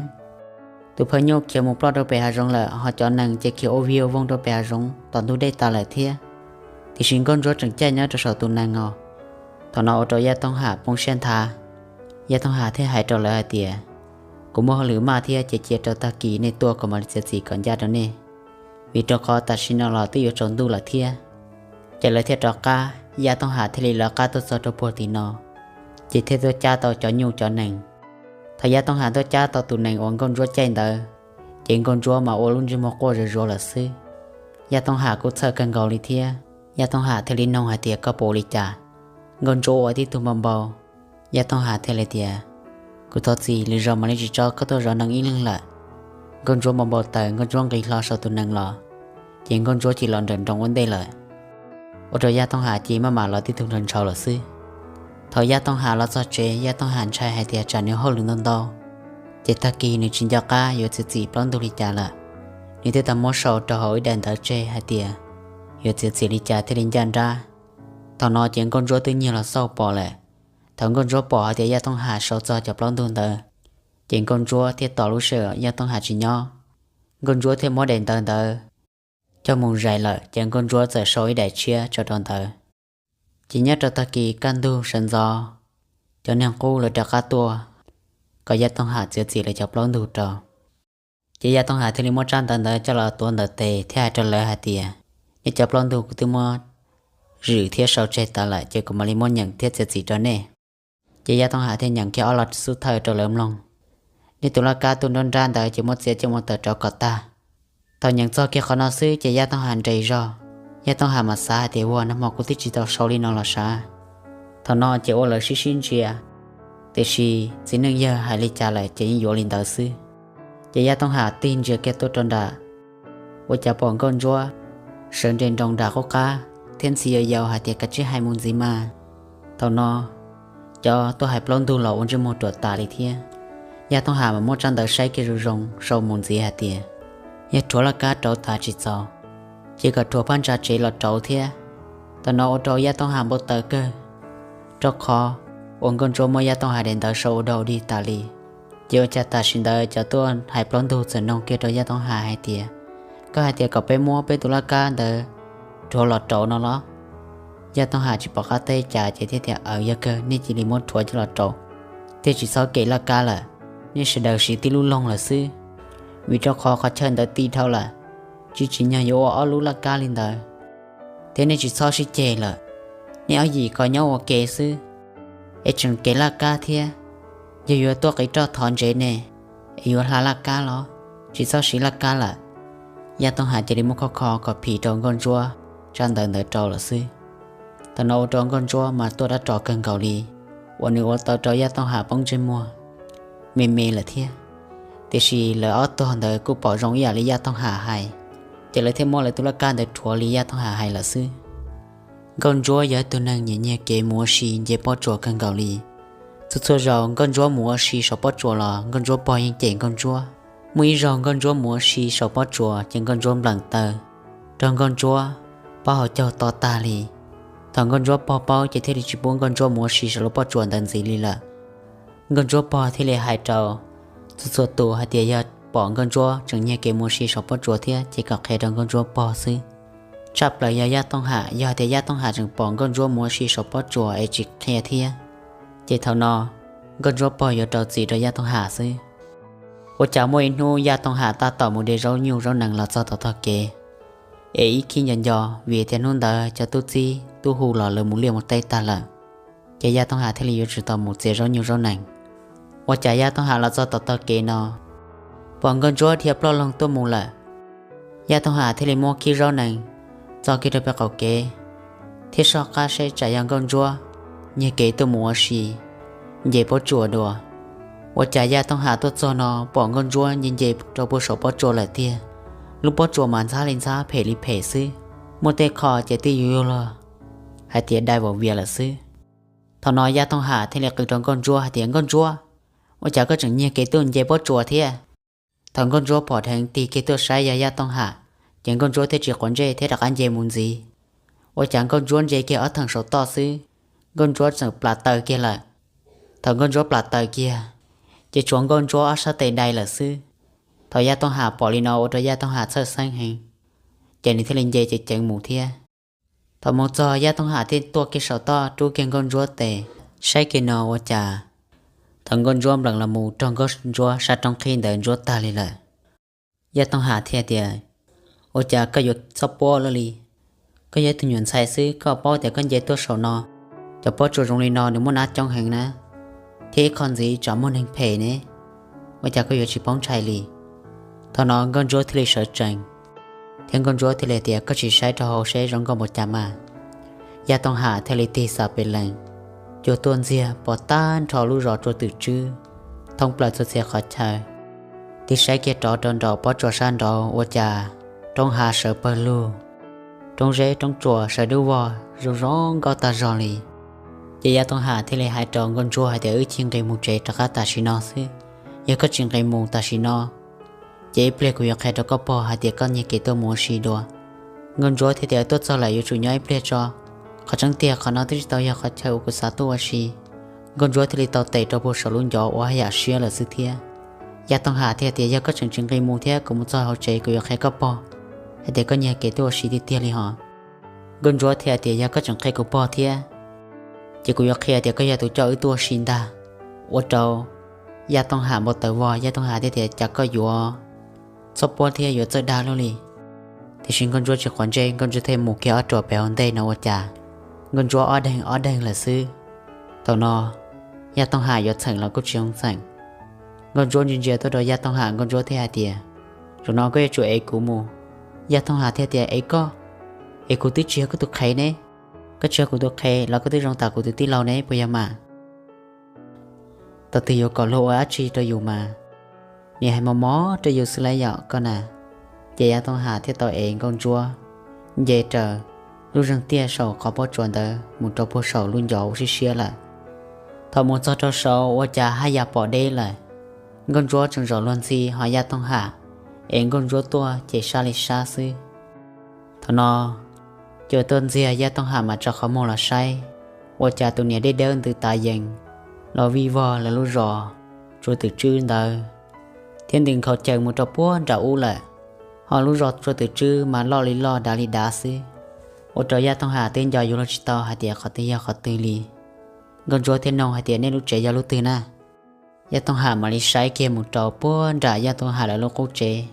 Tus phaj nyuj khiav mus ploj rau pem hav zoov lawm, ho cov nees ces khiav ua vig ua voog rau pem hav zoov tom ntug dej tas lawm thiab. Tiam sis Nkauj Ntsuab tseem caij nyob rau saum tus nees os. Thaum no ua rau Yaj Tooj Ham poob siab nthav. Yaj Tooj Ham thiaj hais rau lawv hais tias, kuv muaj hauj lwm maj thiab ces cia rau tag kis nej tuaj kuv mam li txiav txim kom ncaj rau nej, vim rau qhov tam sim no los twb yuav tsaus ntuj lawm thiab. Ces lawv thiaj rov qab, Yaj Tooj Ham thiaj li lawv qab tuaj txog rau puag tim no. ces thiaj tuaj cab tau cov nyuj cov nees. Thaum Yaj Tooj Ham tuaj cab tau tus nees uas Nkauj Ntsuab caij ntawd, ces Nkauj Ntsuab mas ua lub ntsej muag quaj zuj zus lawm xwb. Yaj Tooj Ham kuj txhawj kawg nkaus li thiab, Yaj Tooj Ham thiaj li nug hais tias, Koj puas ua li cas? Nkauj Ntsuab ua tib tug npau npau. Yaj Tooj Ham thiaj li tias, Kuv thov txim, lwm zaus mam li tsis tso koj tuaj zov nees ib leeg lawm. Nkauj Ntsuab npau npau taws, Nkauj Ntsuab nqis hlo saum tus nees los, ces Nkauj Ntsuab cia li los nrawm nroos ua ntej lawm, ua rau Yaj Tooj Ham cia li maj mam los tib tug nrov ntshaus lawm xwb. Thaum Yaj Tooj Ham los txog tsev, Yaj Tooj Ham ntshai hais tias tsam nws hauj lwm ntau ntau, ces tag kis nws tsis nco qab yuav txiav txim plaub ntug li cas lawm. Nws thiaj tau muab sau rau hauv ib daim ntawv tseg hais tias yuav txiav txim li cas thiaj li ncaj nrab. Thaum no ces Nkauj Ntsuab twb nyiag los xauj pom lawm. Thaum Nkauj Ntsuab pom hais tias Yaj Tooj Ham sau txog cov plaub ntug ntawd, ces Nkauj Ntsuab thiaj tos lub sij hawm Yaj Tooj Ham tsis nyob, Nkauj Ntsuab thiaj muab daim ntawv ntawd coj mus zais lawm, ces Nkauj Ntsuab txawm sau ib daim tshiab tso rau ntawd. Ces nyob rau tag kis kaj ntug sawv ntxov, cov niag qub lawv rov qab tuaj kom Yaj Tooj Ham txiav txim lawv cov plaub ntug rau. Ces Yaj Tooj Ham thiaj li muab tsab ntawv ntawd coj los tuav ntawm tes thiab hais rau lawv hais tias, Nej cov plaub ntug kuv twb muab zwm thiab sau tseg tas lawm, ces kuv mam li muab nyeem thiab txiav txim rau nej. Ces Yaj Tooj Ham thiaj nyeem kiag ob lo xub thawj rau lawv mloog. Nej tus laj kab tuaj nruab nrab ntawd ces muab txiav coj mus tawm rau kom tag. Thaum nyeem txog kiag qhov no xwb ces Yaj Tooj Ham nres zog. Yaj Tooj Ham mas xav hais tias, Ua, nag hmo kuv twb tsis tau sau li no los sav. Thaum no ces ua lawv sib sib ntsia, tiam sis txiv neej yawg hais li cas lawm ces yeej yuav li ntawd xwb. Ces Yaj Tooj Ham tig ntsia kiag tuaj rau nram, ua cas pom Nkauj Ntsuab sawv nres nroos nram qub qab thiab ntxhi yau yau hais tias, Kav tsij hais mus ntxiv mas. Thaum no cov tuaj hais plaub ntug los ua ntsej muag ruam tas li thiab. Yaj Tooj Ham mas muab tsab ntawv saib kiag zoo zoo sau mus ntxiv hais tias, Yog rhuav laj kab rauv tas tsis txaus, ces kom rhuav phab ntsa tsev los rauv thiab. Thaum no ua rau Yaj Tooj Ham npau taws kawg, rau qhov uas Nkauj Ntsuab muab Yaj Tooj Ham daim ntawv sau ua dog dig tas li. Ces ua cas tam sim ntawd cov tuaj hais plaub ntug txawm nug kiag rau Yaj Tooj Ham hais tias, Koj hais tias kom peb muab peb tus laj kab ntawd rhuav los rauv no los? Yaj Tooj Ham tsis pom qab teb cas ces thiaj tias, Aws, yog kawg nej cia li muab rhuav coj los rauv, thiaj tsis txhob kem laj kab lawm. Nej sawv daws siv tib lub loog lawm xwb, vim rau qhov qhov chaw ntawd ti dhau lawm, tsis tsim nyog yuav ua ob lub laj kab li ntawd. Thiab nej tsis txhob sib ceg lawm, nej ob yim ko nyob ua ke xwb, es tseem kem laj kab thiab. Yog yuav tuaj qiv roj thov ntsev ne, es yuav hla laj kab los? Tsis txhob siv laj kab lawm. Yaj Tooj Ham cia li muab khob kho kom phim rau Nkauj Ntsuab tsab ntawv ntawd rau lawm xwb. Thaum no ua rau Nkauj Ntsuab mas tuaj dab ros kawg nkaus li, uas nws ua tau rau Yaj Tooj Ham poob ntsej muag me me lawm thiab. Tiam sis lawv ob tog ntawd kuj pom zoo ib yam li Yaj Tooj Ham hais, ces lawv thiaj muab lawv tus laj kab ntawd rhuav li Yaj Tooj Ham hais lawm xwb. Nkauj Ntsuab yog ib tug neeg nyiam nyiag kev mus ua si nce pob tsuas kawg nkaus li. Txhua txhua zaus Nkauj Ntsuab mus ua si saum pob tsuas los Nkauj Ntsuab pog yeej cem Nkauj Ntsuab. Muaj ib zaug Nkauj Ntsuab mus ua si saum pob tsuas ces Nkauj Ntsuab npleem taw rau Nkauj Ntsuab pab hauv caug to tag li. Thaum Nkauj Ntsuab pog paub ces thiaj li tsis pub Nkauj Ntsuab mus ua si saum lub pob tsuas ntawd ntxiv li lawm. Nkauj Ntsuab pog thiaj li hais rau txhua txhua tus hais tias yog pom Nkauj Ntsuab tseem nyiag kev mus ua si saum pob tsuas thiab ces kom qhia rau Nkauj Ntsuab pog xwb. Tshaj plaws yog Yaj Tooj Ham, yog hais tias Yaj Tooj Ham tseem pom Nkauj Ntsuab mus ua si saum pob tsuas es tsis qhia thiab, ces thaum no Nkauj Ntsuab pog yuav rau txim rau Yaj Tooj Ham xwb. Ua cas muaj ib hnub Yaj Tooj Ham tab tom mus de zaub nyuj zaub nees los txog tom tog kev, es ib khib nco nco vim tias hnub ntawd cov tub txib tub hu los lawv mus liaj mus teb tag lawm, ces Yaj Tooj Ham thiaj li yuav tsum tau mus txiav zaub nyuj zaub nees. Ua cas Yaj Tooj Ham los txog tom tog kev no, pom Nkauj Ntsuab dhia ploj loog tuaj mus lawm. Yaj Tooj Ham thiaj li muab khib zaub nees txo kiag rau pem qaum kev, thiab soj qab seb tsam yog Nkauj Ntsuab nyiag kev tuaj mus ua si nce pob tsuas dua. Ua cas Yaj Tooj Ham tuaj txog no pom Nkauj Ntsuab nce nce rau puag saum pob tsuas lawm tiag. Lub pob tsuas mas ntxhab li ntxhab phem li phem xwb, muaj tej qho ces twb yuav luag hais tias dai vau vias lawm xwb. Thaum no Yaj Tooj Ham thiaj li qw rau Nkauj Ntsuab hais tias, Nkauj Ntsuab, ua cas koj tseem nyiag kev tuaj nce pob tsuas thiab? Thaum Nkauj Ntsuab phom dheev tig kiag tuaj saib yog Yaj Tooj Ham, ces Nkauj Ntsuab thiaj tsis quav ntsej thiab rov qab nce mus ntxiv. Ua cas Nkauj Ntsuab nce kiag ob theem saum toj xwb, Nkauj Ntsuab txawm plam taws kiag lawm. Thaum Nkauj Ntsuab plam taws kiag, ces tshuav Nkauj Ntsuab ob sab tes dai lawm xwb. Thaum Yaj Tooj Ham pom li no ua rau Yaj Tooj Ham txhawj xeeb heev, ces nws thiaj li nce ceev ceev mus thiab. Thaum mus txog Yaj Tooj Ham thiaj tuaj kiag saum toj rub kiag Nkauj Ntsuab tes, saib kiag no ua cas thaum Nkauj Ntsuab npleem los mus raug Nkauj Ntsuab sab roob qhib ntawd ntsuab tag li lawm. Yaj Tooj Ham thiaj tias, Ua cas koj yuav txhob puab luaj li? Koj yog ib tug nyuam ntxhais xwb, koj paub tias koj nce tuaj saum no, cov pob tsuas zoo li no nws muaj nab coob heev na. thiab ib qho ntxiv tsam muaj neeg phem ne, ua cas koj yuav tsis poob ntshai li? Thaum no Nkauj Ntsuab thiaj li sawv tsees, thiab Nkauj Ntsuab thiaj li tias, Koj tsis saib rau hauv seb zoo nkauj npaum cas mas. Yaj Tooj Ham thiaj li tig xav pes lees, cuag tuaj ntxiag pom tag nrho lub zos Tsua Twm Tswb thoob plaws txhua txhia qhov chaw. Tig saib kiag rov rau nraum pob tsuas sab nraud ua cas roob hav sawv pawg lug, roob zeb roob tsuas sawv dub vog zoo zoo nkauj tag zog li. Ces Yaj Tooj Ham thiaj li hais rau Nkauj Ntsuab hais tias, Wb cia nqis mus tsev rov qab tam sim no xwb. Yog koj tsis nqis mus tam sim no, ces ib pliag kuv yuav qhia rau koj pog hais tias koj nyiag kev tuaj mus ua si dua. Nkauj Ntsuab thiaj tias, Tuaj txog lawm yuav tsum nyob ib pliag tso. Qhov tseeb tiag qhov no twb tsis tau yog qhov chaw uas kuv xav tuaj ua si. Nkauj Ntsuab thiaj li tau tes rau puag saum lub ncov ua haj yam siab lawm xwb thiab. Yaj Tooj Ham thiaj tias, Yog koj tseem tsis nqis mus thiab kuv mus txog hauv tsev kuv yuav qhia koj pog hais tias koj nyiag kev tuaj ua si tiag tiag li hos. Nkauj Ntsuab thiaj tias, Yog koj tseem qhia kuv pog thiab, ces kuv yuav qhia tias koj yog tus coj wb tuaj ua si ntag. Ua rau Yaj Tooj Ham npau taws vog, Yaj Tooj Ham thiaj tias, Cas koj yuav txhob puab thiab yuav txawj dag luaj li. Tiam sis Nkauj Ntsuab tsis quav ntsej, Nkauj Ntsuab thiaj mus kiag ob ruam pem hauv ntej no ua cas Nkauj Ntsuab ob deeg ob deeg lawm xwb. Thaum no Yaj Tooj Ham yuav txheem los kuj tsis zoo txheem. Nkauj Ntsuab ntsia ntsia tuaj rau Yaj Tooj Ham, Nkauj Ntsuab thiaj hais tias, Zaum no koj yuav tsum ev kuv mus. Yaj Tooj Ham thiaj tias, Ev koj? Es kuv twb tsis yog koj tus qhev ne. Koj tsis yog kuv tus qhev los koj twb zoo tam kuv tus tij laug ne, puas yog mas? Tau twg yuav kom luag ua dab tsi rau yus mas, nim hais mos mos rau yus xwb lauj yom koj na. Ces Yaj Tooj Ham thiaj tau ev Nkauj Ntsuab nce raws lub zeeg tiaj saum qhov pob tsuas ntawd mus rau puag saum lub ncov ua siab siab lawm. Thaum mus txog rau saud ua cas haj yam pom deb lawm. Nkauj Ntsuab tseem zaum luag ntxhi ho Yaj Tooj Ham ev Nkauj Ntsuab tuaj ces sab li sab xwb. Thaum no cuag tuaj ntxiag Yaj Tooj Ham mam tso qhov muag los saib, ua cas tus niam deb dawb ntws tav yees los vij vog lawv lub zos Tsua Twm Tswb ntawd, thiab ntws nkhaus caws mus rau puag nram ub lawm. Ho lub zos Tsua Twm Tswb mas loj li loj dav li dav xwb, ua rau Yaj Tooj Ham twb nco yuav luag tsis tau hais tias qhov twg yog qhov twg li. Nkauj Ntsuab thiaj nug hais tias, Nej lub tsev yog lub twg na? Yaj Tooj Ham mam li saib kiag mus rau puag nram Yaj Tooj Ham lawv lub qub tsev,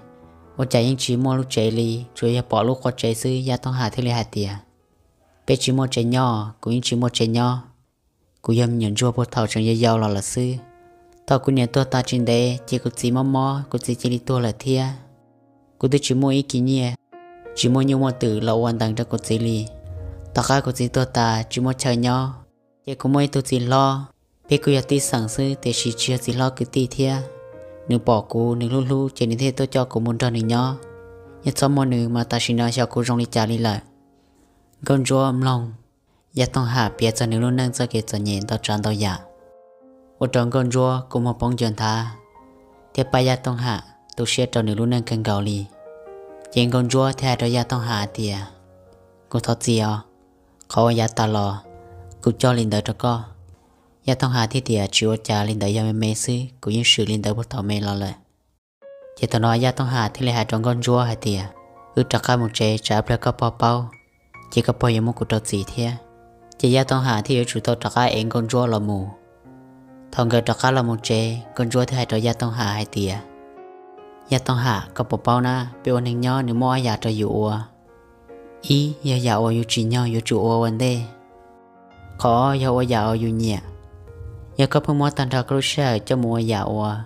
ua cas yeej tsis muaj lub tsev li, tsuas yog pom lub qub tsev xwb. Yaj Tooj Ham thiaj li hais tias, Peb tsis muaj tsev nyob, kuv yeej tsis muaj tsev nyob. Kuv yog me nyuam ntsuag puag thaum tseem yau yau los lawm xwb. Thaum kuv niam tuag tas tsis ntev ces kuv txiv mob mob, kuv txiv cia li tuag lawm thiab. Kuv twb tsis muaj ib kis nyiaj, tsis muaj nyuj muaj twm los ua ntees rau kuv txiv li. Tom qab kuv txiv tuag tas tsis muaj chaw nyob, ces kuv muaj ib tug txiv hlob, peb kuj yog tib xeem xwb tiam sis tsis yog txiv hlob kwv tij thiab. Nws pom kuv, nws hlub hlub ces nws thiaj tuaj coj kuv mus nrog nws nyob. Yog txhob muaj nws mas tam sim no xyov kuv zoo li cas li lawm. Nkauj Ntsuab mloog Yaj Tooj Ham piav txog nws lub neej txoj kev txom nyem ntau tsav ntau yam, ua rau Nkauj Ntsuab kua muag poob ncua nthav, thiab pab Yaj Tooj Ham tu siab rau nws lub neej kawg nkaus li. Ces Nkauj Ntsuab thiaj hais rau Yaj Tooj Ham hais tias, Kuv thov txim os, qhov uas yav tas los kuv coj li ntawd rau koj. Yaj Tooj Ham thiaj tias, Tsis ua cas, li ntawd yog me me xwb, kuv yeej swm li ntawd puag thaum me los lawm. Ces thaum no Yaj Tooj Ham thiaj li hais rau Nkauj Ntsuab hais tias, Wb rov qab mus tsev, tsam ib pliag koj pog paub, ces koj pog yuav muab kuv rau txim thiab. Ces Yaj Tooj Ham thiaj yuav tsum tau rov qab ev Nkauj Ntsuab los mus. Thaum nkawd rov qab los mus tsev, Nkauj Ntsuab thiaj hais rau Yaj Tooj Ham hais tias, Yaj Tooj Ham, koj puas paub na, peb ua neeg nyob nws muaj ob yam rau yus ua. Ib, yog yam uas yus tsim nyog yuav tsum ua ua ntej. Qhov ob, yog ua yam uas yus nyiam. Yog koj pheej muab tag nrho koj lub sij hawm coj mus ua yam uas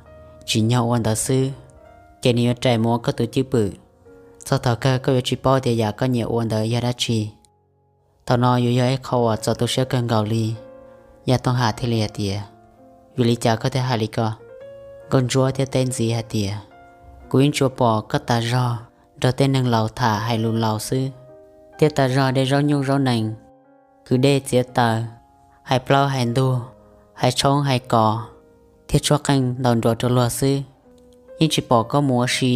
tsim nyog ua ntawd xwb, ces nws yuav rais mus ua koj tus cwj pwm. Txog thaum kawg koj yuav tsis paub tias yam koj nyiam ua ntawd yog dab tsi. Thaum no yuav yog ib qho uas txaus tu siab kawg nkaus li. Yaj Tooj Ham thiaj li hais tias, Vim li cas koj thiaj hais li ko? Nkauj Ntsuab thiaj teb ntxiv hais tias, Kuv yeej tsuas pom koj tas zog nrog tej neeg laus tham hais lus laus xwb, thiab tas zog de zaub nyuj zaub nees, kwv dej txiav taws, hais plaub hais ntug, hais tshoob hais kos, thiab tshuab qeej ntaus nruas rau luag xwb. Yeej tsis pom koj mus ua si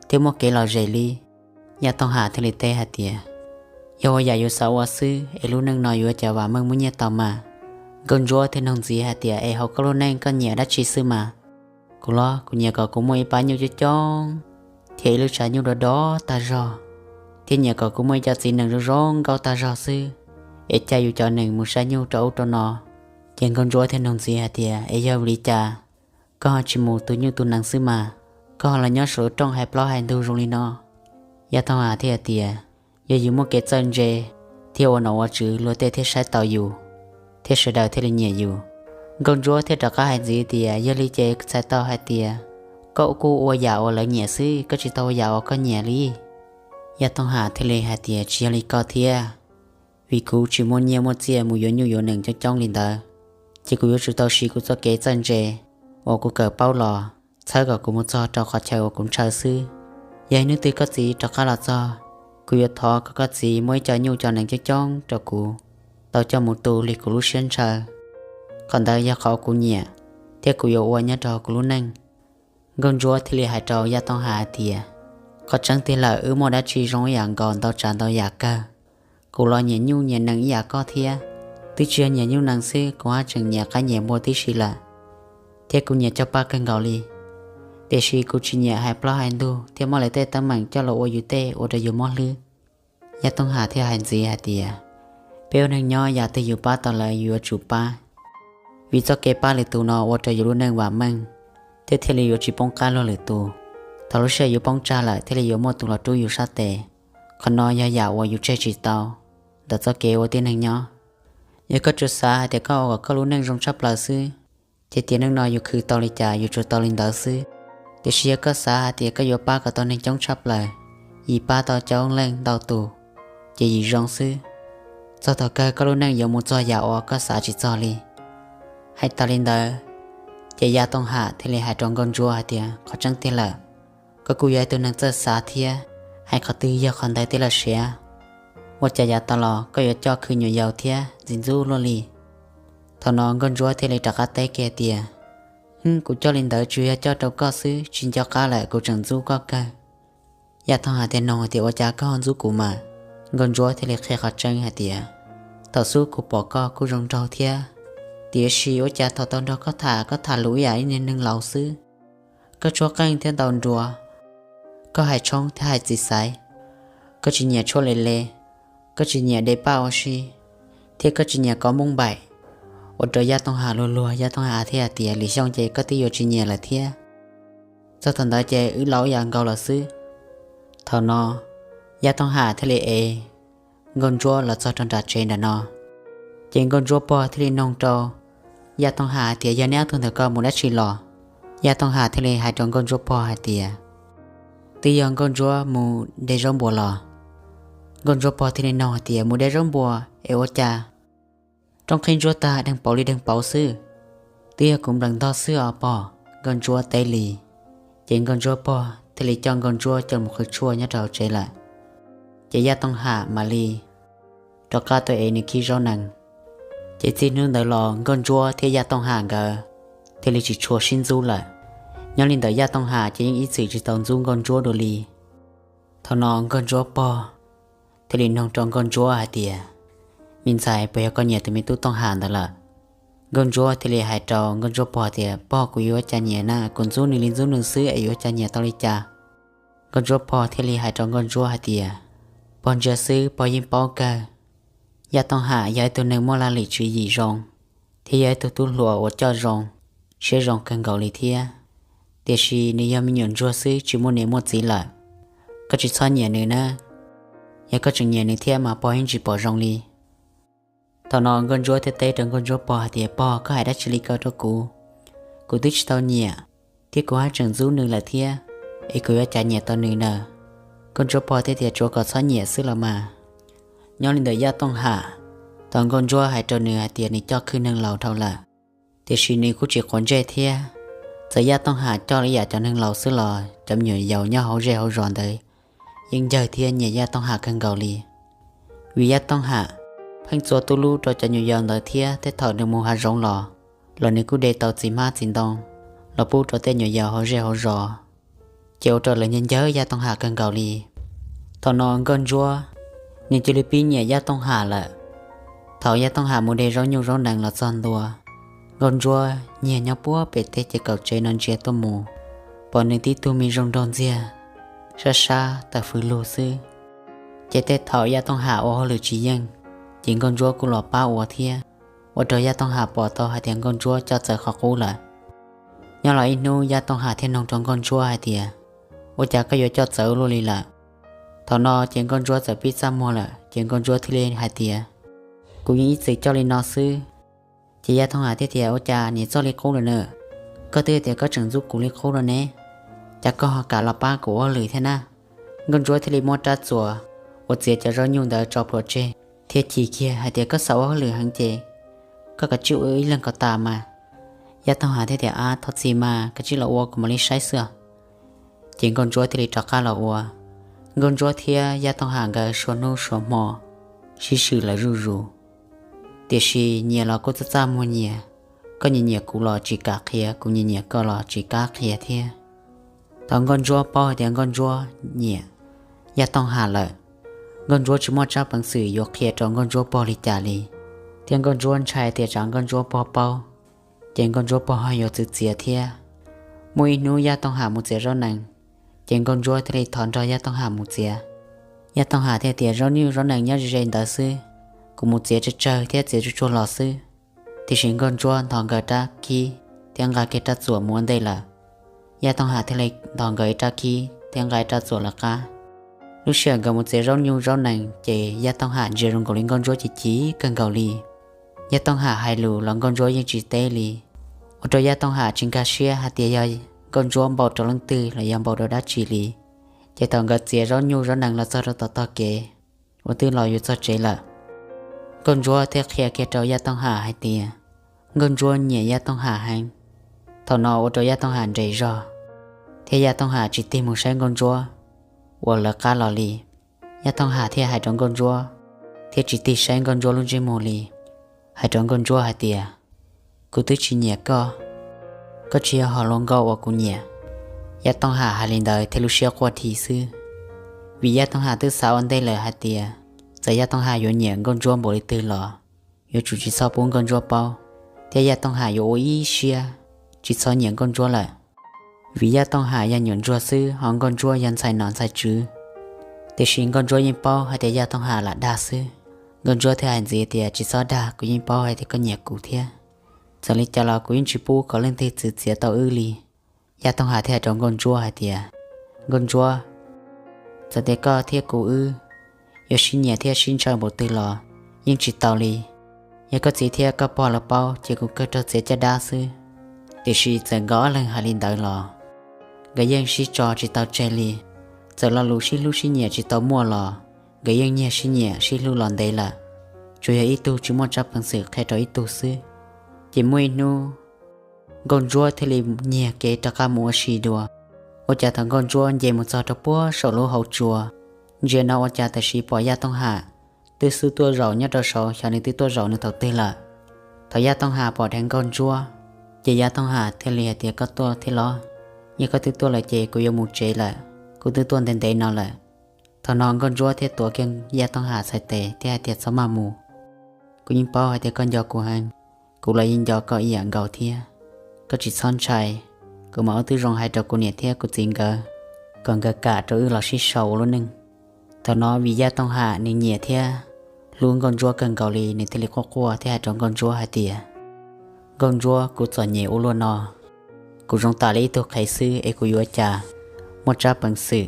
thiab muaj kev lom zem li. Yaj Tooj Ham thiaj li teb hais tias, Yog ua yam yus xav ua xwb es lub neej no yuav cas vam meej muaj nyiaj tau mas. Nkauj Ntsuab thiaj nug ntxiv hais tias, Es hauv koj lub neej koj nyiam dab tsi xwb mas? Kuv los kuv nyiam kom kuv muaj ib pab nyuj coob coob, thiab ib lub tshav nyuj dov dov tag zog, thiab nyiam kom kuv muaj ib co txiv nees zoo zoo nkauj tag zog xwb, es cais yus cov nees mus saib nyuj rau ub rau no. Ces Nkauj Ntsuab thiaj nug ntxiv hais tias, Es yog vim li cas koj ho tsis mus tu nyuj tu nees xwb mas, koj ho los nyob saum lub rooj hais plaub hais ntug zoo li no? Yaj Tooj Ham thiaj hais tias, Yog yus muaj kev txawj ntse thiab ua nom ua tswv, luag tej thiaj saib taus yus, thiab sawv daws thiaj li nyiam yus. Nkauj Ntsuab thiaj rov qab hais ntxiv tias, Yog li ces txhais tau hais tias koj kuj ua yam uas lawv nyiam xwb, koj tsis tau ua yam uas koj nyiam li. Yaj Tooj Ham thiaj li hais tias, Tsis yog li ko thiab, vim kuv tsis muaj nyiaj muaj txiaj mus yuav nyuj yuav nees coob coob li ntawd, ces kuv yuav tsum tau siv kuv txoj kev txawj ntse uas kuv kawm paub los txhawb kom kuv mus txog rau qhov chaw uas kuv ntshaw xwb. Yog hnub twg koj txiv rov qab los txog, kuv yuav thov kom koj txiv muab ib co nyuj cov nees coob coob rau kuv tau coj mus tu li kuv lub siab ntshaw. Qhov ntawd yog qhov kuv nyiam thiab kuv yuav ua nyob rau kuv lub neej. Nkauj Ntsuab thiaj li hais rau Yaj Tooj Ham hais tias, Qhov tseeb tiag lawm, wb muaj dab tsi zoo ib yam nkaus ntau tsav ntau yam kawg. Kuv los nyiam nyuj nyiam nees ib yam koj thiab. Twb tsis yog nyiam nyuj nees xwb, kuv haj tseem nyiam qaib nyiam npua tib si lawm, thiab kuv nyiam cog paj kawg nkaus li. Tiam sis kuv tsis nyiam hais plaub hais ntug thiab muab lawv tej teeb meem coj los ua yus tej ua rau yus mob hlwb. Yaj Tooj Ham thiaj hais ntxiv hais tias, Peb ua neeg nyob, yam twg yus pab tau lawv yus yuav tsum pab, vim txoj kev pab lwm tus no ua rau yus lub neej vam meej, thiab thiaj li yuav tsis poob qab luag lwm tus. Thaum lub sij hawm yus poob tsag lawm thiaj li yuav muaj tus los rub yus sab tes. Qhov no yog yam uas yus tseg tsis tau ntawm txoj kev ua tib neeg nyob. Yog koj tsuas xav hais tias koj ua kom koj lub neej zoo tshaj plaws xwb, ces tiam neej no yus khwv tau li cas yus tsuas tau li ntawd xwb. Tiam sis yog koj xav hais tias koj yuav pab kom tau neeg coob tshaj plaws, yim pab tau coob leej ntau tus, ces yim zoo xwb. Txog thaum kawg koj lub neej yuav mus txog yam uas koj xav tsis txog li. Hais tas li ntawd, ces Yaj Tooj Ham thiaj li hais rau Nkauj Ntsuab hais tias, Qhov tseeb tiag lawm, koj kuj yog ib tug neeg txawj xav thiab, hais qhov twg yog qhov ntawd tib lawm siav. Ua cas yav tas los koj yuav coj khwv nyuam yaus thiab ntxim ntxub luaj li? Thaum no Nkauj Ntsuab thiaj li rov qab teb kiag tias, Hm, kuv coj li ntawd tsuas yog coj rau koj xwb, tsis nco qab lawm kuv tseem ntxub koj kawg. Yaj Tooj Ham thiaj nug tias, Ua cas koj ho ntxub kuv mas? Nkauj Ntsuab thiaj li qhia qhov tseeb hais tias, Thaum xub kuv pom koj kuj zoo nraug thiab, tiam sis ua cas thaum tau nrog koj tham, koj tham lus ib yam ib niag neeg laus xwb. Koj tshuab qeej thiab ntaus nruas, koj hais tshoob thiab hais txiv xaiv, koj tsis nyiam tshuaj le le, koj tsis nyiam de paj ua si, thiab koj tsis nyiam kov npauj npaim. Ua rau Yaj Tooj Ham luag luag, Yaj Tooj Ham thiaj hais tias, Lwm xyoo ces koj twb yuav tsis nyiam lawm thiab. Txog thaum ntawd ces wb laus ib yam nkaus lawm xwb. Thaum no Yaj Tooj Ham thiaj li ev Nkauj Ntsuab los txog rau nram tsev ntawm no, ces Nkauj Ntsuab pog thiaj li noog rau Yaj Tooj Ham hais tias, Yog neb ob tug ntawm ko mus dab tsi los? Yaj Tooj Ham thiaj li hais rau Nkauj Ntsuab pog hais tias, Twb yog Nkauj Ntsuab mus de zaub npua los. Nkauj Ntsuab pog thiaj li noog hais tias, Mus de zaub npua es ua cas? Roob qhib ntsuab tag deeg pauv li deeg pauv xwb. Twb yog kuv nplees ntog xwb os pog, Nkauj Ntsuab teb li. Ces Nkauj Ntsuab pog thiaj li coj Nkauj Ntsuab coj mus qhwv tshuaj nyob rau hauv tsev lawm. Ces Yaj Tooj Ham mam li rov qab tuaj ev nws khib zaub nees. Ces txij hnub ntawd los Nkauj Ntsuab thiab Yaj Tooj Ham nkawd thiaj li tsis tshua sib ntxub lawm. Nyob li ntawm Yaj Tooj Ham ces yeej ib txwm tsis tau ntxub Nkauj Ntsuab dua li. Thaum no Nkauj Ntsuab pog thiaj li noog rau Nkauj Ntsuab hais tias, Me ntxhais, puas yog koj nyiam tus me tub Tooj Ham ntawd lawm? Nkauj Ntsuab thiaj li hais rau Nkauj Ntsuab pog tias, Pog, kuv yuav ua cas nyiam na, kuv ntxub nws li ntxub nws xwb es yuav ua cas nyiam tau li cas? Nkauj Ntsuab pog thiaj li hais rau Nkauj Ntsuab hais tias, Pog ntsia xwb pog yeej paub kawg, Yaj Tooj Ham yog ib tug neeg muaj laj lim tswv yim zoo, thiab yog ib tug tub hluas uas coj zoo, siab zoo kawg nkaus li thiab. Tiam sis nws yog me nyuam ntsuag xwb, tsis muaj niam muaj txiv lawm. Koj tsis txhob nyiam nws na. Yog koj tseem nyiam nws thiab mas pog yeej tsis pom zoo li. Thaum no Nkauj Ntsuab thiaj teb rau Nkauj Ntsuab pog hais tias, Pog, koj hais dab tsi li ko rau kuv? Kuv twb tsis tau nyiam, thiab kuv haj tseem ntxub nws lawm thiab, es kuv yuav cas nyiam tau nws na? Nkauj Ntsuab pog thiaj tias, Tsuav kom txhob nyiam xwb los mas. Nyob li ntawm Yaj Tooj Ham, thaum Nkauj Ntsuab hais rau nws hais tias nws coj khwv neeg laus dhau lawm, tiam sis nws kuj tsis quav ntsej thiab. Txawm Yaj Tooj Ham coj li yam cov neeg laus xwb los cov me nyuam yaus nyob hauv zej hauv zos ntawd yeej ncawg thiab nyiam Yaj Tooj Ham kawg nkaus li. Vim Yaj Tooj Ham pheej txua tub lub rau cov nyuam yaus ntawd thiab, tej thaum nws mus hav zoov los, los nws kuj de tau txiv hmab txiv ntoo los pub rau tej nyuam yaus hauv zej hauv zos, ces ua rau lawv ncawg ncawg Yaj Tooj Ham kawg nkaus li. Thaum no Nkauj Ntsuab nws cia li pib nyiam Yaj Tooj Ham lawm. Thaum Yaj Tooj Ham mus de zaub nyuj zaub nees los txog ntua, Nkauj Ntsuab nyiag nyob puag pem tej ces kaum tsev no ntsia tuaj mus, pom nws tib tug me zoo nraug ntxiag, sab sab tawm fws lug xwb. Ces tej thaum Yaj Tooj Ham ua hauj lwm tsis yeej, ces Nkauj Ntsuab kuj los pab ua thiab, ua rau Yaj Tooj Ham pom tau hais tias Nkauj Ntsuab coj txawv qhov qub lawm. Nyob los ib hnub Yaj Tooj Ham thiaj noog rau Nkauj Ntsuab hais tias, Ua cas koj yuav coj txawv ua luaj li lawm? Thaum no ces Nkauj Ntsuab txawm pib txaj muag lawm, ces Nkauj Ntsuab thiaj li hais tias, Kuv yeej ib txwm coj li no xwb, Ces Yaj Tooj Ham thiaj tias, Ua cas niam txoj li qub lawm na? Koj twb tias koj tseem ntxub kuv li qub no ne, cas koj ho kam los pab kuv ua hauj lwm thiab na? Nkauj Ntsuab thiaj li muab rab txuas uas txiav cov zaub nyuj ntawd tso plhuav tseg thiab chim kiag hais tias, Koj xav ua hauj lwm heev ces koj kav tsij ua ib leeg kom tas mas. Yaj Tooj Ham thiaj tias, Ab, thov txim mas, kav tsij los ua kuv mam li saib xwb. Ces Nkauj Ntsuab thiaj li rov qab los ua. Nkauj Ntsuab thiab Yaj Tooj Ham nkawd suav hnub suav hmo sib swm lawm zuj zus. Tiam sis nyias los kuj txaj txaj muag nyias, koj nyiam nyiam kuv los tsis kam qhia, kuv nyiam nyiam koj los tsis kam qhia thiab. Thaum Nkauj Ntsuab paub hais tias Nkauj Ntsuab nyiam Yaj Tooj Ham lawm, Nkauj Ntsuab tsis muaj tsab peev xwm yuav qhia rau Nkauj Ntsuab pog li cas li, thiab Nkauj Ntsuab ntshai tias tsam Nkauj Ntsuab pog paub, ces Nkauj Ntsuab pog ho yuav txwv txiav thiab. Muaj ib hnub Yaj Tooj Ham mus txiav zaub nees, ces Nkauj Ntsuab thiaj li thov nrog Yaj Tooj Ham mus tzav. Yaj Tooj Ham thiaj tias, Zaub nyuj zaub nees nyob ze ze ntawd xwb, kuv mus txiav tsawg tsawg thiab txiav tsuag tsuag los xwb. Tiam sis Nkauj Ntsuab ntog nkawd rab khib thiab nqa kiag rab txuas mus ua ntej lawm. Yaj Tooj Ham thiaj li ntog nkawd ib rab khib thiab nqa ib rab txuas lawv qab. Lub sij hawm nkawd mus txiav zaub nyuj zaub nees ces Yaj Tooj Ham ntsia zoo nkaus li Nkauj Ntsuab chim chim kawg nkaus li. Yaj Tooj Ham hais lus los Nkauj Ntsuab yeej tsis teb li, ua rau Yaj Tooj Ham tsis nkag siab hais tias yog Nkauj Ntsuab npau rau leej twg los yog npau rau dab tsi li. Ces thaum nkawd txiav zaub nyuj zaub nees los txog rau tom tog kev uas twb los yuav txog tsev lawm, Nkauj Ntsuab thiaj qhia kiag rau Yaj Tooj Ham hais tias Nkauj Ntsuab nyiam Yaj Tooj Ham heev. Thaum no ua rau Yaj Tooj Ham nres zog, thiab Yaj Tooj Ham tsis tig mus saib Nkauj Ntsuab uas lawv qab los li. Yaj Tooj Ham thiaj hais rau Nkauj Ntsuab, thiab tsis tig saib Nkauj Ntsuab lub ntsej muag li, hais rau Nkauj Ntsuab hais tias, Kuv twb tsis nyiam koj, koj tsis yog hom luag nkauj uas kuv nyiam. Yaj Tooj Ham hais li ntawd thiab lub siab quaj dhi xwb, vim Yaj Tooj Ham twb xav ua ntej lawm hais tias txawm Yaj Tooj Ham yuav nyiam Nkauj Ntsuab npaum li twg los yuav tsum tsis txhob pub Nkauj Ntsuab paub, thiab Yaj Tooj Ham yuav ua ib siab tsis txhob nyiam Nkauj Ntsuab lawm. Vim Yaj Tooj Ham yog nyuam ntsuag xwb ho Nkauj Ntsuab yog ntxhais nom ntxhais tswv. Tiam sis Nkauj Ntsuab yeej paub hais tias Yaj Tooj Ham lam dag xwb. Nkauj Ntsuab thiaj hais ntxiv tias, Tsis txhob dag, kuv yeej paub hais tias koj nyiam kuv thiab. Txawm li cas los kuv yeej tsis pub kom leej twg txwv txiav tau wb li. Yaj Tooj Ham thiaj hais rau Nkauj Ntsuab hais tias, Nkauj Ntsuab, txawm tias koj thiab kuv wb yuav sib nyiam thiab sib ntshaw npaum twg los yeej tsis tau li. Yog koj txiv thiab koj pog lawv paub ces kuv kawg raug txiav caj dab xwb. Tiam sis txawm nkawd ob leeg hais li ntawd los nkawd yeej sib tso tsis tau tseg li. Txawm lo lus sib hlub sib nyiam tsis tau muaj los nkawd yeej nyiag sib nyiam sib hlub los ntev lawm, tsuas yog ib tug tsis muaj tsab peev xwm qhia rau ib tug xwb. Ces muaj ib hnub Nkauj Ntsuab thiaj li nyiag kev rov qab mus ua si dua. Ua cas thaum Nkauj Ntsuab nce mus txog rau puag saum lub hauv tsua, ntsia no ua cas tam sim pom Yaj Tooj Ham twb xub tuaj zaum nyob rau saud, xyov nws twb tuaj zaum nws thaum twg lawm. Thaum Yaj Tooj Ham pom dheev Nkauj Ntsuab, ces Yaj Tooj Ham thiaj li hais tias, Koj tuaj thiab los? Yog koj twb tuaj lawm ces kuv yuav mus tsev lawm, kuv twb tuaj ntev ntev no lawm. Thaum no Nkauj Ntsuab thiaj tuav kiag Yaj Tooj Ham txhais tes thiab hais tias, Txhob maj mus, kuv yeej paub hais tias koj nco kuv heev, kuv los yeej nco koj ib yam nkaus thiab. Koj tsis txhob ntshai, kuv mam ua tib zoo hais rau kuv niam thiab kuv txiv nkawd kom nkawd kam rau wb los sib sau ua lub neej. Thaum no vim Yaj Tooj Ham nws nyiam thiab hlub Nkauj Ntsuab kawg nkaus li, nws thiaj li quaj quaj thiab hais rau Nkauj Ntsuab hais tias, Nkauj Ntsuab, kuv txom nyem ua luaj no, kuv zoo tam li ib tug qhev xwb es kuv yuav cas muaj tsab peev xwm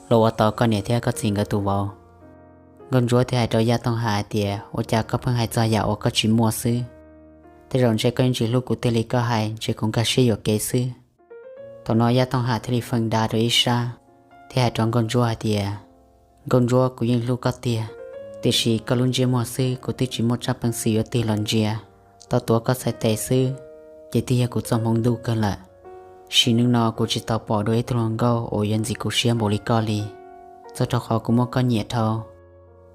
los ua tau koj niam thiab koj txiv nkawd tus vauv. Nkauj Ntsuab thiaj hais rau Yaj Tooj Ham hais tias, Ua cas koj pheej hais txog yam uas koj tsis muaj xwb? Tej zaum ntshe koj yeej tsis hlub kuv tiag li koj hais, ntshe kuv nkag siab yuam kev xwb. Thaum no Yaj Tooj Ham thiaj li feem da rau ib sab thiab hais rau Nkauj Ntsuab hais tias, Nkauj Ntsuab, kuv yeej hlub koj tiag, tiam sis koj lub ntsej muag xwb kuv twb tsis muaj tsab peev xwm yuav tig los ntsia. Tau tuav koj txhais tes xwb ces twb yog kuv txoj hmoov ntuj kawg lawm. Sim neej no kuv tsis tau pom dua ib tug hluas nkauj uas yuav ntxim kuv siab npaum li koj li. Txog rau qhov kuv muab koj nyiam dhau,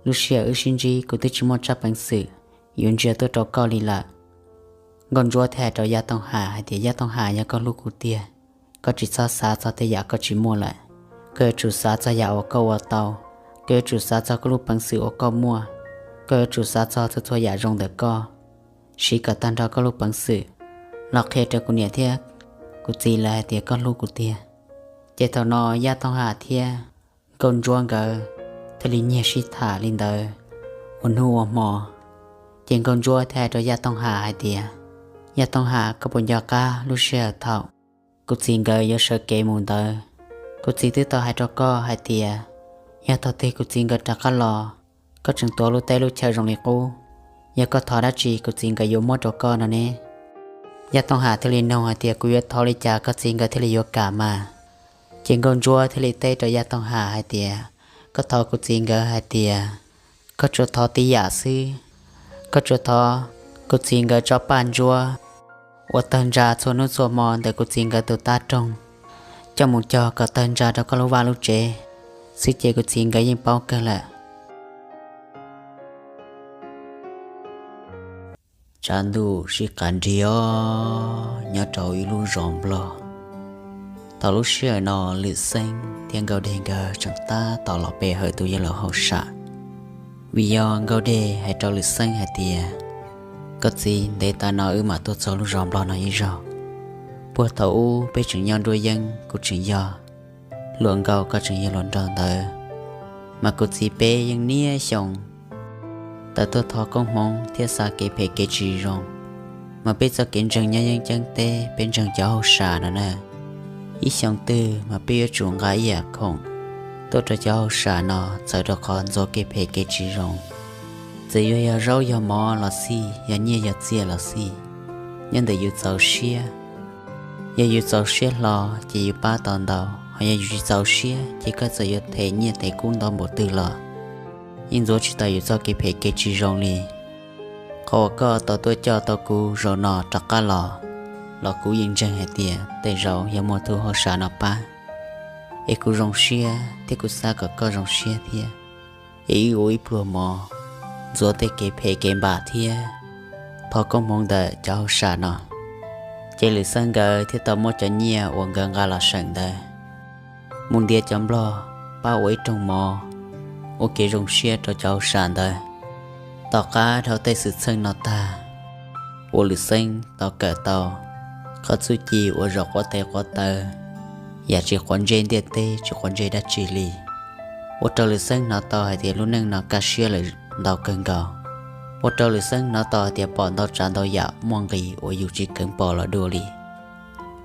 lub sij hawm wb sib ntsib kuv twb tsis muaj tsab peev xwm yuav ntsia tuaj rau koj li lawm. Nkauj Ntsuab thiaj hais rau Yaj Tooj Ham hais tias, Yaj Tooj Ham, yog koj hlub kuv tiag, koj tsis txhob xav txog tej yam koj tsis muaj lawm. Koj yuav tsum xav txog yam uas koj ua tau, koj yuav tsum xav txog koj lub peev xwm uas koj muaj, koj yuav tsum xav txog txhua txhua yam zoo ntawm koj. Siv kom tag nrho koj lub peev xwm los qhia rau kuv niam thiab kuv txiv lawv hais tias koj hlub kuv tiag. Ces thaum no Yaj Tooj Ham thiab Nkauj Ntsuab nkawd thiaj li nyiag sib tham li ntawd ua hnub ua hmo. Ces Nkauj Ntsuab thiaj hais rau Yaj Tooj Ham hais tias, Yaj Tooj Ham, koj puas nco qab lub sij hawm thaum kuv txiv nkawd yuav sawv kev mus ntawd, kuv txiv twb tau hais rau koj hais tias yog thaum twg kuv txiv nkawd rov qab los, koj tseem tuav lub teb lub chaw zoo li qub, Yog koj thov dab tsi kuv txiv nkawd yuav muab rau koj no ne. Yaj Tooj Ham thiaj li noog hais tias, Kuv yuav thov li cas koj txiv nkawd thiaj li yuav kam mas? Ces Nkauj Ntsuab thiaj li teb rau Yaj Tooj Ham hais tias, Koj thov kuv txiv nkawd hais tias koj tsuas thov tib yam xwb. Koj tsuas thov kuv txiv nkawd tso Paj Ntsuab uas tawg ntsa txhua hnub txhua hmo ntawm kuv txiv nkawd tus tub roog coj mus cog kom tawg ntsa rau koj lub vaj lub tsev xwb ces kuv txiv nkawd yeej paub kawg lawm. Tshav ntuj sib qab nrig os, nyob rau ib lub zos Nplog. Thaum lub sij hawm no Lwm Xeeb thiab Nkauj Dej nkawd tseem tab tom los pe hawm tus yawg laus hauj sam. Vim yog Nkauj Dej hais rau Lwm Xeeb hais tias, Koj txiv, ntev tas no wb mam tuaj txog lub zos Nplog no ib zaug. Puag thaum ub peb tseem nyob nruab yeeb kuv tseem yog hluas nkauj koj tseem yog hluas nraug ntawd, mas kuv txiv peb yeej niaj xyoo tawm tuaj thov koob hmoov thiab xa kev phem kev tsis zoo. Mas peb txoj kev ntseeg nyob yeeb ceeb teb peb ntseeg cov hauj sam no na. Ib xyoo twg mas peb yuav tsum nqa ib yam khoom tuaj rau cov hauj sam no txhawm rau qhov ntxuav kev phem kev tsis zoo. Txawm yuav yog zaub yog mov los xij, yog nyiaj yog txiaj los xij, nyob ntawm yus txaus siab. Yog yus txaus siab hlo ces yus pab tau ntau, ho yog yus tsis txaus siab ces koj txawm yuav them nyiaj them kub ntau npaum twg los yeej ntxuav tsis tau yus txoj kev phem kev tsis zoo li. Qhov uas koj tau tuaj coj tau kuv zaum no rov qab los, los kuv yeej ntseeg hais tias tej zaum yog muaj tus hauj sam no pab, es kuv zoo siab thiab kuv xav kom koj zoo siab thiab, es wb ua ib pluag mov ntxuav tej kev phem kev npam thiab thov koob hmoov ntawm cov hauj sam no. Ces Lwm Xeeb nkawd thiaj tau muab cov nyiaj uas nkawd nqa los seem ntawd mus ntiav cov nplog pab ua ib rooj mov, ua kev zoo siab rau cov hauj sam ntawd. Tom qab dhau tej xwm txheej no tag, uas Lwm Xeeb tau kawm tau qhov txuj ci uas zaum quav tes quav taw, yam tsis quav ntsej ntiaj teb tsis quav ntsej dab tsi li, ua rau Lwm Xeeb hnov tau hais tias lub neej no kaj siab lawm ntau kawg nkaus. Ua rau Lwm Xeeb hnov tau hais tias pom ntau tsav ntau yam muaj nqis uas yus tsis kheev pom los dua li.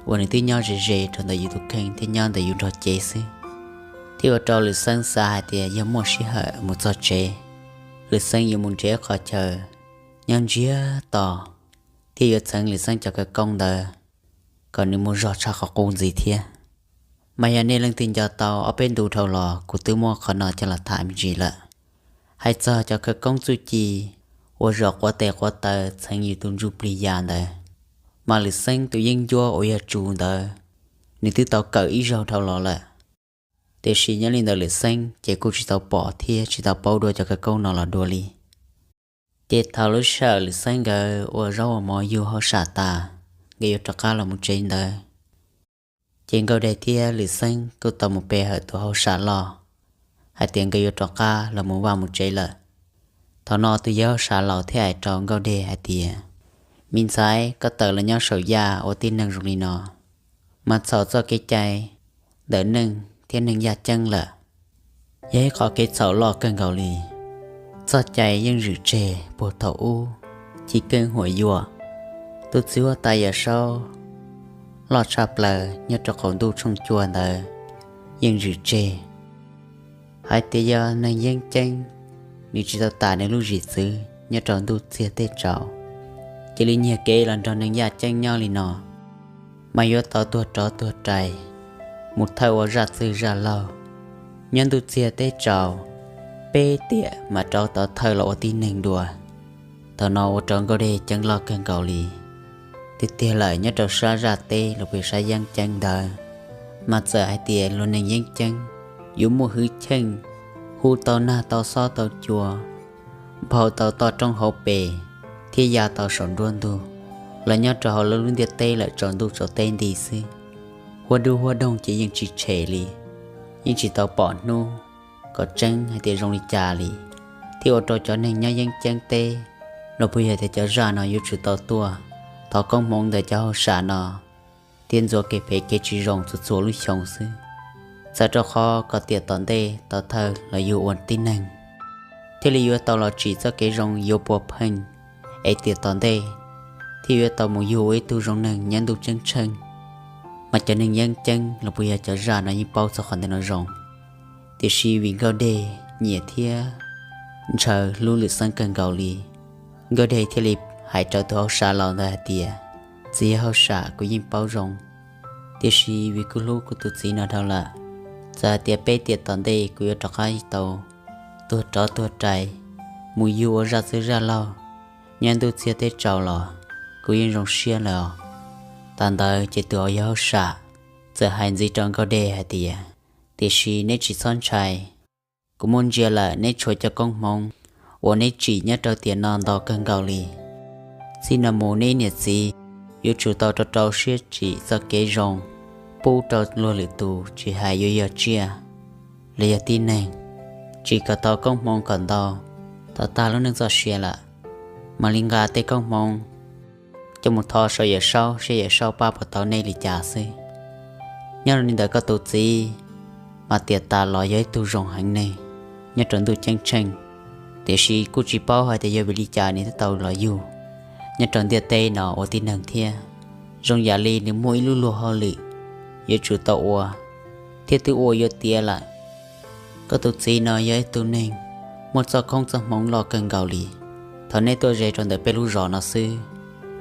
Uas nws twb nyob ze ze rau ntawm yus tus kheej thiab nyob ntawm yus nrog cev xwb, thiab ua rau Lwm Xeeb xav hais tias yog muaj sij hawm mus txog tsev, Lwm Xeeb yuav mus nrhiav qhov chaw nyob ntsiag to, thiab yuav txheev Lwm Xeeb cov khawv koob ntawd kom nws muaj zog tshaj qhov qub ntxiv thiab. Mas yog nej leej twg nco tau ob peb ntu dhau los kuv twb muab qhov no coj los tham me ntsis lawm. Hais txog cov khawv koob txuj ci uas zaum quav tes quav taw txheev yus tus ntsuj plig ya ntawd, mas Lwm Xeeb tus yeeb ncuab uas yog Tsus ntawd, nws twb tau kawm ib zaug dhau los lawm. Tiam sis nyob li ntawm Lwm Xeeb ces kuj tsis tau pom thiab tsis tau paub dua cov khawv koob no los dua li. Ces thaum lub sij hawm Lwm Xeeb nkawd ua zaub ua mov yug hauj sam tas, nkawd yuav rov qab los mus tsev ntawd, ces Nkauj Dej thiab Lwm Xeeb kuj tau mus pe hawm tus hauj sam loj hais tias nkawd yuav rov qab los mus vaj mus tsev lawm. Thaum no tus yawg hauj sam laus thiaj hais rau Nkauj Dej hais tias, Me ntxhais, koj tawm los nyob saum yaj ua tib neeg zoo li no, mas txhaum txoj kev cai ntawm neeg thiab neeg yaj ceeb lawm. Yog ib qhov kev txhaum loj kawg nkaus li. Txoj cai yeej zwm tseg puag thaum ub, ci keej huam yuam, tus txiv huab tais Yawm Saub loj tshaj plaws nyob rau qaum ntuj tshooj cua ntawd yeej zwm tseg hais tias yog neeg yeeb ceeb, nws tsis tau tas nws lub zim txwv nyob rau ntuj txiag teb tsaus, cia li nyiag kev los nrog neeg yaj ceeb nyob li no, mas yuav tau tuag rov tuag rais, mus thawj ua zaj txwg zaj laug nyob ntuj txiag teb tsaus, peb tiam mas rov tau thawj los ua tib neeg dua. Thaum no ua rau Nkauj Dej ceeb loj kawg nkaus li. Tiag tiag lawm, nyob rau sab zaj teb los puas sab yeeb ceeb ntawd, mas txawm hais tias luag neeg yeeb ceeb yuav muaj hwj chim, hu tau nag tau xob tau cua, nphau tau toj roob hauv pes, thiab ya tau saum nruab ntug, los nyob rau hauv lawv lub ntiaj teb lawm tsaus ntuj tsaus teb nti xwb, huab dub huab doog ces yeej tsis tshem li, yeej tsis tau pom hnub kom tseeb hais tias zoo li cas li. Thiab ua rau cov neeg nyob yeeb ceeb teb los puas yog tias cov zaj no yuav tsum tau tuaj thov koob hmoov ntawm cov hauj sam no, thiab ntxuav kev phem kev tsis zoo txhua txhua lub xyoo xwb, txhawm rau qhov kom tiam tom ntej tau thawj los yug ua tib neeg, thiaj li yuav tau los tsim txoj kev zoo yuav puas pheej, es tiam tom ntej thiaj yuav tau mus yug ua ib tug zoo neeg nyob ntuj ceeb tsheej. Mas cov neeg yeeb ceeb los puas yog cov zaj no yeej paub txog qhov ntawm no zoo. Tiam sis vim Nkauj Dej nyiam thiab ntshaw hlub Lwm Xeeb kawg nkaus li, Nkauj Dej thiaj li hais rau tus hauj sam laus ntawd hais tias, Txiv hauj sam, kuv yeej paub zoo, tiam sis vim kuv hlub kuv tus txiv no dhau lawm, txawm hais tias peb tiam tom ntej kuv yuav rov qab tau tuag rov tuag rais mus yug ua zaj txwj zaj laug nyob ntuj txhiab teb tsaus los kuv yeej zoo siab lawm os. Tas ntawd ces tus uas yog hauj sam txawm hais ntxiv rau Nkauj Dej hais tias, Tiam sis neb tsis txhob ntshai, kuv muaj ntsia lawm, neb tshuav cov koob hmoov uas neb tsim nyob rau tiam no ntau kawg nkaus li. Txij no mus neb niam txiv yuav tsum tau rau rau siab tsim txoj kev zoo pub rau luag lwm tus, tsis hais yuav yog tsiaj los yog tib neeg, tsim kom tau koob hmoov kom ntau. Thaum tag lub neej txoj sia lawm, mam li nqa tej koob hmoov coj mus thov saum Yawm Saub seb Yawm Saub pab puas tau nej li cas xwb. Nyob li ntawd koj tus txiv mas tiam tas los yog ib tug zoo heev neeg nyob rau ntuj ceeb tsheej, tiam sis kuj tsis paub hais tias yog vim li cas nws thiaj tau los yug nyob rau ntiaj teb no ua tib neeg thiab. Zoo yam li nws muaj ib lub luag hauj lwm yuav tsum tau ua, thiab twb ua yuav tiav lawm. Koj tus txiv no yog ib tug neeg muaj txoj koob txoj hmoov loj kawg nkaus li. Thaum nej tuaj ze rau ntawm peb lub zos no xwb,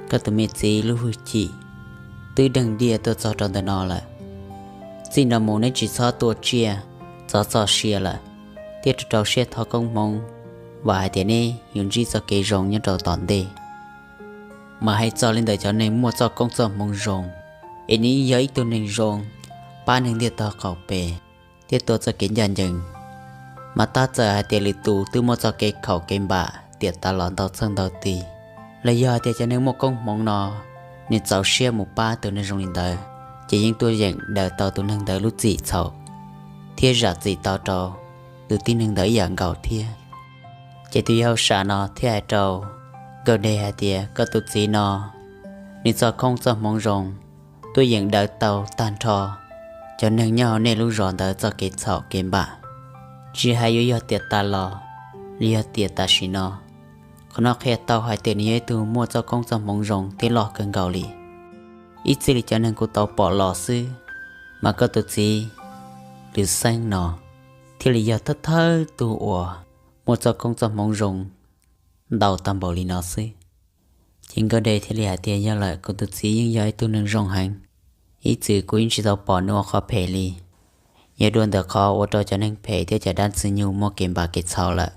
koj tus me txiv lub hwj chim twb deeg diaj tuaj txog rau ntawm no lawm. Txij no mus neb tsis txhob tua tsiaj txog txoj sia lawm, thiab rau rau siab thov koob hmoov, vam hais tias neb yuav ntsib txoj kev zoo nyob rau tom ntej. Mas hais txog li ntawm cov neeg muaj txoj koob txoj hmoov zoo, es nws yeej yog ib tug neeg zoo, pab neeg ntiaj tog qaum pes, thiab tuav txoj kev ncaj ncees. Mas tab txawm hais tias lwm tus twb muaj txoj kev khaum kev npam tiam tas los ntau txheej ntau tis, los yog hais tias cov neeg muaj koob hmoov no nws txaus siab mus pab tus neeg zoo li ntawd, ces yeej tuaj yeem daws tau tus neeg ntawd lub txim txhaum, thiab zam txim tau rau tus tib neeg ntawd ib yam nkaus thiab. Ces tus yawg hauj sam no thiaj hais rau Nkauj Dej hais tias, Koj tus txiv no, nws txoj koob txoj hmoov zoo, tuaj yeem daws tau tag nrho cov neeg nyob hauv nej lub zos ntawd txoj kev txhaum kev npam, tsis hais yuav yog tiam tas los los yog tiam tam sim no. Qhov no qhia tau hais tias nws yog ib tug muaj txoj koob txoj hmoov zoo thiab loj kawg nkaus li. Ib txij li cov neeg kuv tau pom los xwb, mas koj tus txiv Lwm Xeeb no thiaj li yog thawj thawj tug uas muaj txoj koob txoj hmoov zoo ntau tag npaum li no xwb. Ces Nkauj Dej thiaj li hais tias, Yog lawm, kuv tus txiv yeej yog ib tug neeg zoo heev, ib txwm kuv yeej tsis tau pom nws ua qhov phem li. Yog dua ntawm qhov ua rau cov neeg phem thiab cov dab ntxwg nyoog muaj kev npam kev txhaum lawm.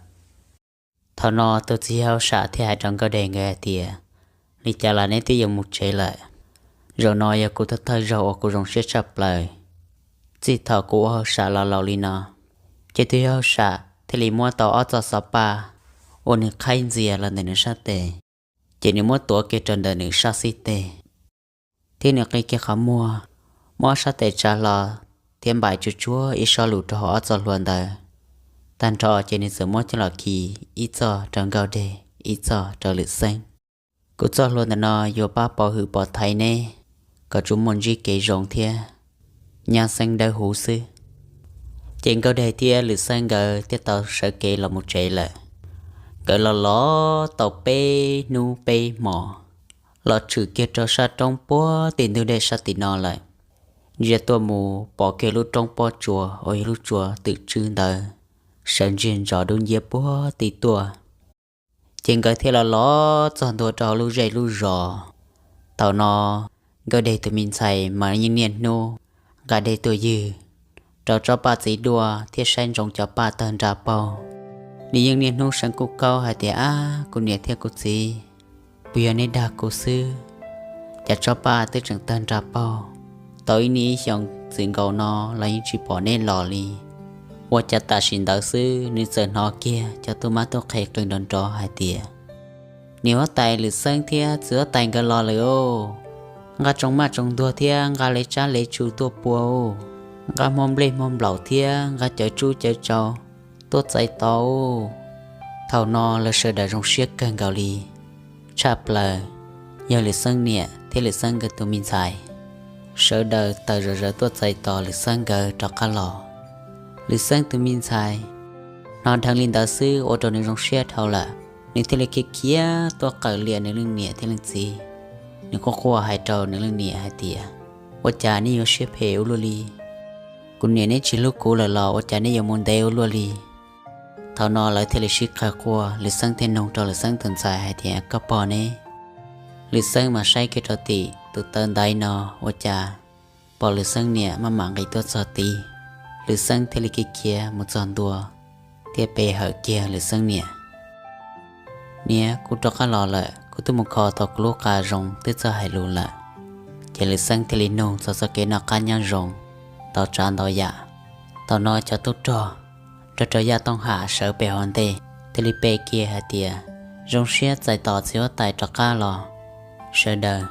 Thaum no tus txiv hauj sam thiaj hais rau Nkauj Dej nkawd hais tias, Li cas los neb twb yuav mus tsev lawm, zaum no yog kuv thawj thawj zaug uas kuv zoo siab tshaj plaws. Txij thaum kuv ua hauj sam los laus li no, ces tus yawg hauj sam thiaj li muab tau ob txoj xov paj uas nws qhaib ntxias los ntawm nws sab tes, ces nws muab tuav kiag rau ntawm nws sab xib teg, thiab nws qi kiag qhov muag, muab ob sab tes tsa hlo, thiab npaim tsuag tsuag ib sob lus rau hauv ob txoj hlua ntawd. Tag nrho ces nws txawm muab coj los khi ib txoj rau Nkauj Dej, ib txoj rau Lwm Xeeb. Kuv txoj hlua ntawm no yuav pab pov hwm pov thaiv neb kom tsuas muaj ntsib kev zoo thiab nyab xeeb dawb huv xwb. Ces Nkauj Dej thiab Lwm Xeeb nkawd thiaj tau sawv kev los mus tsev lawm. Nkawd los los tau peb hnub peb hmo, los tshwm kiag rau sab roob puag tim ntug dej sab tim no lawm. Ntsia tuaj mus pom kiag lub roob pob tsuas uas yog lub tsua twm tswb ntawd sawv ntsiag ntsos dub nciab puag tim tuaj. Ces nkawd thiaj los los txog ntua rau hauv lub zej lub zos. Thaum no Nkauj Dej tus me ntxhais mas yeej niaj hnub nqa dej tuaj ywg rau tsob paj txiv duaj thiab saib ntsoov cov paj tawg nra paug. Nws yeej niaj hnub seev kuj kaub hais tias, Ab, kuv niam thiab kuv txiv, puas yog neb dag kuv xwb? Cas tsob paj twb tseem tawg nra paug, tau ib niaj ib xyoos txwm nkaus no los yeej tsis pom neb los li. Ua cas tam sim ntawd xwb nws txawm hnov kiag cov tub mab tub qhe qw nrov nrov hais tias, Niam huab tais Lwm Xeeb thiab txiv huab tais nkawd los lawm os. Nqa tsoos maj tsoos ntuag thiab nqa lev tsab lev tsu tuaj pua, nqa hmo nplej hmo nplaum thiab nqa cawv tsub cawv tsau tuaj txais tos. Thaum no lawv sawv daws zoo siab kawg nkaus li. Tshaj plaws yog Lwm Xeeb niam thiab Lwm Xeeb nkawd tus me ntxhais, sawv daws tawm zom zaws tuaj txais tos Lwm Xeeb nkawd rov qab los. Lwm Xeeb tus me ntxhais hnov dheev li ntawd xwb ua rau nws zoo siab dhau lawm. Nws thiaj li khiav khiav tuaj qawm lias nws leej niam thiab leej txiv. Nws quaj quaj hais rau nws leej niam hais tias, Ua cas neb yuav siab phem ua luaj li? Kuv niam neb tsis hlub kuv lawm los ua cas neb yuav mus ntev ua luaj li? Thaum no lawv thiaj li sib qawm quaj, Lwm Xeeb thiaj nug rau Lwm Xeeb tus ntxhais hais tias, Koj pom ne? Lwm Xeeb mas saib kiag rau tim tus taw ntaiv no, ua cas pom Lwm Xeeb niam maj mam nqis tuaj txog tid. Lwm Xeeb thiaj li khiav khiav mus txog ntua thiab pe hawm kiag Lwm Xeeb niam. Niam, kuv rov qab los lawm, kuv twb mus kho tau kuv lub qa zoo twb txawj hais lus lawm. Ces Lwm Xeeb thiaj li nug txog txoj kev noj qab nyob zoo, ntau tsav ntau yam. Thaum no cov tub rog nrog rau Yaj Tooj Ham sawv pem hauv ntej thiaj li pe kiag hais tias, Zoo siab txais tos txiv huab tais rov qab los. Sawv daws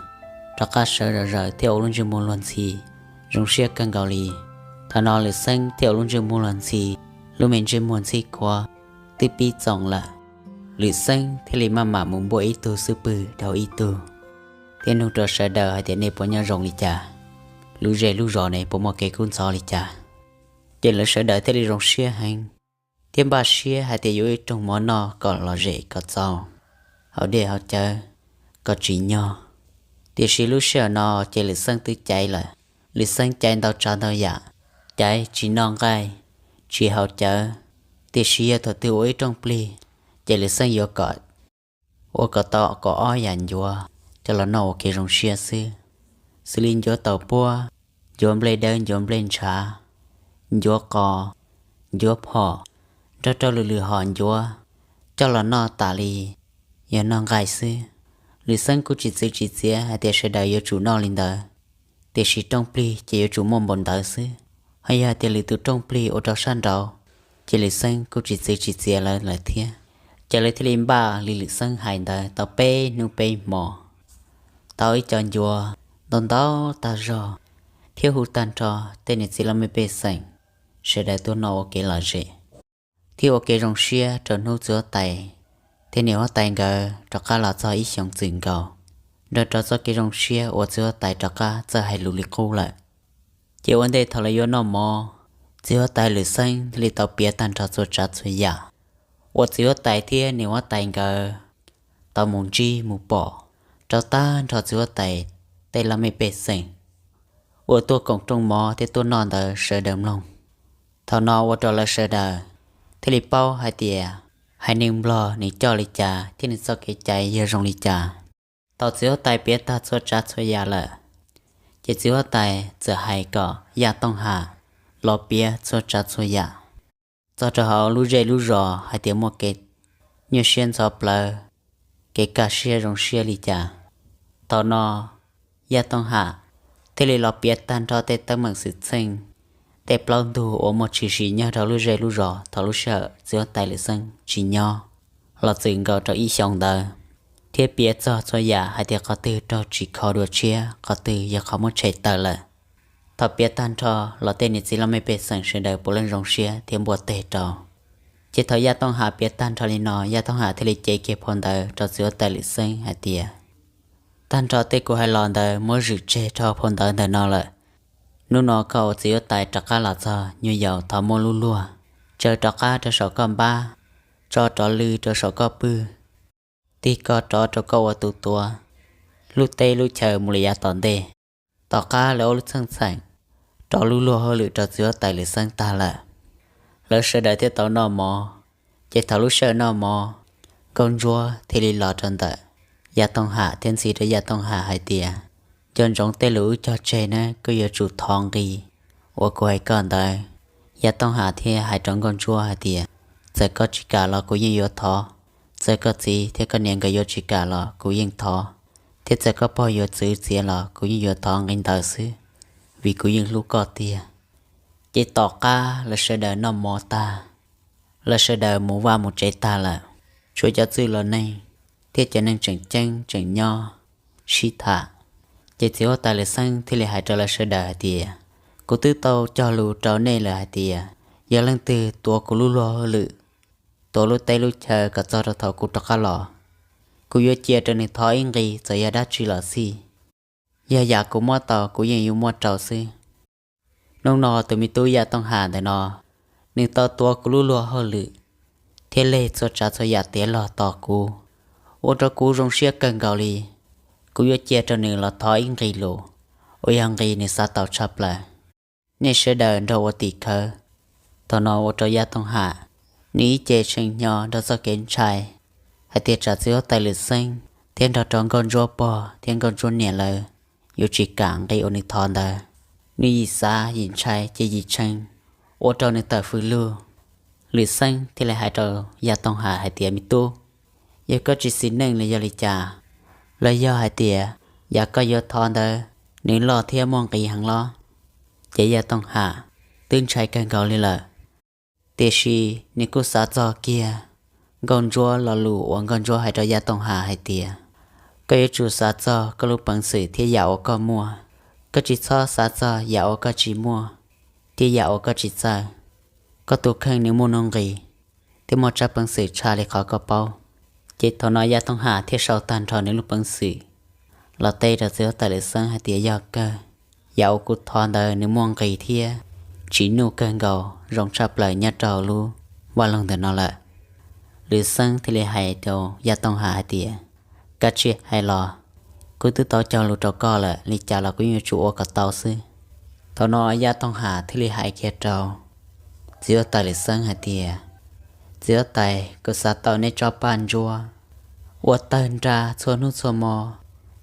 rov qab sawv zom zaws thiab ua lub ntsej muag luag ntxhi, zoo siab kawg nkaus li. Thaum no Lwm Xeeb thiaj ua lub ntsej muag luag ntxhi, lub me ntsej muag ntxhib khuav twb pib txoos lawm. Lwm Xeeb thiaj li maj mam mus npuaj ib tug xub pwg dhau ib tug thiab nug rau sawv daws hais tias, Nej puas nyob zoo li cas? Lub zej lub zos ne puas muaj kev kub ntxhov li cas? Ces lawv sawv daws thiaj li zoo siab heev thiab npaj siab hais tias yuav ib rooj mov noj kom lom zem kom txaus hauv dej hauv cawv, kom tsim nyog. Tiam sis lub sij hawm no ces Lwm Xeeb twb caiv lawm. Lwm Xeeb caiv ntau tsav ntau yam, caiv tsis noj nqaij, tsis haus cawv, tiam sis yog thaum twg ua ib rooj plig ces Lwm Xeeb yuav kom ua kom tau kaum ob yam ncuav coj los noj ua kev zoo siab xwb, xws li ncuav taum puab, ncuav nplej dawb, ncuav nplej ntshav, ncuav qos, ncuav phom, nrog rau lwm lwm hom ncuav coj los noj tas li yog noj nqaij xwb. Lwm Xeeb kuj tsis txwv tsis txiav hais tias sawv daws yuav tsum noj li ntawd, tiam sis rooj plig ces yuav tsum muaj npaum ntawd xwb. Ho yog hais tias lwm tus rooj plig ua rau sab nraud, ces Lwm Xeeb kuj tsis txwv tsis txiav lawv lawm thiab. Ces lawv thiaj li npaj li Lwm Xeeb hais ntawd tau peb hnub peb hmo, tau ib co ncuav ntau ntau tag zog, thiab hu tag nrho tej niam txiv laj mej pej xeem sawv daws tuaj noj ua kev lom zem thiab ua kev zoo siab rau hnub txiv huab tais thiab niam huab tais nkawd rov qab los txog ib xyoos txwm nkaus, nrog rau txoj kev zoo siab uas txiv huab tais rov qab txawj hais lus li qub lawm. Ces ua ntej thaum lawv yuav noj mov, txiv huab tais Lwm Xeeb thiaj li tau piav tag nrho txhua tsav txhua yam uas txiv huab tais thiab niam huab tais nkawd tau mus ntsib mus pom rau tag nrho txiv huab tais tej laj mej pej xeem uas tuaj koom rooj mov thiab tuaj noj ntawd sawv daws mloog. Thaum no ua rau lawv sawv daws thiaj li paub hais tias haiv neeg Nplog nws coj li cas thiab nws txoj kev cai yog zoo li cas. Thaum txiv huab tais piav tag txhua tsav txhua yam lawm, ces txiv huab tais txawm hais kom Yaj Tooj Ham los piav txhua tsav txhua yam txog rau hauv lub zej lub zos hais tias muaj kev nyuaj siab ntxhov plawv, kev kaj siab zoo siab li cas. Thaum no Yaj Tooj Ham thiaj li los piav tag nrho tej teeb meem xwm txheej, tej plaub ntug uas muaj tshwm sim nyob rau lub zej lub zos thaum lub sij hawm txiv huab tais Lwm Xeeb tsis nyob los txwm nkaus rau ib xyoos ntawd, thiab piav txog txhua yam hais tias qhov twg raug tsis kho dua tshiab, qhov twg yog qhov muab tshem tawm lawm. Thaum piav tag nrho los tej niam txiv laj mej pej xeem sawv daws puav leej zoo siab thiab npuaj teg rau. Ces thaum Yaj Tooj Ham piav tag nrho li no, Yaj Tooj Ham thiaj li cev kiag phau ntawv rau txiv huab tais Lwm Xeeb hais tias, Tag nrho tej kuv hais los ntawd muab zwm tseg rau phau ntawv ntawm no lawm. Hnub no koj ua txiv huab tais rov qab los txog, nyuam yaus thov muab lub luag tsaws rov qab rau saum koj npab, tso rov lw rau saum koj pwg, tig koj rov rau koj ua tus tuav lub teb lub chaw mus li yav tom ntej. Tom qab lawv ua lub txheej txheem rov lub luag hauj lwm rau txiv huab tais Lwm Xeeb tag lawm, lawv sawv daws thiaj tau noj mov. Ces thaum lub sij hawm noj mov, Nkauj Ntsuab thiaj li los rau ntawm Yaj Tooj Ham thiab ntxhi rau Yaj Tooj Ham hais tias, Nco ntsoov tej lus wb cog tseg na, koj yuav tsum thov nqi uas kuv hais koj ntawd. Yaj Tooj Ham thiaj hais rau Nkauj Ntsuab hais tias, Txawm koj tsis kam los kuv yeej yuav thov, txawm koj txiv thiab koj niam nkawd yuav tsis kam los kuv yeej thov, thiab txawm koj pog yuav txwv txiav los kuv yeej yuav thov nqi ntawd xwb, vim kuv yeej hlub koj tiag. Ces tom qab lawv sawv daws noj mov tag, lawv sawv daws mus vaj mus tsev tag lawm, tshuav cov txwj laus neeg thiab cov neeg tseem ceeb tseem nyob sib tham. Ces txiv huab tais Lwm Xeeb thiaj li hais rau lawv sawv daws hais tias, Kuv twb tau cog lus rau nej lawm hais tias, yog leej twg tuav kuv lub luag hauj lwm, tuav lub teb lub chaw kom txog rau thaum kuv rov qab los, kuv yuav cia rau nws thov ib nqi txawm yog dab tsi los xij. Yog yam kuv muab tau kuv yeej yuav muab rau xwb. Hnub no tus me tub Yaj Tooj Ham ntawm no, nws tau tuav kuv lub luag hauj lwm thiab leg txhua tsav txhua yam tiav log tos kuv, ua rau kuv zoo siab kawg nkaus li. Kuv yuav cia rau nws los thov ib nqi lus uas yog nqi nws xav tau tshaj plaws. Nej sawv daws nrog ua tim khawv. Thaum no ua rau Yaj Tooj Ham Nws ib ce tshee hnyo nrog txoj kev ntshai hais tias tsam txiv huab tais Lwm Xeeb thiab nrog rau Nkauj Ntsuab pog thiab Nkauj Ntsuab niam lawv yuav tsis kam nqi uas nws thov ntawd. Nws yim xav yim ntshai ces yim tshee, ua rau nws tawm fws lug. Lwm Xeeb thiaj li hais rau Yaj Tooj Ham hais tias, Me tub, yog koj tsis xis neej los yog li cas, los yog hais tias yam koj yuav thov ntawd nws loj thiab muaj nqis heev los? Ces Yaj Tooj Ham twb ntshai kawg nkaus li lawm, tiam sis nws kuj xav txog kiag Nkauj Ntsuab lo lus uas Nkauj Ntsuab hais rau Yaj Tooj Ham hais tias, Koj yuav tsum xav txog koj lub peev xwm thiab yam uas koj muaj. Koj tsis txhob xav txog yam uas koj tsis muaj thiab yam uas koj tsis txawj. Koj tus kheej nws muaj nuj nqis thiab muaj tsab peev xwm tshaj li qhov koj paub. Ces thaum no Yaj Tooj Ham thiaj sau tag nrho nws lub peev xwm los teb rau txiv huab tais Lwm Xeeb hais tias, Yog kawg, yam uas kuv thov ntawd nws muaj nqis thiab tsis nuj kawg nkaus, zoo tshaj plaws nyob rau hauv lub vaj loog ntawm no lawm. Lwm Xeeb thiaj li hais rau Yaj Tooj Ham hais tias, Kav tsij hais los, kuv twb tau cog lus rau koj lawm, li cas los kuv yeej yuav tsum ua kom tau xwb. Thaum no Yaj Tooj Ham thiaj li hais kiag rau txiv huab tais Lwm Xeeb hais tias, Txiv huab tais, kuv xav tau neb tsob paj ntsuab uas tawg nra txhua hnub txhua hmo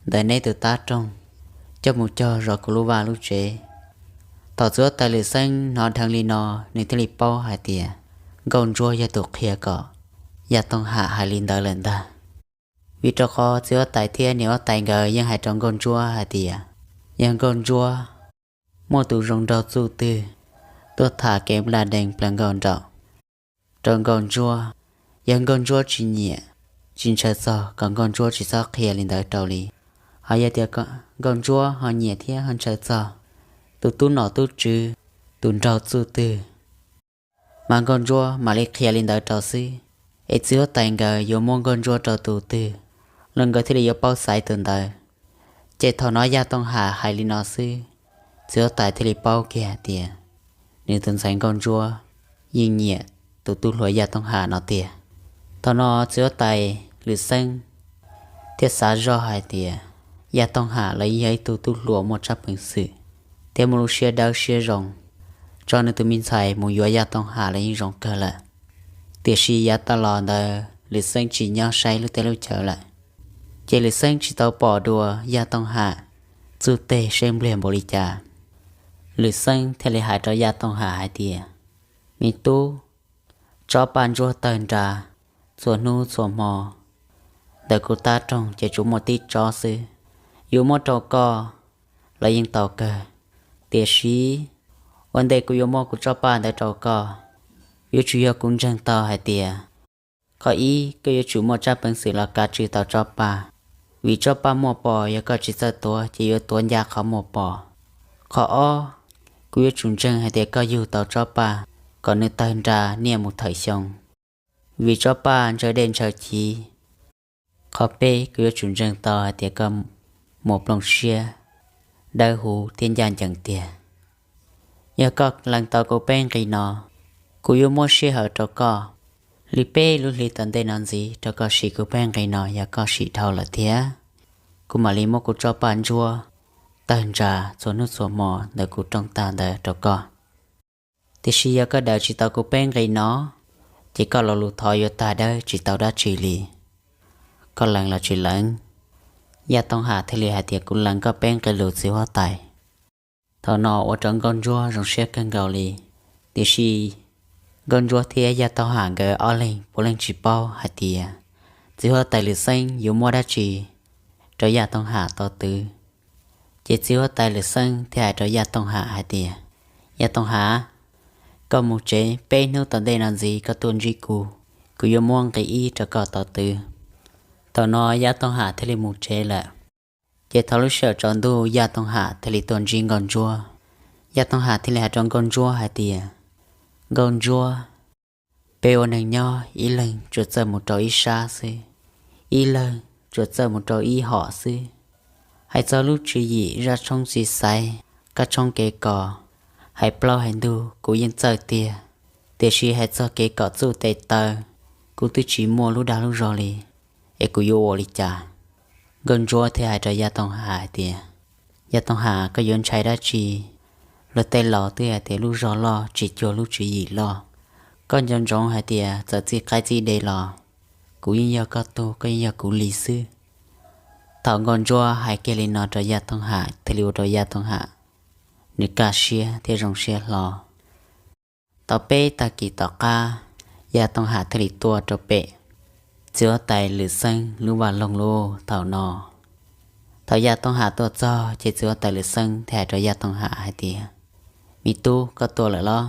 ntawm neb tus tub roog coj mus cog zov kuv lub vaj lub tsev. Thaum txiv huab tais Lwm Xeeb hnov dheev li no, nws thiaj li paub hais tias Nkauj Ntsuab yog tus qhia kom Yaj Tooj Ham hais li ntawd lawm ntag. Vim rau qhov txiv huab tais thiab niam huab tais nkawd yeej hais rau Nkauj Ntsuab hais tias, yog Nkauj Ntsuab muaj tus zoo nraug txuj twg tuaj tham kev npla dees plaws nkaus nraum rau Nkauj Ntsuab, yog Nkauj Ntsuab tsis nyiam, tsis ntshaw txog kom Nkauj Ntsuab tsis txhob qhia li ntawd rau li. Ho yog tias Nkauj Ntsuab ho nyiam thiab ho ntshaw txog tus tub nom tub tswv, tus nraug txuj twg, mas Nkauj Ntsuab mam li qhia li ntawd rau xwb. Es txiv huab tais nkawd yuav muab Nkauj Ntsuab rau tus twg los nkawd thiaj li yuav paub xaiv tus ntawd. Ces thaum no Yaj Tooj Ham hais li no xwb, txiv huab tais thiaj li paub kiag hais tias nws tus ntxhais Nkauj Ntsuab yeej nyiam tus tub hluas Yaj Tooj Ham no tiag. Thaum no txiv huab tais Lwm Xeeb thiaj xav zoj hais tias Yaj Tooj Ham los yeej yog ib tug tub hluas muaj tsab peev xwm thiab muaj lub siab dawb siab zoo, tso nws tus me ntxhais mus yuav Yaj Tooj Ham los yeej zoo kawg lawm. Tiam sis yav tas los ntawd Lwm Xeeb tsis nyob saib lub teb lub chaw lawm, ces Lwm Xeeb tsis tau pom dua Yaj Tooj Ham txuj teg seb npliag npaum li cas. Lwm Xeeb thiaj li hais rau Yaj Tooj Ham hais tias, Me tub, tsob paj ntsuab tawg nra txhua hnub txhua hmo ntawm kuv tub roog ces tsuas muaj tib tsob xwb. Yuav muab rau koj los yeej tau kawg, tiam sis ua ntej kuv yuav muab kuv tsob paj ntawd rau koj, yuav tsum yog kuv ntseeg tau hais tias, qhov ib, koj yuav tsum muaj tsab peev xwm los kav tswj tau tsob paj, vim tsob paj muaj pos, yog koj tsis txawj tuav ces yuav tuav ncaj qhov muaj pos. Qhov ob, kuv yuav tsum ntseeg hais tias koj yug tau tsob paj kom nws tawg nra niaj mus thawm xyoo, vim tsob paj ntshaw dej ntshaw chiv. Qhov peb, kuv yuav tsum ntseeg tau hais tias koj muaj plooj siab dawb huv thiab ncaj ncees tiag. Yog koj lees tau kuv peb nqe no, kuv yuav muab sij hawm rau koj li peb lub hlis tom ntej no ntxiv rau koj sim kuv peb nqe no. Yog koj sim dhau lawm thiab, kuv mam li muab kuv tsob paj ntsuab tawg nra txhua hnub txhua hmo ntawm kuv rooj tag ntawd rau koj. Tiam sis yog koj daws tsis tau kuv peb nqe no, ces koj lo lus thov yuav tag dawb tsis tau dab tsi li. Koj lees los tsis lees? Yaj Tooj Ham thiaj li hais tias, Kuv lees koj peb nqe lus, txiv huab tais. Thaum no ua rau Nkauj Ntsuab zoo siab kawg nkaus li. Tiam sis Nkauj Ntsuab thiab Yaj Tooj Ham nkawd ob leeg puav leej tsis paub hais tias txiv huab tais Lwm Xeeb yuav muab dab tsi rau Yaj Tooj Ham tau twv. Ces txiv huab tais Lwm Xeeb thiaj hais rau Yaj Tooj Ham hais tias, Yaj Tooj Ham, koj mus tsev, peb hnub tom ntej no ntxiv koj tuaj ntsib kuv, kuv yuav muab nqe ib rau koj tau twv. Thaum no Yaj Tooj Ham thiaj li mus tsev lawm. Ces thaum lub sij hawm tsaus ntuj Yaj Tooj Ham thiaj li tuaj ntsib Nkauj Ntsuab. Yaj Tooj Ham thiaj li hais rau Nkauj Ntsuab hais tias, Nkauj Ntsuab, peb ua neeg nyob ib leeg tsuas txawj mus rau ib sab xwb, ib leeg tsuas txawj mus rau ib hom xwb. Hais txog lub tswv yim zaj tshoob txiv xaiv, kab tshoob kev kos, hais plaub hais ntug kuv yeej txawj tiag, tiam sis hais txog kev kom txuj tes taw, kuv twb tsis muaj lub dag lub zog li, es kuv yuav ua li cas? Nkauj Ntsuab thiaj hais rau Yaj Tooj Ham hais tias, Yaj Tooj Ham, koj yuav ntshai dab tsi? Luag tej laus twb hais tias lub zog loj tsis cuag lub tswv yim loj. Koj nco ntsoov hais tias txawm txij qaib txij dev los kuv yeej yog koj tug, koj yeej yog kuv li xwb. Thaum Nkauj Ntsuab hais kiag li no rau Yaj Tooj Ham thiaj li ua rau Yaj Tooj Ham nws kaj siab thiab zoo siab hlo. Tau peb tag kis tom qab, Yaj Tooj Ham thiaj li tuaj rau pem txiv huab tais Lwm Xeeb lub vaj loog lub thaum no. Thaum Yaj Tooj Ham tuaj txog ces txiv huab tais Lwm Xeeb thiaj hais rau Yaj Tooj Ham hais tias, Me tub, koj tuaj lawm los?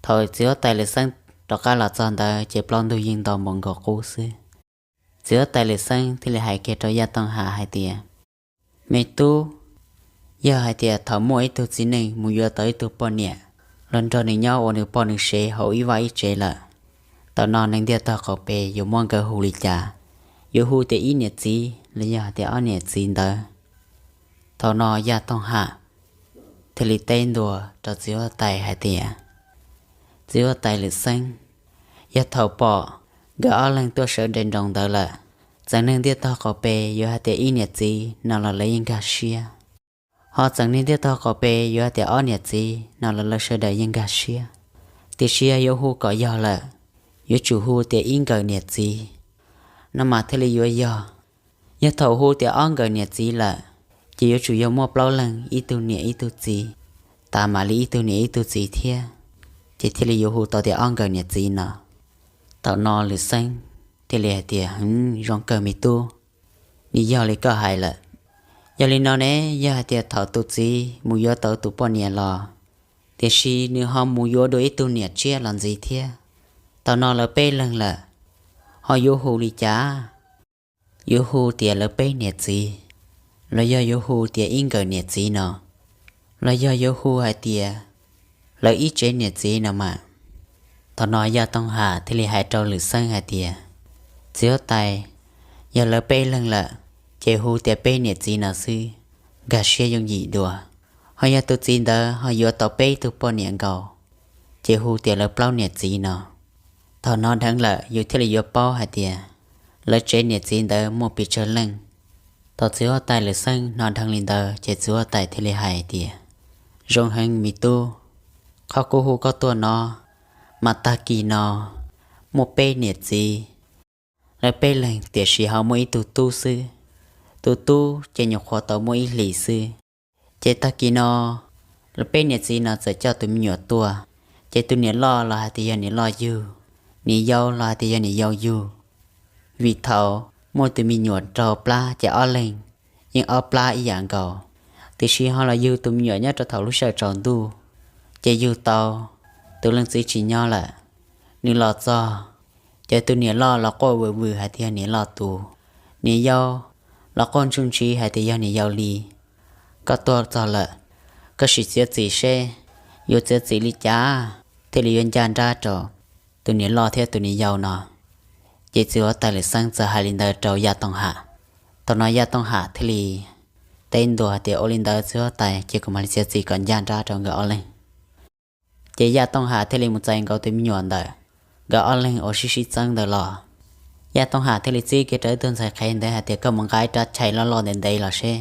Thaum txiv huab tais Lwm Xeeb rov qab los txog ntawd ces plaub ntug yeej nto npaum nkaus qub xwb. Txiv huab tais Lwm Xeeb thiaj li hais kiag rau Yaj Tooj Ham hais tias, Me tub, yog hais tias thaum muaj ib tug txiv neej mus yuav tau ib tug poj niam los nrog nws nyob ua nws poj nws sev hauv ib vaj ib tsev lawm, thaum no neeg ntiaj tog qaum pes yuav muab nkawd hu li cas? Yuav hu tias ib niam txiv los yog hais tias ob niam txiv ntawd? Thaum no Yaj Tooj Ham thiaj li teb ntua rau txiv huab tais hais tias, Txiv huab tais Lwm Xeeb, yog thaum pom nkawd ob leeg tuaj sawv daws nroos ntawd lawm, txawm neeg ntiaj tog qaum pes yuav hais tias ib niam txiv no los lawv yeej nkag siab, ho txawm neeg ntiaj tog qaum pes yuav hais tias ob niam txiv no los lawv sawv daws yeej nkag siab. Tiam sis yog yuav hu kom yog lawm, yuav tsum hu tias ib nkawm niam txiv no mas thiaj li yuav yog. Yog thaum hu tias ob nkawm niam txiv lawm, ces yuav tsum yog muaj plaub leeg ib tug niam ib tug txiv, tas mam li ib tug niam ib tug txiv thiab, ces thiaj li yuav hu tau tias ob nkawm niam txiv no. Thaum no Lwm Xeeb thiaj li hais tias, Hwv, zoo kawg me tub, nws yog li koj hais lawm. Yog li no ne, yog hais tias thaum tus txiv mus yuav tau tus poj niam los, tiam sis nws ho mus yuav dua ib tug niam tshiab los ntxiv thiab, thaum no lawv peb leeg lawm, ho yuav hu li cas? Yuav hu tias lawv peb niam txiv, los yog yuav hu tias ib nkawm niam txiv no, los yog yuav hu hais tias lawv ib tsev niam txiv no mas? Thaum no Yaj Tooj Ham thiaj li hais rau Lwm Xeeb hais tias, Txiv huab tais, yog lawv peb leeg lawm, ces hu tias peb niam txiv no xwb, nkag siab yooj yim dua. Ho yog tus txiv ntawd ho yuav tau peb tug poj niam nkaus, ces hu tias lawv plaub niam txiv no. Thaum hnov dheev lawm yus thiaj li yuav paub hais tias lawv tsev niam txiv ntawd muaj pes tsawg leej. Thaum txiv huab tais Lwm Xeeb hnov dheev li ntawd ces txiv huab tais thiaj li hais tias, Zoo heev me tub, qhov kuv hu koj tuaj no mas tag kis no muaj peb niam txiv, lawv peb leeg tiam sis ho muaj ib tug tub xwb. Tus tub ces nyuam qhuav tau muaj ib hlis xwb. Ces tag kis no lawv peb niam txiv no txawm coj tus me nyuam tuaj, ces tus niam loj los hais tias yog niam loj yug, niam yau los hais tias yog niam yau yug. Vim thaum muaj tus me nyuam raug plab ces ob leeg yeej ob plab ib yam nkaus, tiam sis ho los yug tus me nyuam nyob rau thaum lub sij hawm tsaus ntuj, ces yug tau tus leej txiv tsis nyob lawm. Nws los txog, ces tus niam loj los quaj vwm vwm hais tias yog niam loj tus, niam yau los quaj ntsuj ntsiv hais tias yog niam yau li. Koj tuaj txog lawm, koj sim txiav txim seb yuav txiav txim li cas thiaj li yuav ncaj nrab rau tus niam loj thiab tus niam yau no. Ces txiv huab tais Lwm Xeeb txawm hais li ntawd rau Yaj Tooj Ham. Thaum no Yaj Tooj Ham thiaj li teb ntua tias, Ua li ntawd txiv huab tais, ces kuv mam li txiav txim kom ncaj nrab rau nkawd ob leeg. Ces Yaj Tooj Ham thiaj li mus txais nkaus tus me nyuam ntawm nkawd ob leeg uas sib sib txeeb ntawd los. Yaj Tooj Ham thiaj li txib kiag rau ib tug ntxhais qhev ntawd hais tias, Koj mus nqa ib rab chais loj loj ntev ntev los seb.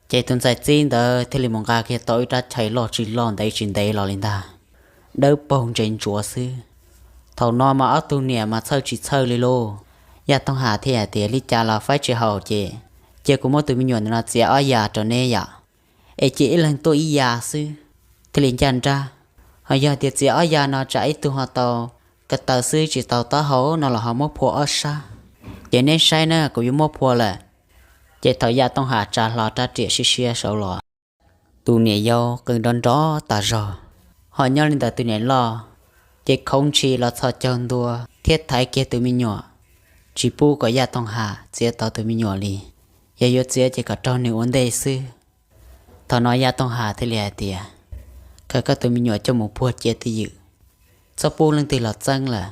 Ces tus ntxhais txib ntawd thiaj li mus nqa kiag tau ib rab chais loj tsis loj ntev tsis ntev los li ntag, dawb paug ntse ntsuav xwb. Thaum no mas ob tug niam mas txhawj tsis txhawj li lauj. Yaj Tooj Ham thiaj hais tias, Li cas los faib tsis haum ces, ces kuv muab tus me nyuam ntawm no txiav ob ya rau neb yom, es cia ib leeg tuaj ib ya xwb thiaj li ncaj nrab. Ho yog tias txiav ob ya no tsam ib tug ho tau ko taw xwb tsis tau taub hau no los ho muab phua ob sab. Ces neb saib na, kuv yuav muab phua lawm. Ces thaum Yaj Tooj Ham tsa hlo rab riam siab siab saud los, tus niam yau qw nrov nrov tas zog, ho nyob li ntawm tus niam loj ces khoov ntshis los txhos caug ntua thiab thaiv kiag tus me nyuam, tsis pub kom Yaj Tooj Ham txiav tau tus me nyuam li. Yog yuav txiav ces kom raug nws ua ntej xwb. Thaum no Yaj Tooj Ham thiaj li hais tias, Khaws koj tus me nyuam coj mus puag cia twj ywm, txhob pub leej twg los txeeb lawm.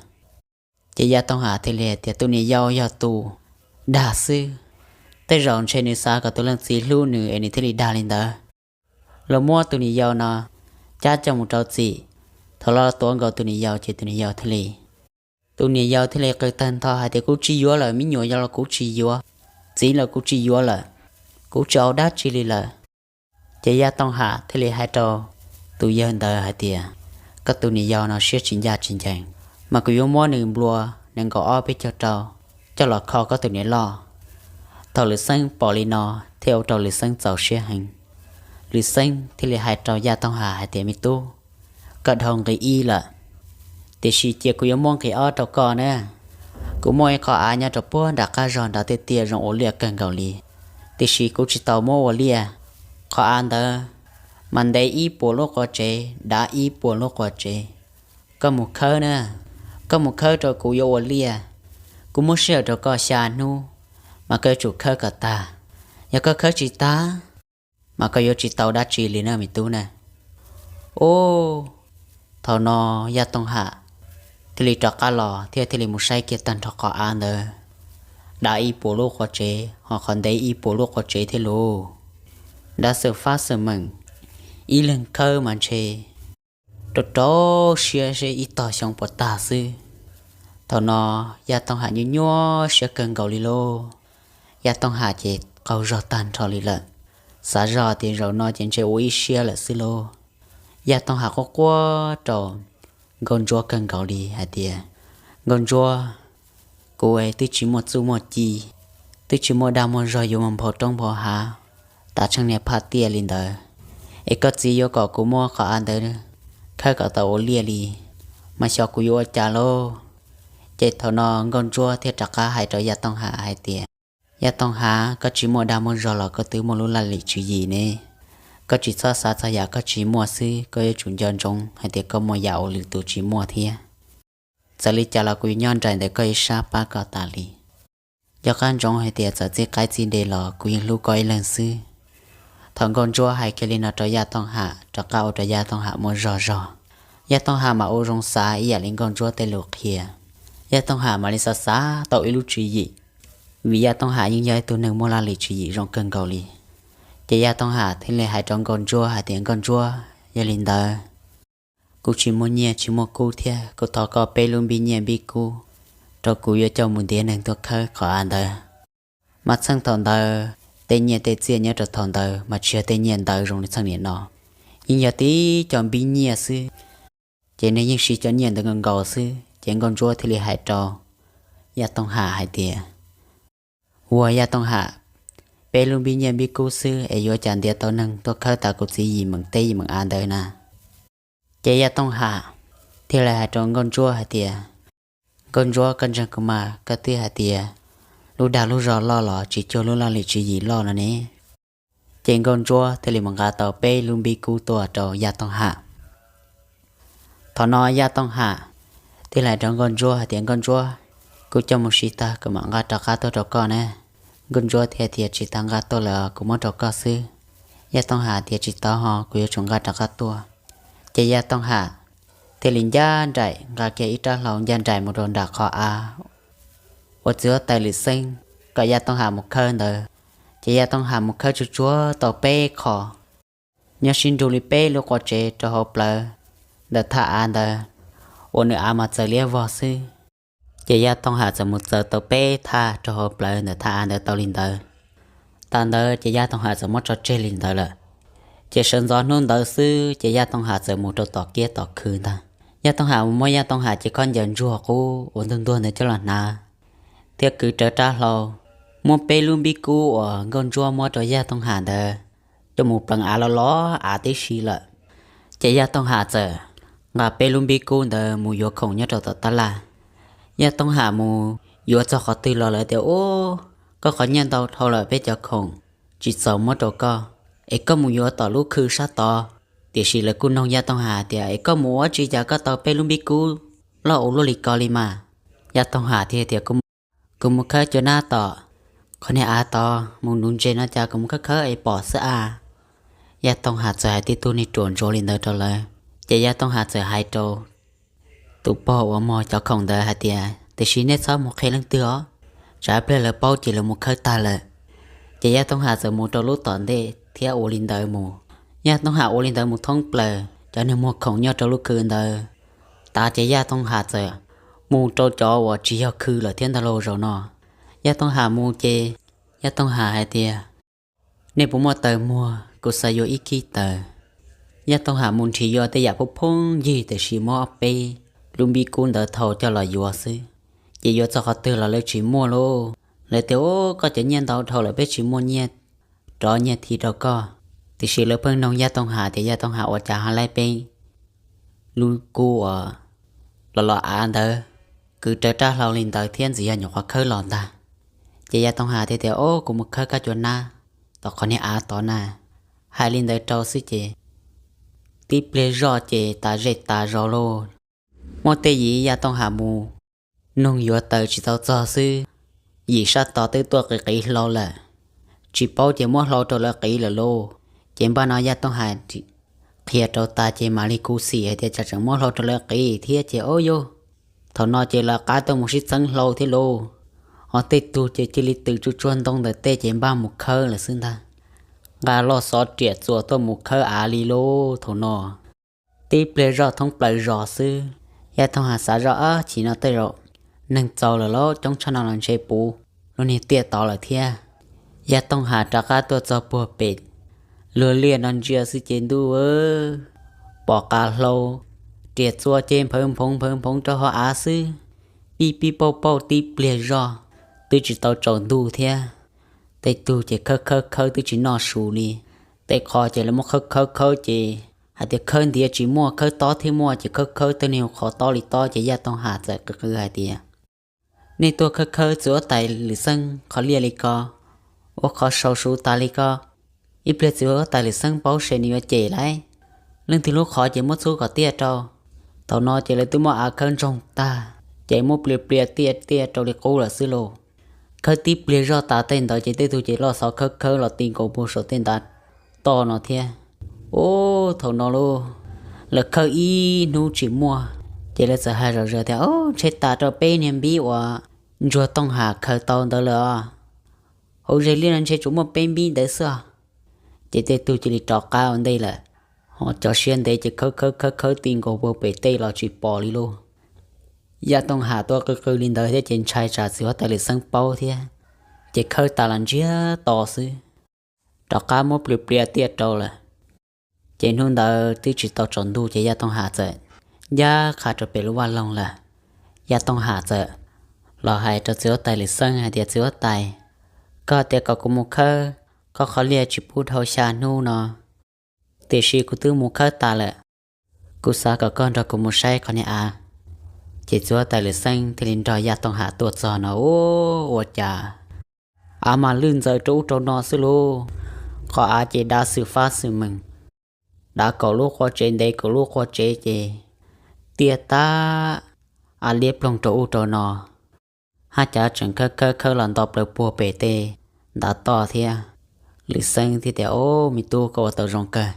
Ces Yaj Tooj Ham thiaj li hais tias, Tus niam yau yog tus dag xwb, tej zaum ntshe nws xav kom tus leej txiv hlub nws es nws thiaj li dag li ntawd. Los muab tus niam yau no cab coj mus rau txim, thaum los tuav nkaus tus niam yau ces tus niam yau thiaj li, tus niam yau thiaj li qw tawg ntho hais tias, Kuv tsis yuav lawm, me nyuam yau los kuv tsis yuav, txiv los kuv tsis yuav lawm, kuv tsis au dab tsi li lawm. Ces Yaj Tooj Ham thiaj li hais rau tus yawg ntawd hais tias, Koj tus niam yau no siab tsis ncaj tsis ncees, mas kuv yuav muab nws nplua nees nkaum ob peb caug rau coj los kho koj tus niam loj. Thaum Lwm Xeeb pom li no thiaj ua rau Lwm Xeeb txaus siab heev. Lwm Xeeb thiaj li hais rau Yaj Tooj Ham hais tias, Me tub, koj dhau nqi ib lawm, tiam sis cia kuv yuav muab nqi ob rau koj na. Kuv muaj ib qho av nyob rau puag nram qab zog nrad tiaj tiaj zoo ua liaj kawg nkaus li, tiam sis kuv tsis tau muab ua liaj. Qhov av ntawd mas ntev ib puas lub qua tsev, dav ib puas lub qua tsev. Koj mus khawb na, koj mus khawb rau kuv yuav ua liaj. Kuv muab sij hawm rau koj xya hnub, mas koj yuav tsum khawb kom tag. Yog koj khawb tsis tag, mas koj yuav tsis tau dab tsi li na me tub na. Ub, thaum no Yaj Tooj Ham thiaj li rov qab los thiab thiaj li mus saib kiag tag nrho qhov av ntawd, dav ib puas lub qua tsev ho qhov ntev ib puas lub qua tsev thiab lauj. Dab xwm fab xwm meem, ib leeg khawb mas ntshe rau rau siab seb ib tog xyoo puas tag xwb. Thaum no Yaj Tooj Ham nyuaj nyuaj siab kawg nkaus li lauj. Yaj Tooj Ham ces qaug zog tag nrho li lawm, xav zog tias zaum no ces ntshe ua ib siab lawm xwb lauj. Yaj Tooj Ham quaj quaj rau Nkauj Ntsuab kawg nkaus li hais tias, Nkauj Ntsuab, kuv twb tsis muaj txuj muaj ci, twb tsis muaj dag muaj zog yuav mus nphau roob nphau hav, tav tsheej niag phaj tiaj li ntawd, es koj txiv yuav kom kuv muab qhov av ntawd khawb kom tau ua liaj li, mas xyov kuv yuav ua cas lauj. Ces thaum no Nkauj Ntsuab thiaj rov qab hais rau Yaj Tooj Ham hais tias, Yaj Tooj Ham, koj tsis muaj dag muaj zog los koj twb muaj lub laj lim tswv yim ne. Koj tsis txhob xav txog yam koj tsis muaj xwb, koj yuav tsum nco ntsoov hais tias koj muaj yam uas lwm tus tsis muaj thiab. Txawm li cas los kuv yuav nyob nraim ntawm koj ib sab pab koj tas li. Nco qab ntsoov hais tias txawm txij qaib txij dev los kuv yeej hlub koj ib leeg xwb. Thaum Nkauj Ntsuab hais kiag li no rau Yaj Tooj Ham, rov qab ua rau Yaj Tooj Ham muaj zog zog. Yaj Tooj Ham mas ua zoo xav ib yam li Nkauj Ntsuab tej lus qhia. Yaj Tooj Ham mam li xav xav tau ib lub tswv yim, vim Yaj Tooj Ham yeej yog ib tug neeg muaj laj lim tswv yim zoo kawg nkaus li. Ces Yaj Tooj Ham thiaj li hais rau Nkauj Ntsuab hais tias, Nkauj Ntsuab, yog li ntawd kuv tsis muaj nyiaj tsis muaj kub thiab, kuv thov koj peb lub npib nyiaj npib kub rau kuv yuav coj mus ntiav neeg tuaj khawb qhov av ntawd. Mas txheej thaum ntawd tej nyiaj tej txiaj nyob rau thaum ntawd mas tsis yog tej nyiaj ntawv zoo li txheej niam no, yeej yog tib co npib nyiaj xwb. Ces nws yeej siv cov nyiaj ntawd nkaus nkaus xwb. Ces Nkauj Ntsuab thiaj li hais rau Yaj Tooj Ham hais tias, Ua Yaj Tooj Ham, peb lub npib nyiaj npib kub xwb es yuav cas ntiav tau neeg tuaj khawb tas kuv txiv yim meem teb yim meem av ntawd na? Ces Yaj Tooj Ham thiaj li hais rau Nkauj Ntsuab hais tias, Nkauj Ntsuab, koj ntseeg kuv mas, koj twb hais tias lub dag lub zog loj los tsis cuag lub laj lim tswv yim loj no ne. Ces Nkauj Ntsuab thiaj li mus nqa tau peb lub npib kub tuaj rau Yaj Tooj Ham. Thaum no Yaj Tooj Ham thiaj li hais rau Nkauj Ntsuab hais tias, Nkauj Ntsuab, kuv coj mus siv tag kuv mam nqa rov qab tuaj rau koj na. Nkauj Ntsuab thiaj tias, Tsis tas, nqa tuaj lawm kuv muab rau koj xwb. Yaj Tooj Ham tias, Tsis tau ho, kuv yuav tsum nqa rov qab tuaj. Ces Yaj Tooj Ham thiaj li ncaj nraim nqa kiag ib rab hlau ncaj nraim mus rau nram qhov av uas txiv huab tais Lwm Xeeb kom Yaj Tooj Ham mus khawb ntawd. Ces Yaj Tooj Ham mus khawb tsuag tsuag tau peb qho, nyob sib nrug li peb lub qua tsev rau hauv plawv ntawm thaj av ntawd, uas nws av mas txawv liab vog xwb. Ces Yaj Tooj Ham txawm mus txawv tau peb thaj rau hauv plawv ntawm thaj av ntawd tau li ntawd. Tas ntawd ces Yaj Tooj Ham txawm muab tso tseg li ntawd lawm. Ces sawv ntxov hnub ntawd xwb ces Yaj Tooj Ham txawm mus rau tom kiab tom khw ntag. Yaj Tooj Ham mus muab Yaj Tooj Ham cev khaub ncaws ntsuag qub uas ntuag ntuag ntawd coj los hnav, thiab kwv rawv rab hlau, muab peb lub npib kub uas Nkauj Ntsuab muab rau Yaj Tooj Ham ntawd coj mus pleev av los los av tib si lawm. Ces Yaj Tooj Ham txawm nqa peb lub npib kub ntawd mus yuav khoom nyob rau tom tab laj. Yaj Tooj Ham mus yuav txog qhov twg los lawv tias, Ub, koj qhov nyiaj ntau dhau lawm, peb cov khoom tsis txaus muab rau koj, es koj mus yuav tom lub khw sab tod. Tiam sis lawv kuj noog Yaj Tooj Ham tias, Es koj mus ua dab tsi cas koj tau peb lub npib kub loj ua luaj li ko li mas? Yaj Tooj Ham thiaj tias, Kuv mus khawb cua nab tom qhov niag av tod, mus nuv ntses no cas kuv mus khawb khawb es pom xwb a. Yaj Tooj Ham txawm hais tib tug niag ruam ntsuav li ntawd rau lawv. Ces Yaj Tooj Ham txawm hais rau tus pog uas muag cov khoom ntawd hais tias, Tiam sis nej txhob mus qhia leej twg os, tsam pliag lawv paub ces lawv mus khawb tag lawm. Ces Yaj Tooj Ham txawm mus rau lub tom ntej thiab ua li ntawd mus. Yaj Tooj Ham ua li ntawd mus thoob plaws cov neeg muag khoom nyob rau lub khw ntawd. Tas ces Yaj Tooj Ham txawm mus rau cov uas tsis yog khw lawm thiab ntag lauj zaum no. Yaj Tooj Ham mus ces Yaj Tooj Ham hais tias, Nej puas muaj taws muag? Kuv xav yuav ib kib taws. Yaj Tooj Ham mus nrhiav yuav tej yam phooj phooj ywg tiam sis muab ob peb lub npib kub ntawd thaum coj los yuav xwb, ces yuav txog qhov twg los lawv tsis muaj lauj. Lawv tias, Ub, koj cov nyiaj ntau dhau lawm, peb tsis muaj nyiaj rov nyiaj thiv rau koj. Tiam sis lawv pheej noog Yaj Tooj Ham tias, Yaj Tooj Ham, ua cas ho laib peb lub kub uas los los av ntawd kwv rawv rab hlau li ntawd thiab ntxim yog nyuam qhuav khawb los ntag. Ces Yaj Tooj Ham thiaj tias, Ob, kuv mus khawb kab cua nab tom qhov niag av tod na. Hais li ntawd rau xwb ces tib pliag zoj ces tas zej tas zos lauj. Muaj tej yim Yaj Tooj Ham mus nug yuav taws tsis tau txog xwb, yim sab tod twb tuaj qiv qiv hlau lawm. Tsis paub ces muab hlau rau lawv qiv lawm lauj. Ces npaj no Yaj Tooj Ham qhia rau tas ces mam li khuv xim hais tias tsam tseem muab hlau rau lawv qiv thiab ces ob yog thaum no ces lawv qab tuaj mus sib txeeb hlau thiab lauj. Ho tej tug ces cia li tws tsuag tsuag ntoo ntawm tej ces npaj mus khawb lawm xwb ntag. Nqa loj xov riam txuas tuaj mus khawb av li lauj. Thaum no tib pliag zoj thoob plaws zos xwb, Yaj Tooj Ham xav zoj, Ab, chim no tej zaum neeg txaus lawm lauj, coob tshaj no los ntshe puv lub niag tiaj tod lawm thiab. Yaj Tooj Ham rov qab tuaj txog puag pem luag liaj no ntsia xwb ces ntuj, pom qab hlau riam txuas ces nphawv nphoov nphawv nphoov rau hauv av xwb, pib pib pauj pauj tib pliag zoj, twb tsis tau tsaus ntuj thiab. Tej tug ces khawb khawb khawb twb tsis noj su li. Tej qho ces lawv muab khawb khawb khawb ces hais tias khawb ntiav tsis muaj, khawb tob thiab muaj ces khawb khawb tej niag qhov tob li tob ces Yaj Tooj Ham txawm qw qw hais tias, Nej tuaj khawb khawb txiv huab tais Lwm Xeeb qhov liaj li ko, ua qhov sau su tas li ko, ib pliag txiv huab tais Lwm Xeeb paub ces nws yuav cem lauj. Leej twg lub qhov ces muab txhub kom tiaj rau. Thaum no ces lawv twb muab av khawb ntsoog tag, ces muab plias plias tiaj tiaj rau li qub lawm xwb lauj. Khawb tib pliag zoj tas tej ntawd ces tej tug ces loj xov khawb khawb los ti nkaus puag saum tej ntav toj no thiab. Ub, thaum no lauj, lawv khawb ib hnub tsis muaj, ces lawv txawm hais zom zaws tias, Ub, ntshe tas rau peb niag npib uas Ntsuag Tooj Ham khaws tau ntawd lawm os. Hauv zes liaj no ntshe tsuas muaj peb npib ntawd xwb os. Ces tej tug cia li rov qab ua ntej lawm, ho cov siab ntev ces khawb khawb khawb khawb ti nkaus puag pem tej los tsis pom li lauj. Yaj Tooj Ham tuaj qw qw li ntawd thiab ces ntshai tsam txiv huab tais Lwm Xeeb paub thiab, ces khawb tas los ntsiag to xwb, rov qab muab plias plias tiaj rau lawm. Ces hnub ntawd twb tsis tau tsaus ntuj ces Yaj Tooj Ham txawm ncaj qha rau pem lub vaj loog lawm. Yaj Tooj Ham txawm los hais rau txiv huab tais Lwm Xeeb hais tias, Txiv huab tais, koj tias kom kuv mus khawb koj qhov liaj tsis pub dhau xya hnub no, tiam sis kuv twb mus khawb tas lawm. Kuv xav kom koj nrog kuv mus saib qhov niag av. Ces txiv huab tais Lwm Xeeb thiaj li nrog Yaj Tooj Ham tuaj txog no, ua cas av mas lwj ntxaws rau ub rau no xwb lauj. Qhov av ces dav xwm fab xwm mees, dav kaum lub qua tsev ntev kaum lub qua tsev ces tiaj tab av liab ploog rau ub rau no. Haj cav tseem khawb khawb khawb los nto plaws puag pem tej ntav toj thiab. Lwm Xeeb thiaj tias, Ob, me tub, koj ua tau zoo kawg.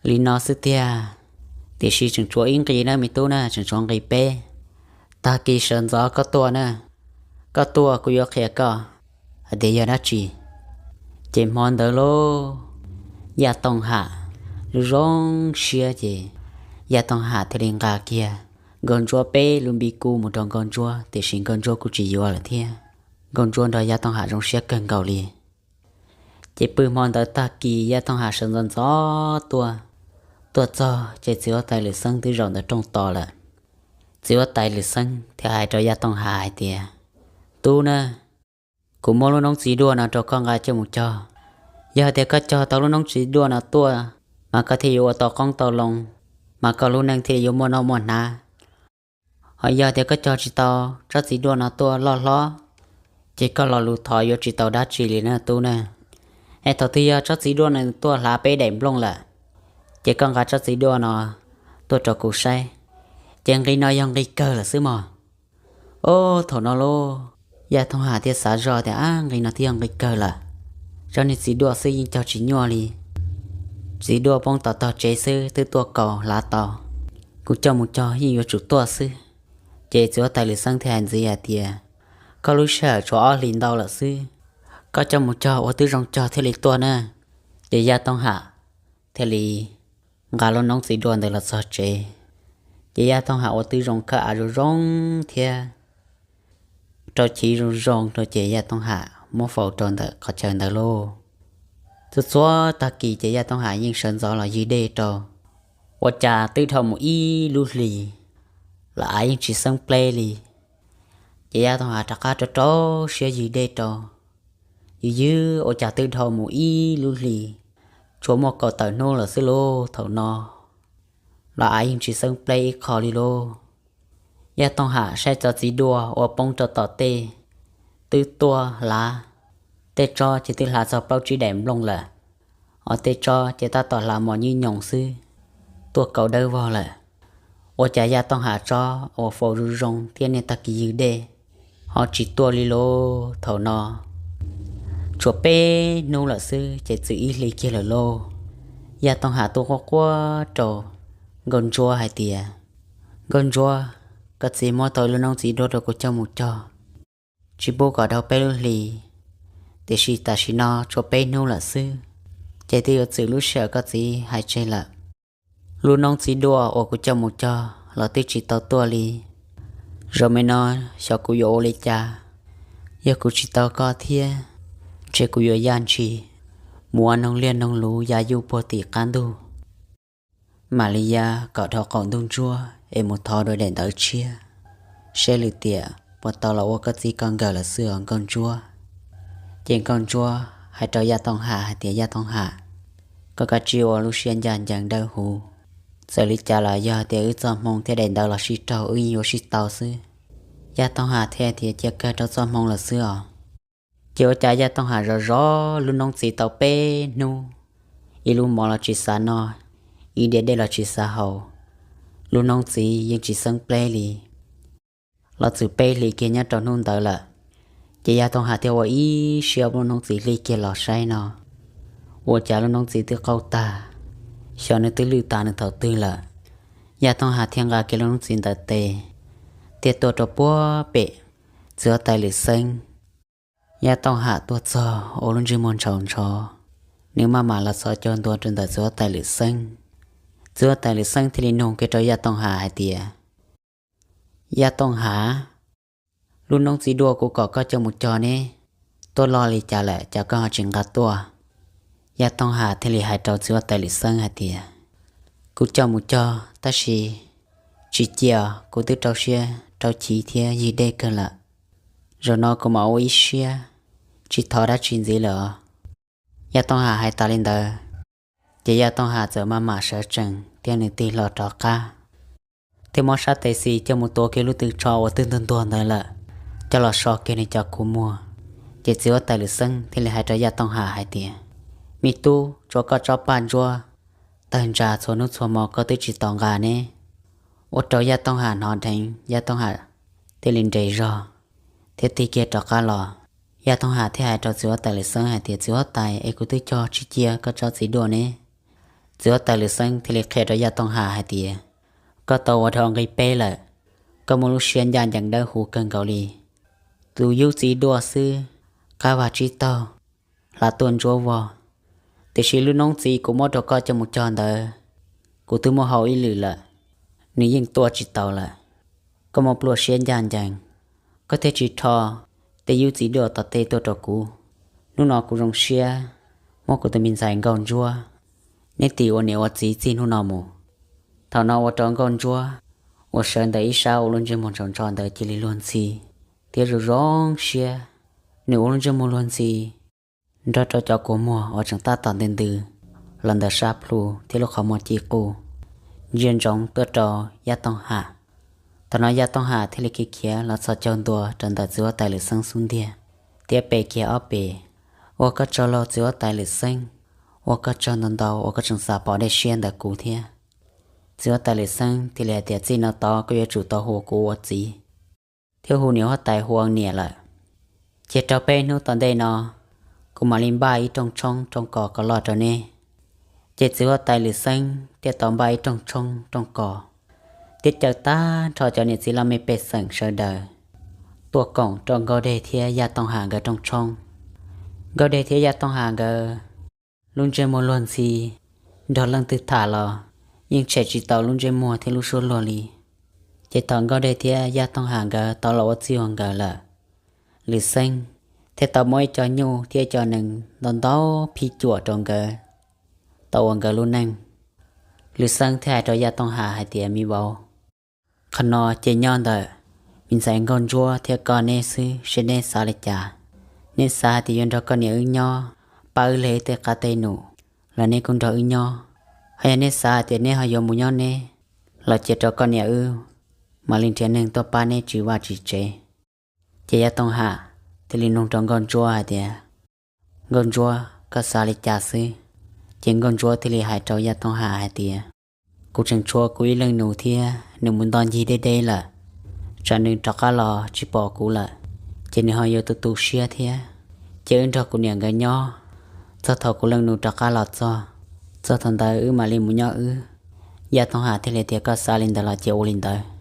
Li no xwb tiag, tiam sis tseem tshuav ib nqi na me tub na, tseem tshuav nqi peb. Tag kis sawv ntxov koj tuaj na, koj tuaj kuv yuav qhia koj hais tias yog dab tsi. Ces hmo ntawd lauj, Yaj Tooj Ham lub zoo siab ces Yaj Tooj Ham thiaj li nqa kiag Nkauj Ntsuab peb lub npib kub mus rau Nkauj Ntsuab, tiam sis Nkauj Ntsuab kuj tsis yuav lawm thiab. Nkauj Ntsuab nrog Yaj Tooj Ham zoo siab kawg nkaus li. Ces pw hmo ntawd tag kis Yaj Tooj Ham sawv ntxov ntxov tuaj, tuaj txog ces txiv huab tais Lwm Xeeb twb zaum ntawm rooj tos lawm. Txiv huab tais Lwm Xeeb thiaj hais rau Yaj Tooj Ham hais tias, Tub na, kuv muab lub noob txiv duaj no rau koj nqa coj mus cog. Yog hais tias koj cog tau lub noob txiv duaj no tuaj, mas koj thiaj yuav ua tau qoob tau loo, mas koj lub neej thiaj yuav muaj noj muaj hnav. Ho yog tias koj cog tsis tau tsob txiv duaj no tuaj loj hlob, ces koj lo lus thov yuav tsis tau dab tsi li na tub na. Es thaum twg yog tsob txiv duaj no tuaj hlav peb daim nplooj lawm, ces koj nqa tsob txiv duaj no tuaj rau kuv saib, ces nqi no yog nqi kawg lawm xwb mog. Ob, thaum no lauj, Yaj Tooj Ham thiaj xav zoj tias, Ab, nqi no twb yog nqi kawg lawm. Tsob niag txiv duaj xwb yeej cog tsis nyuaj li. Txiv duaj poob tom tog tsev xwb twb tuaj kaus hlav tau. Kuv coj mus cog yeej yuav tsum tuaj xwb. Ces txiv huab tais Lwm Xeeb thiaj hais ntxiv hais tias, Koj lub sij hawm tshuav ob hlis ntau lawm xwb, koj coj mus cog ua twb zoo cog thiaj li tuaj na. Ces Yaj Tooj Ham thiaj li nqa lub noob txiv duaj ntawd los txog tsev. Ces Yaj Tooj Ham ua twb zoo khawb av zoo zoo thiab rau chiv zoo zoo rau ces Yaj Tooj Ham muab faus rau ntawm qhov chaw ntawd lauj. Txhua txhua tag kis ces Yaj Tooj Ham yeej sawv ntxov los ywg dej rau. Ua cas twb dhau mus ib lub hlis, los av yeej tsis xeeb pleb li. Ces Yaj Tooj Hav rov qab rau rau siab ywg dej rau, ywg ywg ua cas twb dhau mus ib lub hlis, tshuav muaj kaum tawm hnub lawm xwb lauj. Thaum no los av yeej tsis xeeb pleb ib qho li lauj. Yaj Tooj Hav saib txoj txiv duaj uas poob rau tom tej twb tuaj hlav, tej tsob ces twb hlav txog plaub tsib daim nplooj lawm, ho tej tsob ces tab tom hlav mos nyib nyoos xwb, tuaj kaus dawb vog lawm. Ua cas Yaj Tooj Hav tsob uas faus zoo zoo thiab niaj tag kis ywg dej ho tsis tuaj li lauj. Thaum no tshuav peb hnub lawm xwb ces txwm ib hlis kiag lawm lauj. Yaj Tooj Hav tuaj quaj quaj rau Nkauj Ntsuab hais tias, Nkauj Ntsuab, koj txiv muab tau lub noob txiv duaj rau kuv coj mus cog, tsis pub kom dhau peb lub hlis, tiam sis tam sim no tshuav peb hnub lawm xwb, ces twb yuav txwm lub sij hawm koj txiv hais tseg lawm. Lub noob txiv duaj uas kuv coj mus cog los twb tsis tau tuaj li. Zaum me no xyov kuv yuav ua li cas, yog kuv tsis tau koj thiab, ntshe kuv yuav yaj ntshis mus ua noog liaj noog luv ya yuj puag tim qab ntug, mam li ya kom dhau qaum ntuj ntsuab es mus thov dua daim ntawv tshiab, seb lwm tiam puas tau los ua koj txiv koj nkawm lawm xwb os Nkauj Ntsuab. Ces Nkauj Ntsuab hais rau Yaj Tooj Hav hais tias, Yaj Tooj Hav, koj kav tsij ua lub siab ncaj ncees dawb huv. Txawm li cas los yog tias wb txoj hmoo thiab daim ntawv los sib raug wb yeej yuav sib tau xwb. Yaj Tooj Hav thiaj tias, Cia kawg, rau txoj hmoo lawm xwb os. Ces ua cas Yaj Tooj Hav zov zov lub noob txiv tau peb hnub, ib lub mov los tsis xav noj, ib diav dej los tsis xav haus, lub noob txiv yeej tsis xeeb pleb li. Los txwm peb hlis kiag nyob rau hnub ntawd lawm, ces Yaj Tooj Hav thiaj ua ib siab lub noob txiv hli kiag los saib no, ua cas lub noob txiv twb qaug tag, xyov nws twb lwj tas nws thaum twg lawm. Yaj Tooj Hav thiaj nqa kiag lub noob txiv ntawm tes, thiaj tuaj rau puag pem txiv huab tais Lwm Xeeb. Yaj Tooj Hav tuaj txog ua lub ntsej muag ntshaus ntsho, nws maj mam los txhos caug ntua rau ntawm txiv huab tais Lwm Xeeb. Txiv huab tais Lwm Xeeb thiaj li nug kiag rau Yaj Tooj Hav hais tias, Yaj Tooj Hav, lub noob txiv duaj kuv kom koj coj mus cog ne, tuaj loj li cas lawm cas koj ho tsis nqa tuaj? Yaj Tooj Hav thiaj li hais rau txiv huab tais Lwm Xeeb hais tias, Kuv coj mus cog tab sis tsis cia, kuv twb rau siab rau chiv thiab ywg dej kawg lawm. Zaum no kuv mam ua ib siab, tsis thov dab tsi ntxiv lawm os. Yaj Tooj Hav hais tas li ntawd, ces Yaj Tooj Hav txawm maj mam sawv tsees thiab nws tig hlo rov qab, thiab muab sab tes xis coj mus tuav kiag lub tw tsho uas twb ntuag ntuag ntawd lawm, coj los so kiag nws cov kua muag. Ces txiv huab tais Lwm Xeeb thiaj li hais rau Yaj Tooj Hav hais tias, Me tub, tsuav koj tsob paj ntsuab tawg ntsa txhua hnub txhua hmo koj twb tsis tau nqa ne. Ua rau Yaj Tooj Hav hnov dheev, Yaj Tooj Hav thiaj li nres zog thiab tig kiag rov qab los. Yaj Tooj Hav thiaj hais rau txiv huab tais Lwm Xeeb hais tias, Txiv huab tais, es kuv twb cog tsis cia koj tsob txiv duaj ne. Txiv huab tais Lwm Xeeb thiaj li qhia rau Yaj Tooj Hav hais tias, Koj tau ua dhau nqi peb lawm, koj muaj lub siab ncaj ncees dawb huv kawg nkaus li. Tus yub txiv duaj xwb, qab vag tsib taug, hla tuaj ntsuab vog, tiam sis lub noob txiv kuv muab rau koj coj mus cog ntawd, kuv twb muab hau ib lwm lawm, nws yeej tuaj tsis tau lawm. Koj muaj plua siab ncaj ncees, koj thiaj tsis rho tej yub txiv duaj tom tej tuaj rau kuv. Hnub no kuv zoo siab muab kuv tus me ntxhais Nkauj Ntsuab, neb tis ua niam ua txiv txij hnub no mus. Thaum no ua rau Nkauj Ntsuab uas sawv ntawm ib sab ua lub ntsej muag ntshaus ntsho ntawd cia li luag ntxhi thiab zoo zoo siab. Nws ua lub ntsej muag luag ntxhi nrog rau cov kua muag uas tseem tab tom ntws ntws los ntawm sab plhu thiab lub qhov muag ci quj ntsia ntsoov tuaj rau Yaj Tooj Ham. Thaum no Yaj Tooj Ham thiaj li khiav khiav los txhos caug ntua rau ntawm txiv huab tais Lwm Xeeb xub ntiag thiab pe kiag ob pes, ua koj tsaug lauj txiv huab tais Lwm Xeeb, ua koj tsaug ntau ntau uas koj tseem xav pom dej siab ntawm kuv thiab. Txiv huab tais Lwm Xeeb thiaj li hais tias, Txij no tod koj yuav tsum tau hu kuv ua txiv thiab hu niam huab tais hu ua niam lawm. Ces rau peb hnub tom ntej no, kuv mam li npaj ib rooj tshoob rooj kos kom loj rau neb. Ces txiv huab tais Lwm Xeeb thiaj tau npaj ib rooj tshoob rooj kos thiab caw tag nrho cov niam txiv laj mej pej xeem sawv daws tuaj koom rau Nkauj Dej thiab Yaj Tooj Ham nkawd rooj tshoob. Nkauj Dej thiab Yaj Tooj Ham nkawd lub ntsej muag luag ntxhi nrog leej twg tham los yeej tshem tsis tau lub ntsej muag thiab lub suab luag li. Ces thaum Nkauj Dej thiab Yaj Tooj Ham nkawd tau los ua txij ua nkawm lawm, Lwm Xeeb thiaj tau muab ib co nyuj thiab ib co nees ntau ntau phij cuam rau nkawd tau ua nkawd lub neej. Lwm Xeeb thiaj hais rau Yaj Tooj Ham hais tias, Me vauv, Qhov no ces nyob ntawm me ntxhais Nkauj Ntsuab thiab koj neb xwb, seb neb xav li cas. Neb xav hais tias yuav nrog koj niam wb nyob, pab wb leg tej qab tej num, los neb kuj nrog wb nyob. Hos yog neb xav hais tias neb ho yuav mus nyob neb, los cia rau koj niam wb mam li nrhiav neeg tuaj pab neb tsim vaj tsim tsev. Ces Yaj Tooj Ham thiaj li nug rau Nkauj Ntsuab hais tias, Nkauj Ntsuab, koj xav li cas xwb? Ces Nkauj Ntsuab thiaj li hais rau Yaj Tooj Ham hais tias, Kuv tseem tshuav kuv ib leej nus thiab, nws mus ntoj ncig deb deb lawm, tsam nws rov qab los tsis pom kuv lawm, ces nws ho yuav tu tu siab thiab. Ces wb nrog kuv niam nkawd nyob txog thaum kuv leej nus rov qab los txog, txog thaum ntawd wb mam li mus nyob wb. Yaj Tooj Ham thiaj li tias, Koj xav li ntawd los cia ua li ntawd.